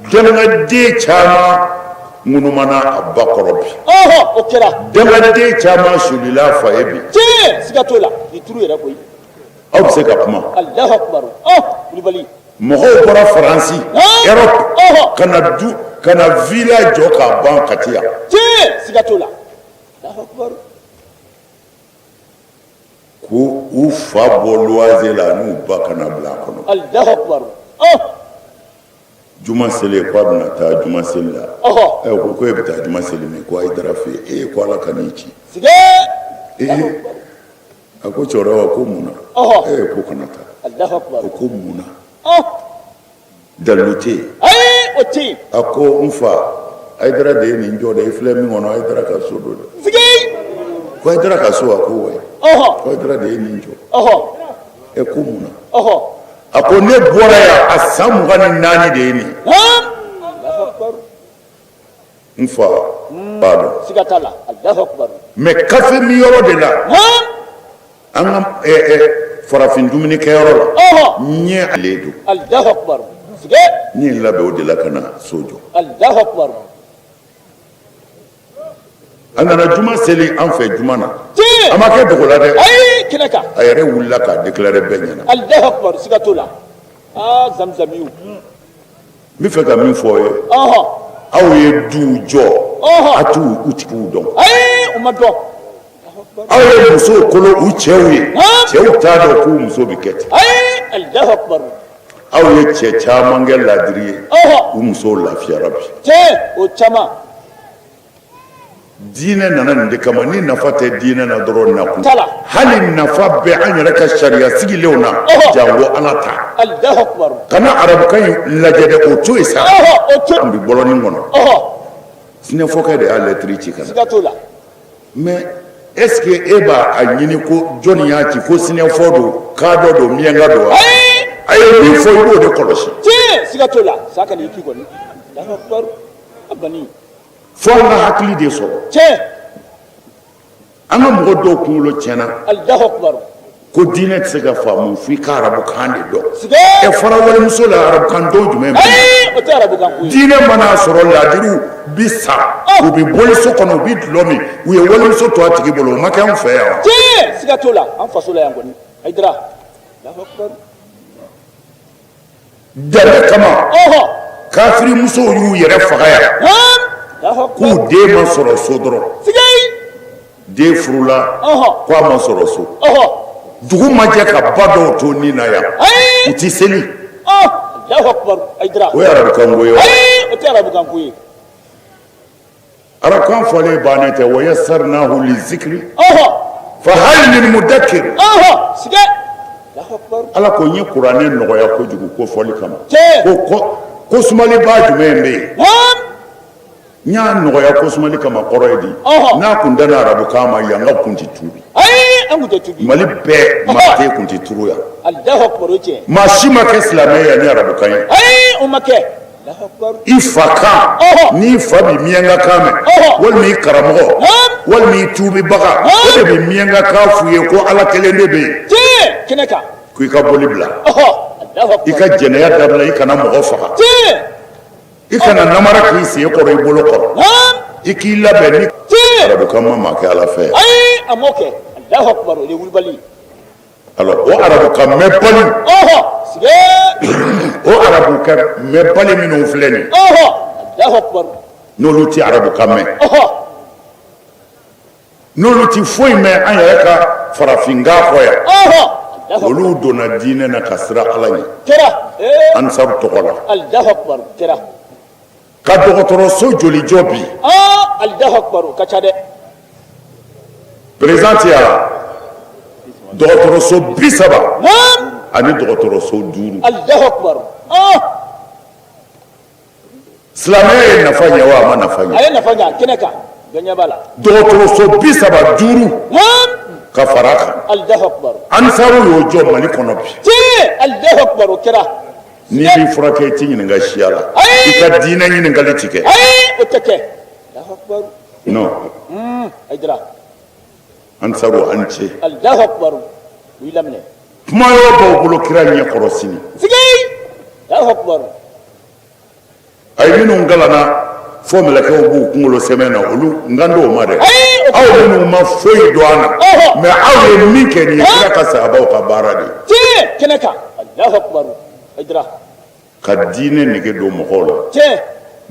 dangaden caman ŋunumana a ba kɔrɔ bi o kɛra dangaden caman sulila a fa ye bi tiɲɛ siga t'o la nin turu yɛrɛ koyi aw bɛ se ka kuma Alahu akibaru kulubali mɔgɔw bɔra faransi Europe ka na du ka na villa jɔ k'a ban Kati yan tiɲɛ siga t'o la Alahu akibaru Ko u fa bɔ luwanze la n'u ba ka na bila a kɔnɔ. Alahu akibaru. Juma selen k'a bɛna taa juma seli la. Ɔhɔ. Ɛ ko ko e bɛ taa juma seli min ko Hayidara fɛ yen ee ko Ala kan'i ci. Sigee. Ee a ko cɛkɔrɔba ko mun na? Ɔhɔ. Ee ko kana taa. Alahu akibaru. O ko mun na? Ɔh. Dalilu tɛ yen. Ayi o tɛ yen. A ko n fa Hayidara de ye nin jɔ dɛ i filɛ min kɔnɔ Hayidara ka so don dɛ. Sigee. Ko Hayidara ka so wa ko wayi. Ɔhɔ. Ko Hayidara de ye nin jɔ. Ɔhɔ. Ɛ ko mun na? Ɔhɔ. A ko ne bɔra yan a san 24 de ye nin ye. Naam. Alahu akibaru. N fa b'a dɔn. Siga t'a la. Alahu akibaru. Mais kafe min yɔrɔ de la. Naam. An ka farafin dumunikɛyɔrɔ la. Ɔhɔ. N ye ale don. Alahu akibaru. Sigee. N ye n labɛn o de la ka na so jɔ. Alahu akibaru. A nana juma seli an fɛ juma na. Tiɲɛ. A ma kɛ dogo la dɛ. Ayi kɛnɛ kan. A yɛrɛ wulila k'a déclarer bɛɛ ɲɛna. Alahu akibaru siga t'o la. Aa zamzamiw. N bɛ fɛ ka min fɔ aw ye. Ɔhɔ. Aw ye duw jɔ. Ɔhɔ. A t'u u tigiw dɔn. Ayi u ma dɔn. Aw ye musow kolo u cɛw ye. Naam. Cɛw t'a dɔn k'u muso bɛ kɛ ten. Ayi Alahu akibaru. Aw ye cɛ caman kɛ ladiri ye, u musow lafiyara bi. Tiɲɛ, o caman. Diinɛ nana nin de kama. Ni nafa tɛ diinɛ na dɔrɔn, nakun hali nafa bɛ an yɛrɛ ka sariya sigilenw na, janko Ala ta. Kana arabukan in lajɛ dɛ, o to yen sa. An bɛ bɔlɔnin kɔnɔ, sinafɔkɛ de y'a lɛtiri ci ka na. Mais est ce que e b'a a ɲini ko jɔnni y'a ci, ko sinafɔ don, kadɔ don, miyanka don wa? A ye min fɔ, i b'o de kɔlɔsi. Tiɲɛ, siga t'o la. Sa ka n'i k'i kɔni. Alahu akibaru. A bani. Fo an ka hakili de sɔrɔ. Tiɲɛ. An ka mɔgɔ dɔw kunkolo tiɲɛna. Alahu akibaru. Ko diinɛ tɛ se ka faamu f'i ka arabukan de dɔn. Ɛ, fara walimuso la, arabukan dɔn jumɛn bɛ yen? O tɛ arabukan ko ye. Diinɛ mana sɔrɔ, laadiriw bi sa, u bɛ boli so kɔnɔ, u bɛ dulɔ min, u ye walimuso to a tigi bolo. O ma kɛ anw fɛ yan wa? Tiɲɛ, siga t'o la, an faso la yan kɔni. Hayidara. Alahu akibaru. Danbe kama, kafiri musow y'u yɛrɛ faga yan k'u den ma sɔrɔ so dɔrɔn. Den furula ko a ma sɔrɔ so. Dugu ma jɛ ka ba dɔw to ni na yan, u tɛ seli. O ye arabukan ko ye wa? O tɛ arabukan ko ye. Arabukan fɔlen bannen tɛ. Wa yassarnahu lizikri fa hal min mudakkir. Ala ko n ye kuranɛ nɔgɔya kojugu ko fɔli kama. Ko ko sumalibaa jumɛn bɛ yen? N y'a nɔgɔya ko sumali kama kɔrɔ ye di? N'a kun danna arabukan ma, yan ka kun tɛ tuubi. Mali bɛɛ maa tɛ kun tɛ turu yan. Maa si ma kɛ silamɛ yan ni arabukan ye. I fa kan, n'i fa bɛ miyankakan mɛn, walima i karamɔgɔ, walima i tuubibaga, o de bɛ miyankakan f'u ye ko Ala kelen de bɛ yen, ko i ka boli bila, i ka jɛnɛya dabila, i kana mɔgɔ faga, i kana namara k'i sen kɔrɔ, i bolo kɔrɔ, i k'i labɛn. Ni arabukan ma maa kɛ Ala fɛ. A m'o kɛ. Alahu akibaru, o de ye wulibali ye. Alors, o arabukan mɛnbali, o arabukan mɛnbali minnu filɛ nin, n'olu tɛ arabukan mɛn, n'olu tɛ foyi mɛn an yɛrɛ ka farafinkan kɔ yan, olu donna diinɛ na ka siran Ala ɲɛ ansaru tɔgɔ la. Ka dɔgɔtɔrɔso joli jɔ bi? Alahu akibaru, o ka ca dɛ. Président tɛ yan, dɔgɔtɔrɔso 30 ani dɔgɔtɔrɔso 5. Alahu akibaru. Silamɛya ye nafa ɲɛ wa, a ma nafa ɲɛ? A ye nafa ɲɛ kɛnɛ kan, bɛɛ ɲɛ b'a la. Dɔgɔtɔrɔso 35 ka fara a kan. Alahu akibaru. Ansaru y'o jɔ Mali kɔnɔ bi. Tiɲɛ, alahu akibaru, o kɛra. N'i b'i furakɛ, i t'i ɲininka siya la, i ka diinɛ ɲininkali ti kɛ. O tɛ kɛ. Non. Hayidara. Ansaru, an ce. Alahu akibaru, u y'i laminɛ. Kuma yɔrɔ b'aw bolo kira ɲɛ kɔrɔ sini. Sigi. Alahu akibaru. A ye minnu kalanna fo mɛlɛkɛw b'u kunkolo sɛmɛ na, olu n kan t'o ma dɛ. Aw minnu ma foyi dɔn an na, mais aw ye min kɛ nin ye kira ka sahabaw ka baara de ye. Tiɲɛ, kɛnɛ kan. Alahu akibaru. Hayidara. Ka diinɛ nege don mɔgɔw la. Tiɲɛ.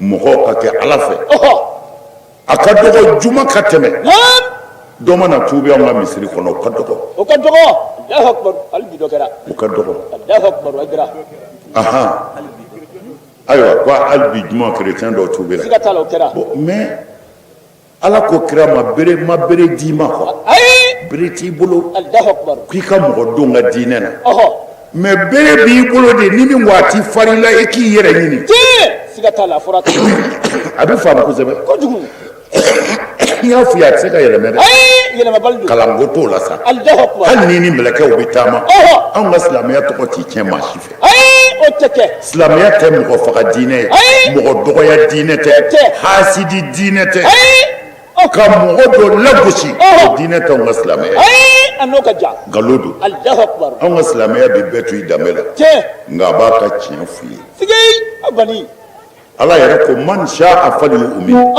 Mɔgɔw ka kɛ Ala fɛ. A ka dɔgɔ juma ka tɛmɛ. Dɔ mana tuubi anw ka misiri kɔnɔ, o ka dɔgɔ. O ka dɔgɔ. Alahu akibaru. Hali bi dɔ kɛra. O ka dɔgɔ. Alahu akibaru. Hayidara. Ahan. Ayiwa, ko hali bi juma kerecɛn dɔw tuubira. Siga t'a la, o kɛra. Bon, mais Ala ko kira ma, bere ma bere d'i ma quoi. Ayi. Bere t'i bolo. Alahu akibaru. K'i ka mɔgɔ don ka diinɛ na. Mais bere b'i bolo de, ni min waati farila, i k'i yɛrɛ ɲini. Tiɲɛ, siga t'a la, a fɔra ten. A bɛ faamu kosɛbɛ. Kojugu. N y'a f'i ye, a tɛ se ka yɛlɛmɛ dɛ. Ayi, yɛlɛmabali don. Kalanko t'o la sa. Alahu akibaru. Hali ni ni mɛlɛkɛw bɛ taama. Anw ka silamɛya tɔgɔ t'i tiɲɛ maa si fɛ. Ayi, o tɛ kɛ. Silamɛya tɛ mɔgɔ faga diinɛ ye. Ayi. Mɔgɔ dɔgɔya diinɛ tɛ. O tɛ. Hasidi diinɛ tɛ. Ayi. Ka mɔgɔ dɔ lagosi. O diinɛ t'anw ka silamɛya ye. Ayi, a n'o ka jan. Nkalon don. Alahu akibaru. Anw ka silamɛya bɛ bɛɛ to i danbe la. Tiɲɛ. Nka a b'a ka tiɲɛ f'i ye. Sigi, a bani. Ala yɛrɛ ko man sha'a falyu'min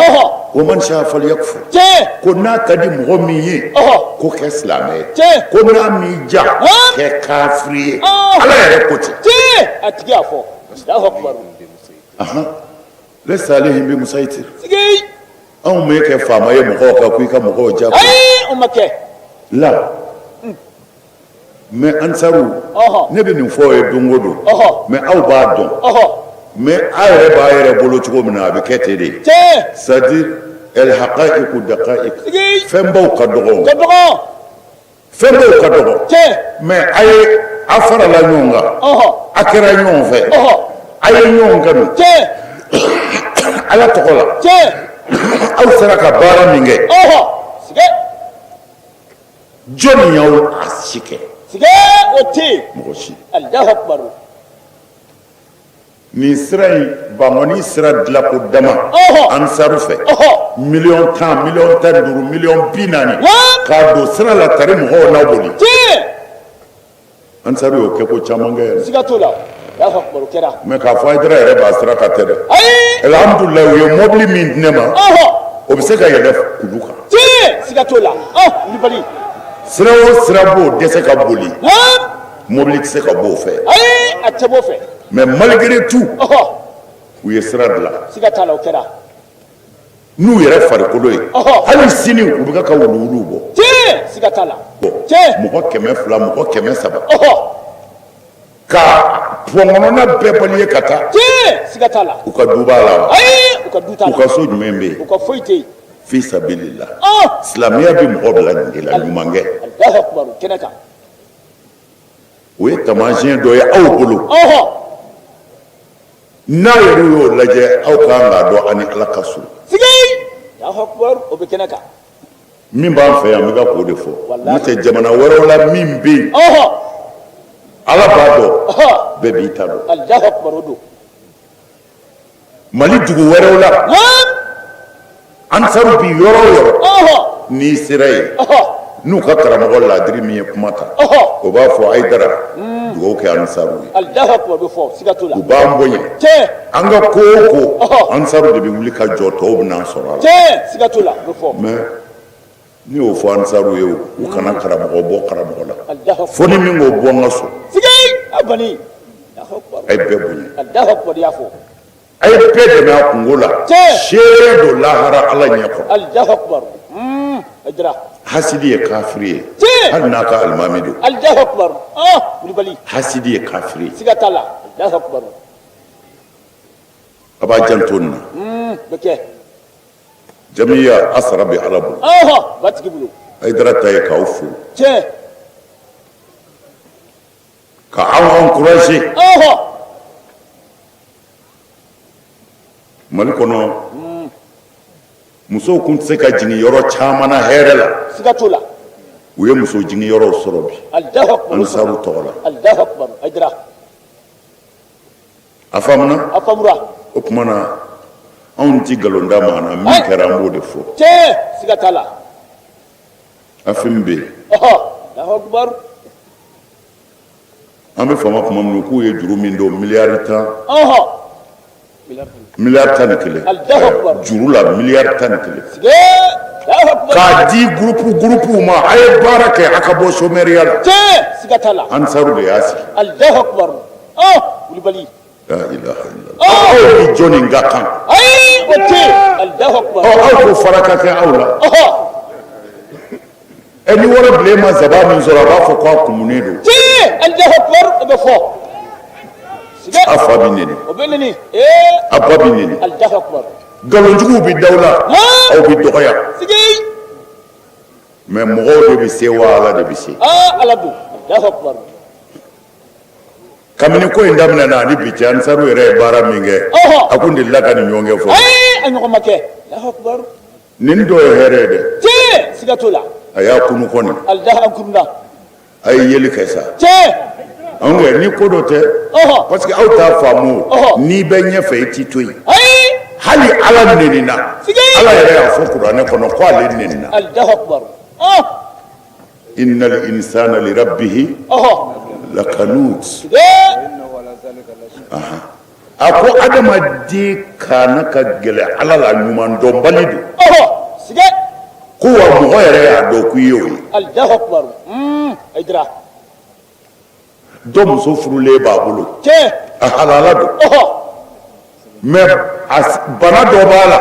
wa man sha'a falyakfur. Tiɲɛ. Ko n'a ka di mɔgɔ min ye, ko kɛ silamɛ ye. Tiɲɛ. Ko n'a m'i diya, kɛ kafiri ye. Ala yɛrɛ ko ten. Tiɲɛ, a tigi y'a fɔ. Alahu akibaru. Ahan. Laysa alayhim bi musaytir. Sigi. Anw m'e kɛ faama ye mɔgɔw kan ko i ka mɔgɔw jagoya. Ayi, o ma kɛ. La. Mais ansaru, ne bɛ nin fɔ aw ye don o don, mais aw b'a dɔn, mais aw yɛrɛ b'a yɛrɛ bolo cogo min na, a bɛ kɛ ten de. C'est à dire el haqa'iqu daqa'iq, fɛnbaw ka dɔgɔ, fɛnbaw ka dɔgɔ, mais a ye a farala ɲɔgɔn kan, a kɛra ɲɔgɔn fɛ, a ye ɲɔgɔn kanu Ala tɔgɔ la, aw sera ka baara min kɛ. Jɔnni y'aw a si kɛ? O tɛ yen. Mɔgɔ si. Alahu akibaru. Nin sira in, Bankɔni sira dilanko dama ansaru fɛ, miliyɔn 10, miliyɔn 15, miliyɔn 40 k'a don sira la tari mɔgɔw n'a boli. Ansaru y'o kɛ ko caman kɛ yɛrɛ. Siga t'o la. Alahu akibaru kɛra. Mais k'a fɔ Hayidara yɛrɛ b'a sira kan tɛ dɛ. Ayi. Alhamdulilayi, u ye mɔbili min di ne ma. O bɛ se ka yɛlɛ kulu kan. Tiɲɛ, siga t'o la. Wulibali. Sira o sira b'o dɛsɛ ka boli. Mɔbili tɛ se ka b'o fɛ. Ayi, a tɛ b'o fɛ. Mais malgré tout. U ye sira dilan. Siga t'a la, o kɛra. N'u yɛrɛ farikolo ye, hali sini u bɛ ka wuluwuluw bɔ. Tiɲɛ, siga t'a la. Tiɲɛ. Mɔgɔ 200, mɔgɔ 300. Ka pɔn kɔnɔna bɛɛ balayer ka taa. Tiɲɛ, siga t'a la. U ka du b'a la wa? Ayi, u ka du t'a la. U ka so jumɛn bɛ yen? U ka foyi tɛ yen. Fi sabilillah. Silamɛya bɛ mɔgɔ bila nin de la, ɲuman kɛ. Alahu akibaru, kɛnɛ kan. O ye taamasiyɛn dɔ ye aw bolo. N'a yɛrɛ y'o lajɛ, aw ka kan k'a dɔn ani Ala ka surun. Sigi! Alahu akibaru, o bɛ kɛnɛ kan. Min b'an fɛ yan, n bɛ ka k'o de fɔ. N'o tɛ jamana wɛrɛw la min bɛ yen. Ala b'a dɔn. Bɛɛ b'i ta dɔn. Alahu akibaru, o don. Mali dugu wɛrɛw la. Ansaru bi yɔrɔ o yɔrɔ, n'i sera yen, n'u ka karamɔgɔ ladiri min ye kuma ta, o b'a fɔ Hayidara, dugawu kɛ ansaru ye. U b'an bonya, an ka ko o ko, ansaru de bɛ wuli ka jɔ, tɔw bɛ n'an sɔrɔ a la. Mais n'i y'o fɔ ansaru ye, u kana karamɔgɔ bɔ karamɔgɔ la, fo ni min k'o bɔ n ka so. A ye bɛɛ bonya. A ye bɛɛ dɛmɛ a kunko la, seereya don lahara Ala ɲɛ kɔrɔ. Hasidi ye kafiri ye, hali n'a ka alimami don. Hasidi ye kafiri ye. A b'a janto nin na. Jamiya, a sara bɛ Ala bolo. Hayidara ta ye k'aw fo. Ka aw encourager. Mali kɔnɔ, musow kun tɛ se ka jigin yɔrɔ caman na hɛrɛ la. Siga t'o la. U ye muso jigin yɔrɔw sɔrɔ bi. Alahu akibaru. Ansaru tɔgɔ la. Alahu akibaru. Hayidara. A faamuna? A faamura. O tuma na, anw ti nkalon da maa na, min kɛra an b'o de fɔ. Tiɲɛ, siga t'a la. AFIM bɛ yen. Alahu akibaru. An bɛ fama tuma min k'u ye juru min don miliyari 10, miliyari 11 juru la, miliyari 11 k'a di groupe groupew ma, a ye baara kɛ, a ka bɔ chômeurya la. Ansaru de y'a sigi. La ilaha illallah. Aw ni jɔnni ka kan? Aw ko fara ka kɛ aw la. Ɛ, ni warabilen ma zaban min sɔrɔ, a b'a fɔ k'a kumunen don. Tiɲɛ, Alahu akibaru, o bɛ fɔ. A fa bɛ neni. O bɛ neni. A ba bɛ neni. Alahu akibaru. Nkalonjuguw bɛ d'aw la, aw bɛ dɔgɔya. Mais mɔgɔw de bɛ se wa Ala de bɛ se? Aa, Ala don. Alahu akibaru. Kabini ko in daminɛna ani bi cɛ, Ansaru yɛrɛ ye baara min kɛ, a kun delila ka nin ɲɔgɔn kɛ fɔlɔ. Ayi, a ɲɔgɔn ma kɛ. Alahu akibaru. Nin dɔ ye hɛrɛ ye dɛ. Tiɲɛ, siga t'o la. A y'a kunu kɔni. Alahu, an kununa. A ye yeli kɛ sa. Tiɲɛ. Anw kɛ ni ko dɔ tɛ. Parce que aw t'a faamu o. N'i bɛ ɲɛfɛ, i t'i to yen. Ayi. Hali Ala nenina. Ala yɛrɛ y'a fɔ kuranɛ kɔnɔ ko ale nenina. Alahu akibaru. Innal insana li rabbihi lakanut. A ko adamaden kana ka gɛlɛn Ala la, ɲuman dɔnbali don. Ko wa mɔgɔ yɛrɛ y'a dɔn k'i ye o ye. Alahu akibaru. Hayidara. Dɔ muso furulen b'a bolo. A halala don. Mais bana dɔ b'a la.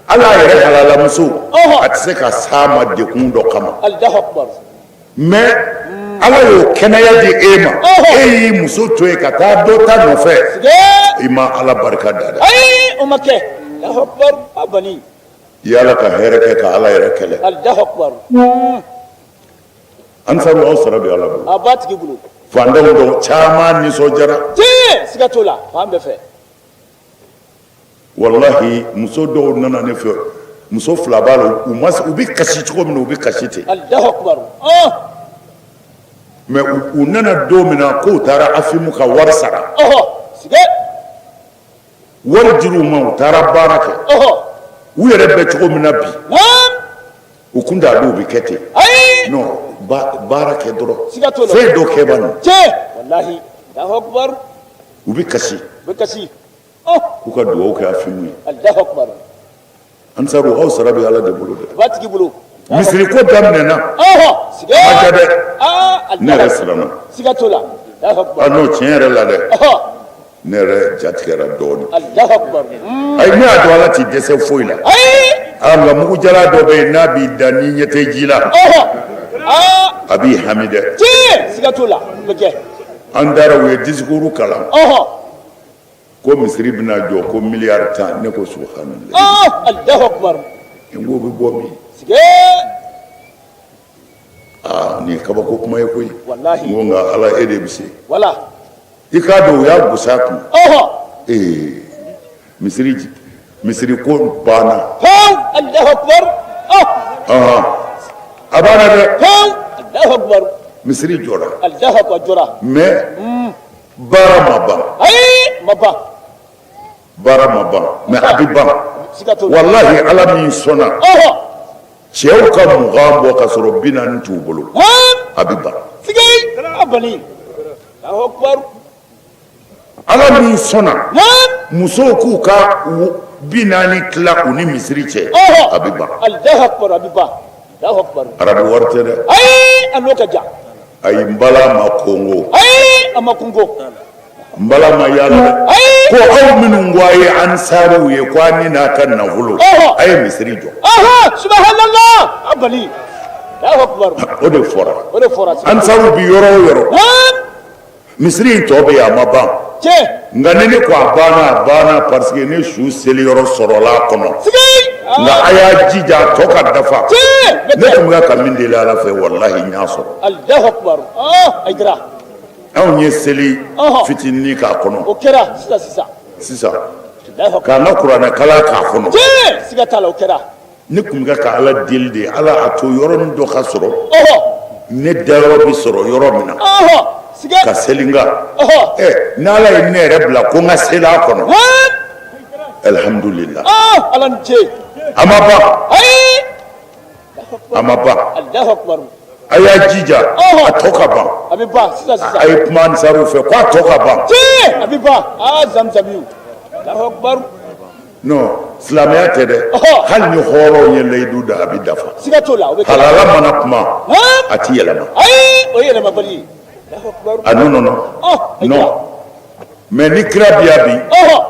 Ala yɛrɛ halalamuso, a tɛ se ka s'a ma dekun dɔ kama. Alahu akibaru. Mais ala y'o kɛnɛya di e ma, e y'i muso to yen ka taa dɔ ta nɔfɛ, i ma Ala barika da dɛ. Ayi, o ma kɛ. Alahu akibaru, a bani. I ye Ala ka hɛrɛ kɛ ka Ala yɛrɛ kɛlɛ. Alahu akibaru. Ansaru aw sara bɛ Ala bolo. A b'a tigi bolo. Fantanw dɔw caman nisɔndiyara. Tiɲɛ, siga t'o la, fan bɛɛ fɛ. Walahi muso dɔw nana ne fɛ, muso fila b'a la, u ma u bɛ kasi cogo min na, u bɛ kasi ten. Alahu akibaru. Ɔn. Mais u nana don min na k'u taara AFIM ka wari sara. Ɔhɔ, siga. Wari dir'u ma, u taara baara kɛ. Ɔhɔ. U yɛrɛ bɛ cogo min na bi. Naam. U kun t'a dɔn u bɛ kɛ ten. Ayi. Non, baara kɛ dɔrɔn. Siga t'o la. Fɛn dɔ kɛ bani. Tiɲɛ, walahi. Alahu akibaru. U bɛ kasi. U bɛ kasi. K'u ka dugawu kɛ AFIM ye. Alahu akibaru. Ansaru aw sara bɛ Ala de bolo dɛ. A b'a tigi bolo. Misiri ko daminɛna. Ɔhɔ, siga. A ma diya dɛ. Aa, Ne yɛrɛ siranna. Siga t'o la. Alahu akibaru. Ah non, tiɲɛ yɛrɛ la dɛ. Ɔhɔ. Ne yɛrɛ ja tigɛra dɔɔnin. Alahu akibaru. Ayi, ne y'a dɔn Ala t'i dɛsɛ foyi la. Ayi. Aa, nka mugujala dɔ bɛ yen n'a b'i da n'i ɲɛ tɛ ji la. Ɔhɔ. Aa. A b'i hami dɛ. Tiɲɛ, siga t'o la. O bɛ kɛ. An taara u ye discours kalan. Ɔhɔ. Ko misiri bɛna jɔ ko miliyari 10, ne ko subahanalahi. Ɔɔ, Alahu akibaru. N k'o bɛ bɔ min? Siga. Aa, nin ye kabako kuma ye koyi. Walahi. N ko nka Ala e de bɛ se. Wala. I k'a dɔn u y'a gosi a kun. Ɔhɔ. Ee, misiri misiri ko banna. Pewu, Alahu akibaru. Ɔh. Ɔhɔn. A banna dɛ. Pewu, Alahu akibaru. Misiri jɔra. Alahu akibaru, a jɔra. Mais baara ma ban. Ayi, ma ban. Baara ma ban, mais a bɛ ban. Siga t'o la. Walahi Ala min sɔnna. Ɔhɔ. Cɛw ka 20 bɔ ka sɔrɔ 40 t'u bolo. Naam. A bɛ ban. Siga, a bani. Alahu akibaru. Ala min sɔnna. Naam. Musow k'u ka 40 tila u ni misiri cɛ. Ɔhɔ. A bɛ ban. Alahu akibaru, a bɛ ban. Alahu akibaru. Arabu wari tɛ dɛ. Ayi, a n'o ka jan. Ayi, n bala ma kongo. Ayi, a ma kongo. N bala ma yaala dɛ. Ayi. Ko aw minnu ko a ye ansaruw ye ko a ni n'a ka nafolo. Ɔhɔ. A ye misiri jɔ. Ɔhɔ, subhanallah. A bali. Alahu akibaru. O de fɔra. O de fɔra. Ansaruw bi yɔrɔ o yɔrɔ. Naam. Misiri in tɔ bɛ yen, a ma ban. Tiɲɛ. Nka ni ne ko a banna, a banna parce que ne su seli yɔrɔ sɔrɔla a kɔnɔ. Sigi. Nka a y'a jija a tɔ ka dafa. Tiɲɛ. Ne tun bɛ ka min deli Ala fɛ, walahi n y'a sɔrɔ. Alahu akibaru. Ɔɔ, Hayidara. Anw ye seli Ɔhɔ. fitinin k'a kɔnɔ. O kɛra sisan sisan. Sisan. Alahu akibaru. K'an ka kuranɛ kalan k'a kɔnɔ. Tiɲɛ, siga t'a la, o kɛra. Ne tun bɛ ka Ala deli de, Ala a to yɔrɔnin dɔ ka sɔrɔ. Ɔhɔ. Ne dayɔrɔ bɛ sɔrɔ yɔrɔ min na. Ɔhɔ. Siga. Ka seli n kan. Ɔhɔ. Ɛ, n'Ala ye ne yɛrɛ bila ko n ka seli a kɔnɔ. Naam. Alihamudulila. Ɔɔ, Ala ni ce. A ma ban. Ayi. A ma ban. Alahu akibaru. A y'a jija. Ɔhɔ. A tɔ ka ban. A bɛ ban sisan sisan. A ye kuma ansaruw fɛ ko a tɔ ka ban. Tiɲɛ, a bɛ ban. Aa, zamzamiw. Alahu akibaru. Non, silamɛya tɛ dɛ. Ɔhɔ. Hali ni hɔrɔnw ye layidu da, a bɛ dafa. Siga t'o la, o bɛ kɛ. Halala mana kuma, Naam. a ti yɛlɛma. Ayi, o ye yɛlɛmabali ye. Alahu akibaru. Ah non, non, non. Ɔh, Non. Mais ni kira bi yan bi, Ɔhɔ.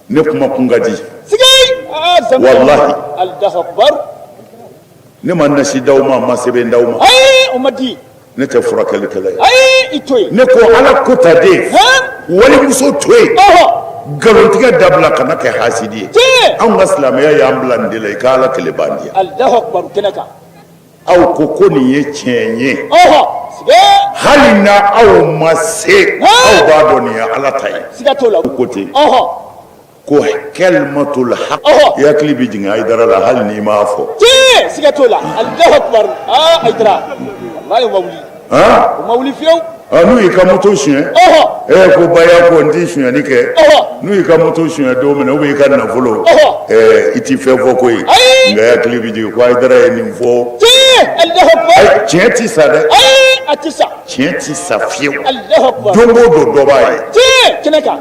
ne kuma kun ka di. Sigi. Aa, zamzami. Walahi. Alahu akibaru. Ne ma nasi d'aw ma, ma sɛbɛn d'aw ma. Ayi, o ma di. Ne tɛ furakɛlikɛla ye. Ayi, i to yen. Ne ko Ala ko ta den. Naam. Walimuso to yen. Ɔhɔ. Nkalontigɛ dabila, kana kɛ hasidi ye. Tiɲɛ. Anw ka silamɛya y'an bila nin de la, i ka Ala kɛlɛ ban di yan. Alahu akibaru kɛnɛ kan. Aw ko ko nin ye tiɲɛ ye. Ɔhɔ. Sigi. Hali na aw ma se, aw b'a dɔn nin ye Ala ta ye. Siga t'o la. Ko ten. Ɔhɔ. Ko kɛlimatul haq. Ɔhɔ. I hakili bɛ jigin Hayidara la hali n'i m'a fɔ. Tiɲɛ, siga t'o la. Alahu akibaru. Aa, Hayidara. Walayi, o ma wuli. Han? O ma wuli fiyewu. Ah, n'u y'i ka moto suɲɛ. Ɔhɔ. Ee, ko baya ko n t'i suɲɛni kɛ. Ɔhɔ. N'u y'i ka moto suɲɛ don min na, ou bien i ka nafolo. Ɔhɔ. Ɛɛ, i t'i fɛn fɔ koyi. Ayi. Nka i hakili bɛ jigin ko Hayidara ye nin fɔ. Tiɲɛ, Alahu akibaru. Ayi, tiɲɛ ti sa dɛ. Ayi, a ti sa. Tiɲɛ ti sa fiyewu. Alahu akibaru. Don o don dɔ b'a ye. Tiɲɛ, kɛnɛ kan.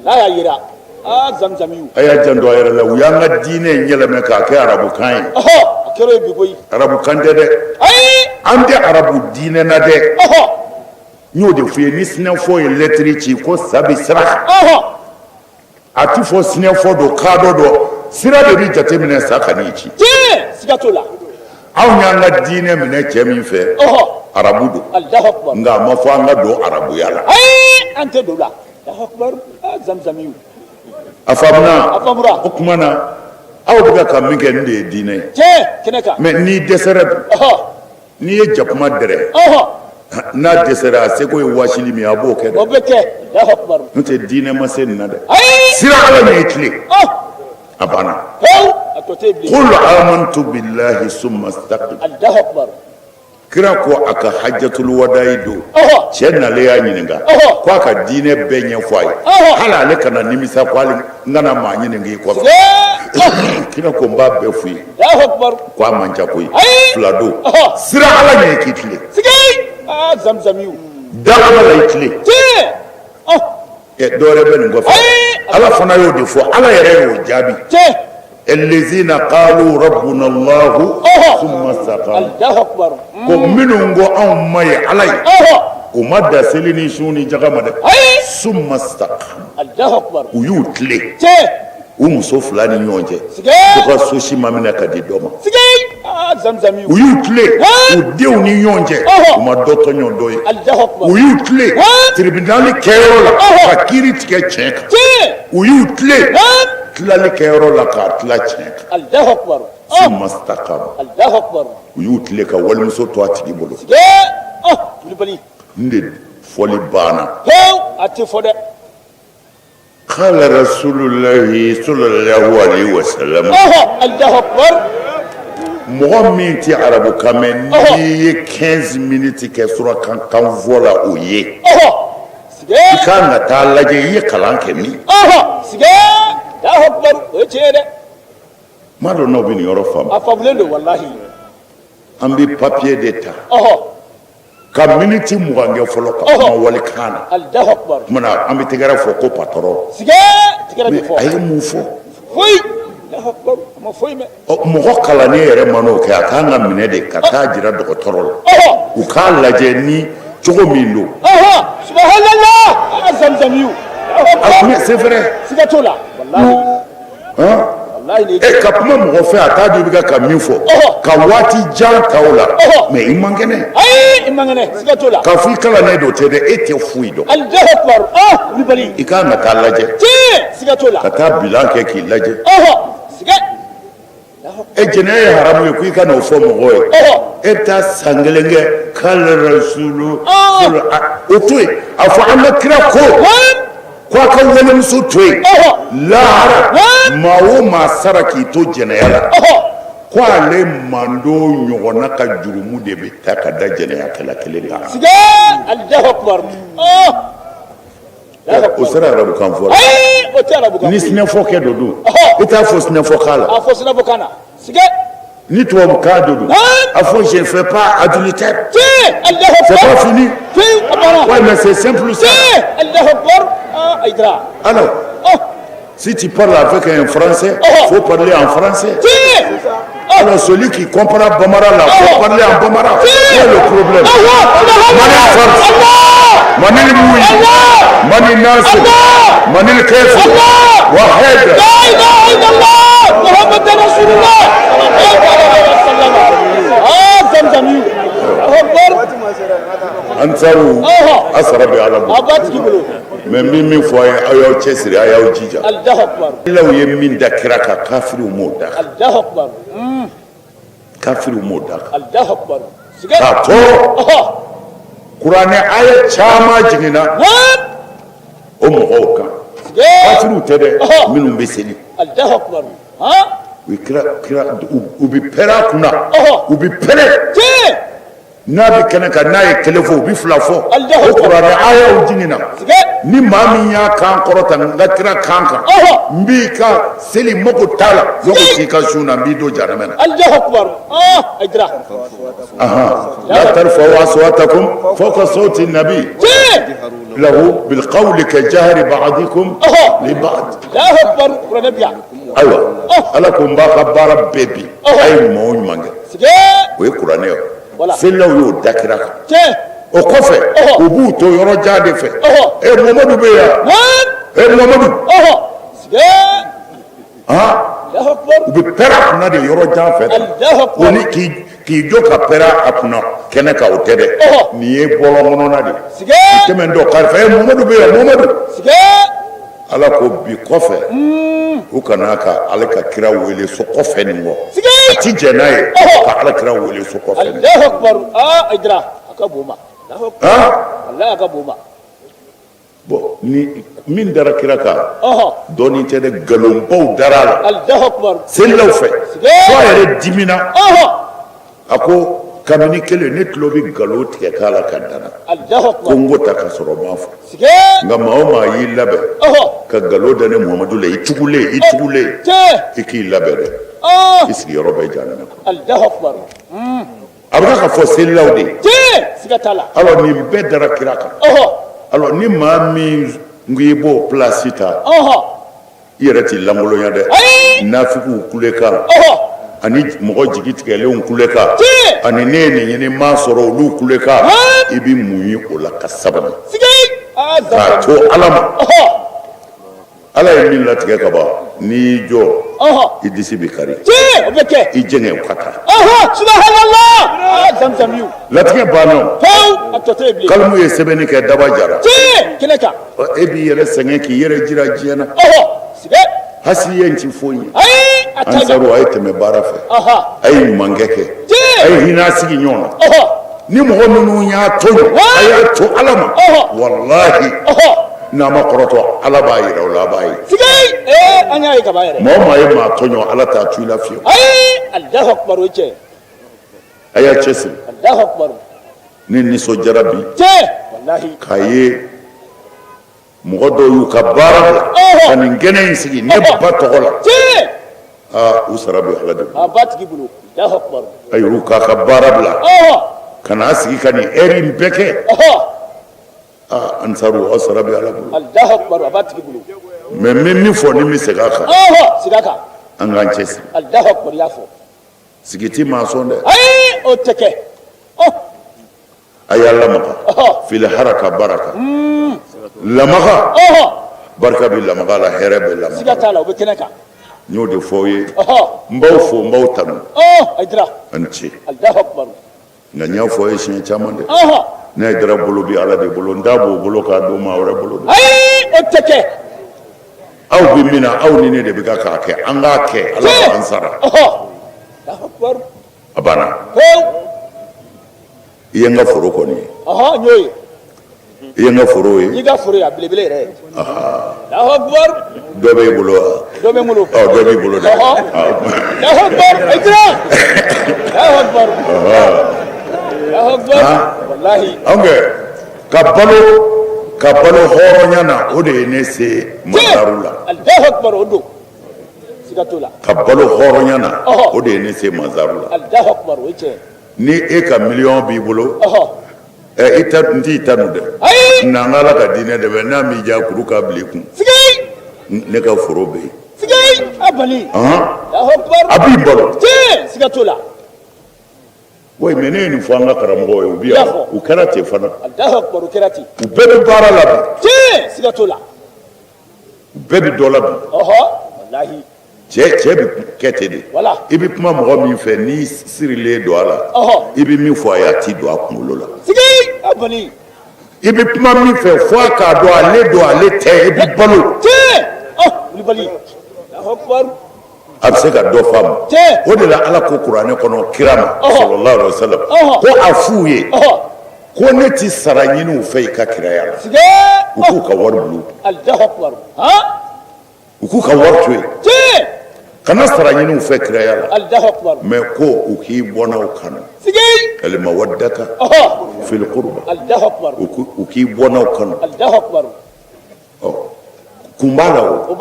Walayi, a yera. Aa, zamzamiw. A y'a janto a yɛrɛ la, u y'an ka diinɛ in yɛlɛmɛ k'a kɛ arabukan ye. Ɔhɔ, a kɛra o ye bi koyi. Arabukan tɛ dɛ. Ayi. An tɛ arabu diinɛ na dɛ. Ɔhɔ. N y'o de f'i ye, ni sinafɔ ye lɛtiri ci ko sa bɛ siran. Ɔhɔ. A ti fɔ sinafɔ don, kadɔ don, sira de bɛ jateminɛ sa ka n'i ci. Tiɲɛ, siga t'o la. Anw y'an ka diinɛ minɛ cɛ min fɛ, arabu don, nka a ma fɔ an ka don arabuya la. An tɛ don la. Zamzamiw. A faamuna? A faamura. O tuma na aw bɛ ka min kɛ nin de ye diinɛ ye. Tiɲɛ, kɛnɛ kan. Mais n'i dɛsɛra dun? N'i ye jakuma dɛrɛ, n'a dɛsɛra a seko ye wasili min ye a b'o kɛ dɛ. O bɛ kɛ. N'o tɛ diinɛ ma se nin na dɛ. Siran Ala ɲɛ i tilen. A banna. A tɔ tɛ yen bilen. Qul amantu billahi summa staqim. Alahu akibaru. Kira ko a ka hajjatul wadayi don. Cɛ nalen y'a ɲininka. Ko a ka diinɛ bɛɛ ɲɛfɔ a ye. Hali ale kana nimisa ko hali n kana maa ɲininka i kɔfɛ. Kira ko n b'a bɛɛ f'i ye. Ko a man ca koyi. Fila don. Siran Ala ɲɛ i k'i tilen. Da Ala la i tilen. Ɛ dɔwɛrɛ bɛ nin kɔfɛ. Ala fana y'o de fɔ Ala yɛrɛ y'o jaabi. Elezina qalu rabbuna Allahu summa staqamu. Ko minnu ko anw ma ye Ala ye. U ma dan seli ni sun ni jaga ma dɛ. Summa staqamu. U y'u tilen. U muso fila ni ɲɔgɔn cɛ. Dɔ ka sosi ma minɛ ka di dɔ ma. U y'u tilen u denw ni ɲɔgɔn cɛ. U ma dɔ tɔɲɔ dɔ ye. U y'u tilen tribunal kɛyɔrɔ la ka kiiri tigɛ tiɲɛ kan. U y'u tilen tilali kɛyɔrɔ la k'a tila tiɲɛ kan. Summa staqamu. U y'u tilen ka walimuso to a tigi bolo. N de fɔli banna. A tɛ fɔ dɛ. Qala rasulullahi sallallahu alaihi wasallam. Allahu akbar. Mɔgɔ min tɛ arabukan mɛn n'i ye 15 minutes kɛ surakan kan fɔ la o ye. I ka kan ka taa lajɛ i ye kalan kɛ min. Allahu akbar o ye tiɲɛ ye dɛ. N m'a dɔn n'aw bɛ nin yɔrɔ faamu. A faamulen don walahi. An bɛ papier de ta. Ka miniti 20 kɛ fɔlɔ ka kuma walikan na. Alahu akibaru. O tuma na an bɛ tɛgɛrɛ fɔ ko patɔrɔn. Sigee tɛgɛrɛ bɛ fɔ. A ye mun fɔ? Foyi. Alahu akibaru a ma foyi mɛn. Ɔ mɔgɔ kalannen yɛrɛ man'o kɛ a kan ka minɛ de ka taa jira dɔgɔtɔrɔ la. U k'a lajɛ ni cogo min don. Subahanallah zamzamiyu. Mais c'est vrai. Siga t'o la walahi. E ka kuma mɔgɔ fɛ a t'a dɔn i bɛ ka min fɔ ka waati jan ta o la mais i man kɛnɛ. Ayi i man kɛnɛ siga t'o la. K'a fɔ i kalannen don tɛ dɛ e tɛ foyi dɔn. Alahu akibaru wulibali. I ka kan ka taa lajɛ. Tiɲɛ siga t'o la. Ka taa bilan kɛ k'i lajɛ. Siga. E jɛnɛya ye haramu ye ko i ka n'o fɔ mɔgɔw ye. E bɛ taa san kelen kɛ k'ale rasulu o to yen a fɔ an ka kira ko. Ko a ka walimuso to yen lahara maa o maa sara k'i to jɛnɛya la ko ale mando ɲɔgɔnna ka jurumu de bɛ ta ka da jɛnɛyakɛla kelen kan. O sera arabukan fɔ la ni sinafɔkɛ dɔ don i t'a fɔ sinafɔkan la. A fɔ sinafɔkan na. Ni tubabukan de don a fɔ je fais pas adultère. C'est pas fini. Ouais, mais c'est simple ça. Alors, si tu parles avec un français, faut parler en français. Alors celui qui comprend Bambara là, faut parler en Bambara. Où est le problème? Manil Fard, Manil Mouy, Manil Nasir, Manil Kefir, Wahed. La ilaha illallah, Muhammad Rasulullah. Ah, Zamzami. Ansaru, a sara bɛ Ala bolo. A b'a tigi bolo. Mais n bɛ min fɔ aw ye, aw y'aw cɛsiri, a y'aw jija. Allahu akbar. Alaw ye min da kira kan, kafiriw m'o da. Allahu akbar. Kafiriw m'o da. Allahu akbar. K'a tɔɔrɔ. Kuranɛ aya caman jiginna o mɔgɔw kan. Kafiriw tɛ dɛ, minnu bɛ seli. Allahu akbar. U ye kira kira u bɛ pɛrɛn a kunna. U bɛ pɛrɛn. N'a bɛ kɛnɛ kan n'a ye kelen fɔ u bɛ fila fɔ o kuranɛ ayaw jiginna ni maa min y'a kan kɔrɔta n ka kira kan kan n b'i ka seli mako t'a la mako t'i ka sun na n b'i don jahanama na. La tarfa'u aswatakum fawqa sawti nabi lahu bilqawli ka jahri ba'dikum li ba'd. Ayiwa Ala ko n b'a ka baara bɛɛ bin a ye ɲuman o ɲuman kɛ o ye kuranɛ ye. Selilaw y'o da kira kan o kɔfɛ u b'u to yɔrɔ jan de fɛ e Muhamadu bɛ yan e Muhamadu u bɛ pɛrɛn a kunna de yɔrɔ jan fɛ o ni k'i K'i jɔ ka pɛrɛn a kunna kɛnɛ kan o tɛ dɛ nin ye bɔlɔn kɔnɔna de ye i tɛmɛntɔ karisa ye Muhamadu bɛ yan Muhamadu Ala ko bi kɔfɛ u kana ka ale ka kira wele so kɔfɛ nin kɔ a ti jɛn n'a ye ka ala kira wele so kɔfɛ nin kɔ. Bon ni min dara kira kan dɔɔnin tɛ dɛ nkalonbaw dara a la selilaw fɛ fo a yɛrɛ dimina a ko kabini kelen ne tulo bɛ nkalon tigɛ k'a la ka dana ko n ko ta ka sɔrɔ n m'a fɔ nka maa o maa y'i labɛn ka nkalon da ne Muhamadu la i tugulen i tugulen i k'i labɛn dɛ i sigiyɔrɔ bɛ jahanama kɔnɔ. A bɛ ka fɔ selilaw de ye siga t'a la alors nin bɛɛ dara kira kan alors ni maa min ko i b'o place ta i yɛrɛ t'i lankolonya dɛ nafigiw kulekan ani mɔgɔ jigi tigɛlenw kulekan ani ne ye nin ɲini n m'a sɔrɔ olu kulekan i bɛ muɲu o la ka sabali k'a to ala ma Ala ye min latigɛ ka ban n'i y'i jɔ i disi bɛ kari o bɛ kɛ i jɛngɛ o ka taa subhanallah zamzamiw latigɛ banna pewu a tɔ tɛ yen bilen kalimu ye sɛbɛnni kɛ daba jara kɛnɛ kan e b'i yɛrɛ sɛgɛn k'i yɛrɛ jira diɲɛ na hasidiya in ti foyi ye ansaru a ye tɛmɛ baara fɛ a ye ɲumankɛ kɛ a ye hinɛ sigi ɲɔgɔn na ni mɔgɔ minnu y'a tɔɲɔ a y'a to ala ma walahi n'a ma kɔrɔtɔ ala b'a yira o la a b'a ye ee an y'a ye kaban yɛrɛ maa o maa ye maa tɔɲɔ ala t'a to i la fiyewu ayi alahu akubar o cɛ a y'a cɛsiri alahu akubar ne nisɔndiyara bi cɛ walahi k'a ye mɔgɔ dɔw y'u ka baara bila ka nin kɛnɛ in sigi ne ba tɔgɔ la cɛ aa u sara bɛ ala de bolo a ba tigi bolo alahu akubar a y'u k'a ka baara bila ka n'a sigi ka nin ɛri in bɛɛ kɛ aa ansaru aw sara bɛ ala bolo alahu akubar a b'a tigi bolo mais n bɛ min fɔ ni n bɛ segin a kan segin a kan an k'an cɛsiri alahu akubar i y'a fɔ sigi ti maa sɔn dɛ ayi o tɛ kɛ a y'a lamaga fil haraka baraka lamaga barika bɛ lamaga la hɛrɛ bɛ lamaga siga t'a la o bɛ kɛnɛ kan n y'o de fɔ aw ye n b'aw fo n b'aw tanu Hayidara a ni ce alahu akubar nka n y'a fɔ aw ye siɲɛ caman dɛ ne Hayidara bolo bɛ ala de bolo n t'a b'o bolo k'a don maa wɛrɛ bolo dɛ ayi o tɛ kɛ aw bɛ min na aw ni ne de bɛ ka k'a kɛ an k'a kɛ ala b'an sara a banna i ye n ka foro kɔni ye n y'o ye i ye n ka foro ye i ka foro ye a belebele yɛrɛ ye Alahu akubar dɔ b'e bolo wa dɔ bɛ n bolo ɔ dɔ b'i bolo dɛ Alahu akubar Hayidara Alahu akubar Alahu akubar walahi anw kɛ ka balo ka balo hɔrɔnya na o de ye ne se mazaru la Alahu akubar o don siga t'o la ka balo hɔrɔnya na o de ye ne se mazaru la Alahu akubar o ye tiɲɛ ye ni e ka miliyɔn b'i bolo ɛ i ta n t'i tanu dɛ ayi na n ka ala ka diinɛ dɛmɛ n'a m'i diya kuru k'a bila i kun ne ka foro bɛ yen a bali a b'i balo tiɲɛ siga t'o la oui mais ne ye nin fɔ an ka karamɔgɔw ye u bi yan u kɛra ten fana Alahu akubar u kɛra ten u bɛɛ bɛ baara la bi tiɲɛ siga t'o la u bɛɛ bɛ dɔ la bi walahi cɛ cɛ bɛ kɛ ten de i bɛ kuma mɔgɔ min fɛ n'i sirilen don a la i bɛ min fɔ a ye a t'i don a kunkolo la i bɛ kuma min fɛ fo a k'a dɔn ale don ale tɛ i bɛ balo a bɛ se ka dɔ faamu o de la ala ko kuranɛ kɔnɔ kira ma sallallahu alaihi wasallam ko a f'u ye ko ne ti sara ɲini u fɛ i ka kiraya la u k'u ka wari bila u k'u ka wari to yen kana sara ɲini u fɛ kiraya la mais ko u k'i bɔnnaw kanu almawaddata fil qurba u k'i bɔnnaw kanu kun b'a la o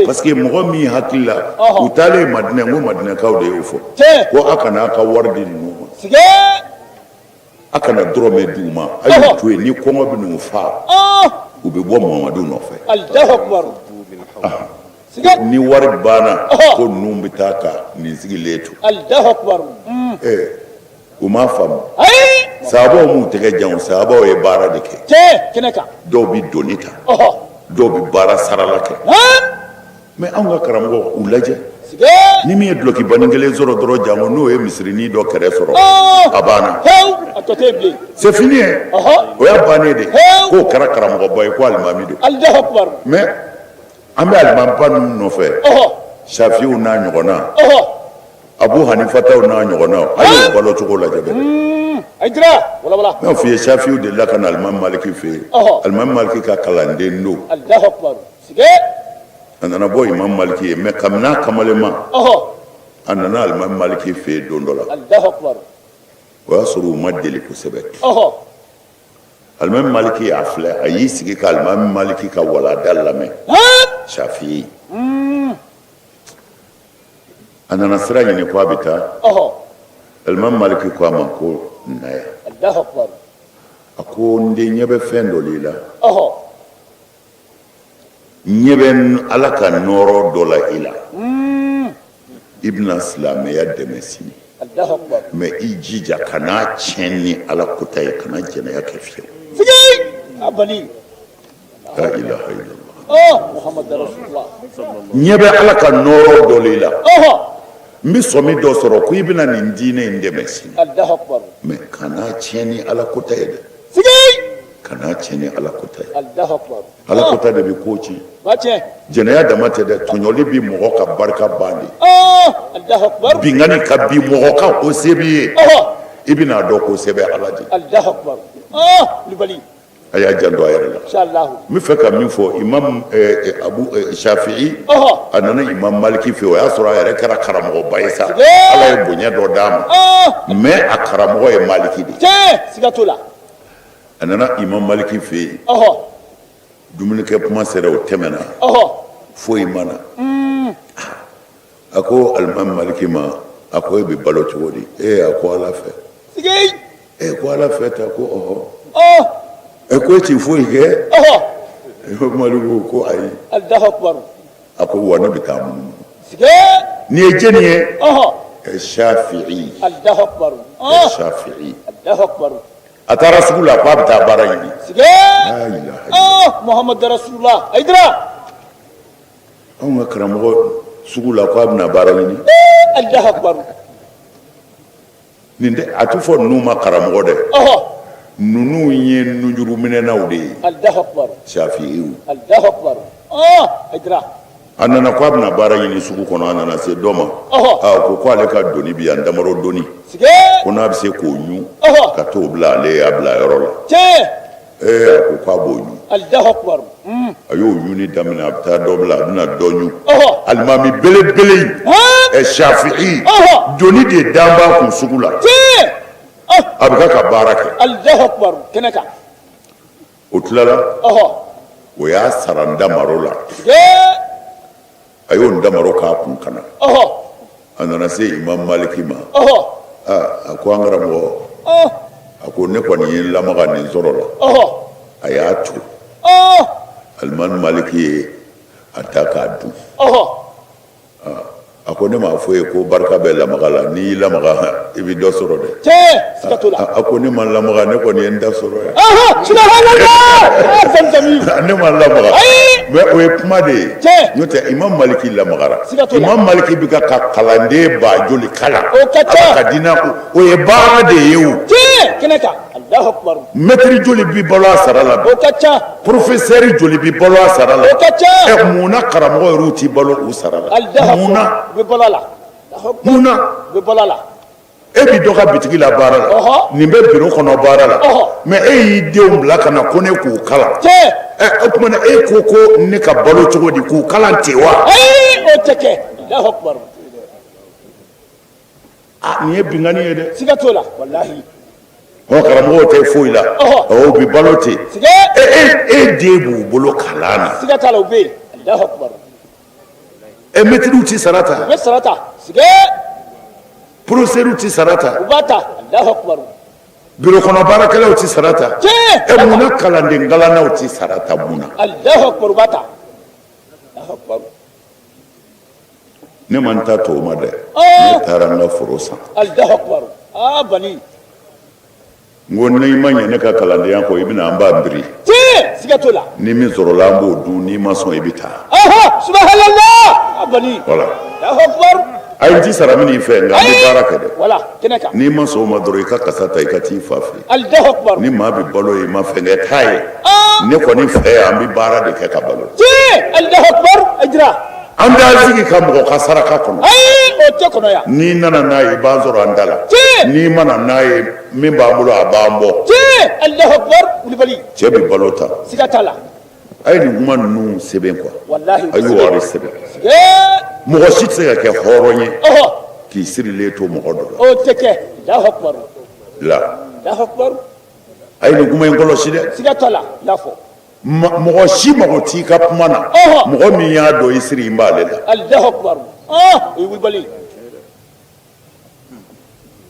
parce que mɔgɔ min hakili la u taalen madinɛ n ko madinɛkaw de y'o fɔ ko a kana a ka wari di ninnu ma a kana dɔrɔmɛ d'u ma a y'u to yen ni kɔngɔ bɛ n'u fa u bɛ bɔ Muhamadu nɔfɛ ni wari banna ko ninnu bɛ taa ka nin sigilen to u m'a faamu sahabaw m'u tɛgɛ jan sahabaw ye baara de kɛ dɔw bɛ doni ta dɔw bɛ baara sarala kɛ mais anw ka karamɔgɔ u lajɛ Ni min ye dulɔkibanin kelen sɔrɔ dɔrɔn, jango n'o ye misirinin dɔ kɛrɛ sɔrɔ, a banna, c'est fini ye, o y'a bannen de. K'o kɛra karamɔgɔba ye, ko alimami don. Mais an bɛ alimamiba ninnu nɔfɛ, Shafiw n'a ɲɔgɔnna, Abu Hanifataw n'a ɲɔgɔnna, a y'o balo cogo lajɛ dɛ. N y'a f'i ye, Shafiw delila ka na alimami Maliki fɛ yen. Alimami Maliki ka kalanden don. A nana bɔ imam Maliki ye, mais kabini a kamalenma, a nana alimami Maliki fɛ yen don dɔ la. O y'a sɔrɔ u ma deli kosɛbɛ. Alimami Maliki y'a filɛ, a y'i sigi ka alimami Maliki ka walanda lamɛn. Shafi'i a nana sira ɲini ko a bɛ taa. Alimami Maliki ko a ma ko na yan. A ko n den, ɲɛ bɛ fɛn dɔ la i la, ɲɛ bɛ Ala ka nɔɔrɔ dɔ la i la. I bɛna silamɛya dɛmɛ sini, mais i jija kan'a tiɲɛ ni Ala kota ye, kana jɛnɛya kɛ fiyewu. La ilaha illallah. Ɲɛ bɛ Ala ka nɔɔrɔ dɔ la i la, n bɛ sɔmi dɔ sɔrɔ ko i bɛna nin diinɛ in dɛmɛ sini, mais kan'a tiɲɛ ni Ala kota ye dɛ. Kan'a tiɲɛ ni Ala kota ye. Ala kota de bɛ ko tiɲɛ. Jɛnɛya dama tɛ dɛ, tɔɲɔli bɛ mɔgɔ ka barika ban de. Binkanni ka bin mɔgɔ kan ko se b'i ye, i bɛna dɔn ko se bɛ Ala de. A y'a janto a yɛrɛ la. N bɛ fɛ ka min fɔ, imam Abu Shafi'i, a nana imam Maliki fɛ, o y'a sɔrɔ a yɛrɛ kɛra karamɔgɔba ye sa, Ala ye bonya dɔ d'a ma, mais a karamɔgɔ ye Maliki de ye. Siga t'o la. A nana imam Maliki fɛ yen, dumunikɛ kuma sera, o tɛmɛna, foyi ma na. A ko alimami Maliki ma, a ko e bɛ balo cogo di? Ee, a ko Ala fɛ. E ko Ala fɛ ta? Ko ɔhɔ. E ko e ti foyi kɛ? Imam Maliki ko ayi. A ko wa ne bɛ taa munumunu. Nin ye jɛni ye? Shafi'i. Shafi'i. A taara sugu la k'a bɛ taa baara ɲini. Muhammadu Rasulullah Hayidara. Anw ka karamɔgɔ sugu la k'a bɛna baara ɲini. Alahu akibaru. Nin tɛ, a tɛ fɔ ninnu ma karamɔgɔ dɛ. Ninnu ye nunjuruminɛnaw de ye. Alahu akibaru. Shafi'iw. Alahu akibaru. Hayidara. A nana ko a bɛna baara ɲini sugu kɔnɔ, a nana se dɔ ma. A ko ko ale ka doni bi yan, damaro doni. Ko n'a bɛ se k'o ɲun ka t'o bila ale y'a bila yɔrɔ la. Ee, a ko k'a b'o ɲun. Alahu akibaru. A y'o ɲunni daminɛ, a bɛ taa dɔ bila, a bɛna dɔ ɲun. Alimami belebele in, ɛ Shafi'i, doni de dan b'a kun sugu la. A bɛ ka baara kɛ. Alahu akibaru, kɛnɛ kan. O tilala, o y'a sara damaro la, a y'o damaro k'a kun ka na. A nana se imam Maliki ma, a ko an karamɔgɔ, a ko ne kɔni ye lamaga nin sɔrɔ la. A y'a to alimami Maliki ye a ta k'a dun. A ko ne m'a fɔ ye ko barika bɛ lamaga la, n'i y'i lamaga i bɛ dɔ sɔrɔ dɛ. A ko ne ma lamaga, ne kɔni ye n ta sɔrɔ yan, ne ma lamaga, mais o ye kuma de ye, n'o tɛ imam Maliki lamagara. Imam Maliki bɛ ka kalanden ba joli kalan a ka diinɛ, o ye baara de ye. O mɛtiri joli bɛ balo a sara la bi? Professeur joli bɛ balo a sara la? Ɛ, mun na karamɔgɔ yɛrɛw tɛ balo u sara la? Mun na? Mun na? E bɛ dɔ ka bitigi la baara la, nin bɛ biro kɔnɔ baara la, mais e y'i denw bila ka na ko ne k'u kalan. Ɛ, o tuma na e ko ko ne ka balo cogo di k'u kalan ten wa? O tɛ kɛ. Aa, nin ye binkanni ye dɛ. Siga t'o la, walahi. Ɔ, karamɔgɔw tɛ foyi la, ɔ, u bɛ balo ten. E e den b'u bolo kalan na. Siga t'a la, u bɛ yen. Alahu akibaru. Ɛ, mɛtiriw tɛ sara ta. U bɛ sara ta. Siga. Professeurs tɛ sara ta. U b'a ta. Alahu akibaru. Biro kɔnɔ baarakɛlaw tɛ sara ta. Tiɲɛ. Ɛ, mun na kalanden kalannaw tɛ sara ta, mun na? Alahu akibaru, u b'a ta. Alahu akibaru. Ne ma n ta to o ma dɛ, ne taara n ka foro san. Alahu akibaru. Aa bani. N ko n'i ma ɲɛ ne ka kalandenya kɔ, i bɛna an b'a biri. Tiɲɛ, siga t'o la. Ni min sɔrɔla an b'o dun, n'i ma sɔn i bɛ taa. Ɔhɔ, subhanallah. Voilà. Ayi, n ti sara min i fɛ, nka n bɛ baara kɛ dɛ. N'i ma sɔn o ma dɔrɔn, i ka kasa ta, i ka t'i fa fɛ. Ni maa bɛ balo ye, i ma fɛn kɛ t'a ye. Ne kɔni fɛ yan, an bɛ baara de kɛ ka balo. An t'an sigi ka mɔgɔ ka saraka kɔnɔ. N'i nana n'a ye, i b'an sɔrɔ an da la. N'i ma na n'a ye, min b'an bolo, a b'an bɔ. Cɛ bɛ balo ta. A ye nin kuma ninnu sɛbɛn quoi, a y'o wari sɛbɛn. Mɔgɔ si tɛ se ka kɛ hɔrɔn ye k'i sirilen to mɔgɔ dɔ la. O tɛ kɛ. La, a ye nin kuma in kɔlɔsi dɛ. Siga t'a la, n y'a fɔ. Mɔgɔ si mago t'i ka kuma na, mɔgɔ min y'a dɔn i siri b'ale la. Alahu akubar, o ye wulibali.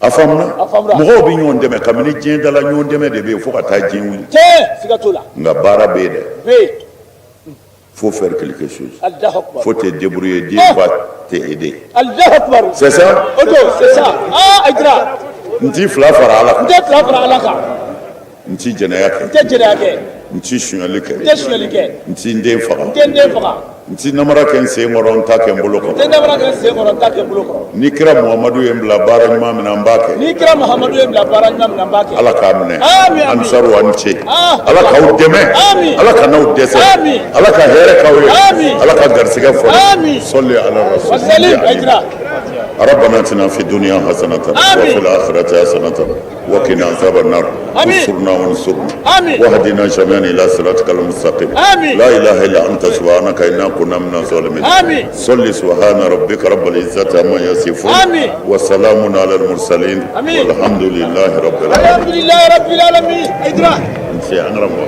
A faamuna? Mɔgɔw bɛ ɲɔgɔn dɛmɛ kabini diɲɛ dala, ɲɔgɔn dɛmɛ de bɛ yen fo ka taa diɲɛ wuli. Tiɲɛ, siga t'o la. Nka baara bɛ yen dɛ. Bɛ yen. Faut faire quelque chose. Alahu akubar. Faut te débrouiller, Dieu va t'aider. Alahu akubar. C'est ça? O don, c'est ça. Ah, Ayidara. N t'i fila fara Ala kan. N tɛ fila fara Ala kan. N t'i jɛnɛya kɛ. N tɛ jɛnɛya kɛ. N t'i sonyali kɛ. N tɛ sonyali kɛ. N t'i n den faga. N tɛ n den faga. N t'i namara kɛ n sen kɔrɔ, n ta kɛ n bolo kɔrɔ. N tɛ namara kɛ n sen kɔrɔ, n ta kɛ n bolo kɔrɔ. Ni kira Muhamadu ye n bila baara ɲuman min na, n b'a kɛ. Ni kira Muhamadu ye n bila baara ɲuman min na, n b'a kɛ. Ala k'a minɛ. Amiin. Ansaru, a ni ce. Ah. Ala k'aw dɛmɛ. Amiin. Ala kan'aw dɛsɛ. Amiin. Ala ka hɛrɛ k'aw ye. Amiin. Ala ka garisɛgɛ fɔ. Amiin. Sɔli ala rasul. Wasalim, Ayidara. ربنا اتنا في الدنيا حسنة آمين. وفي الآخرة حسنة وقنا عذاب النار. آمين. انصرنا وانصرنا. آمين. واهدنا جميعا إلى صراطك المستقيم. آمين. لا إله إلا أنت، سبحانك إنا كنا من الظالمين. آمين. صل، سبحان ربك رب العزة عما يصفون. آمين. وسلام على المرسلين. آمين. والحمد لله رب العالمين. الحمد لله رب العالمين. Ayidara. Nse, an karamɔgɔ.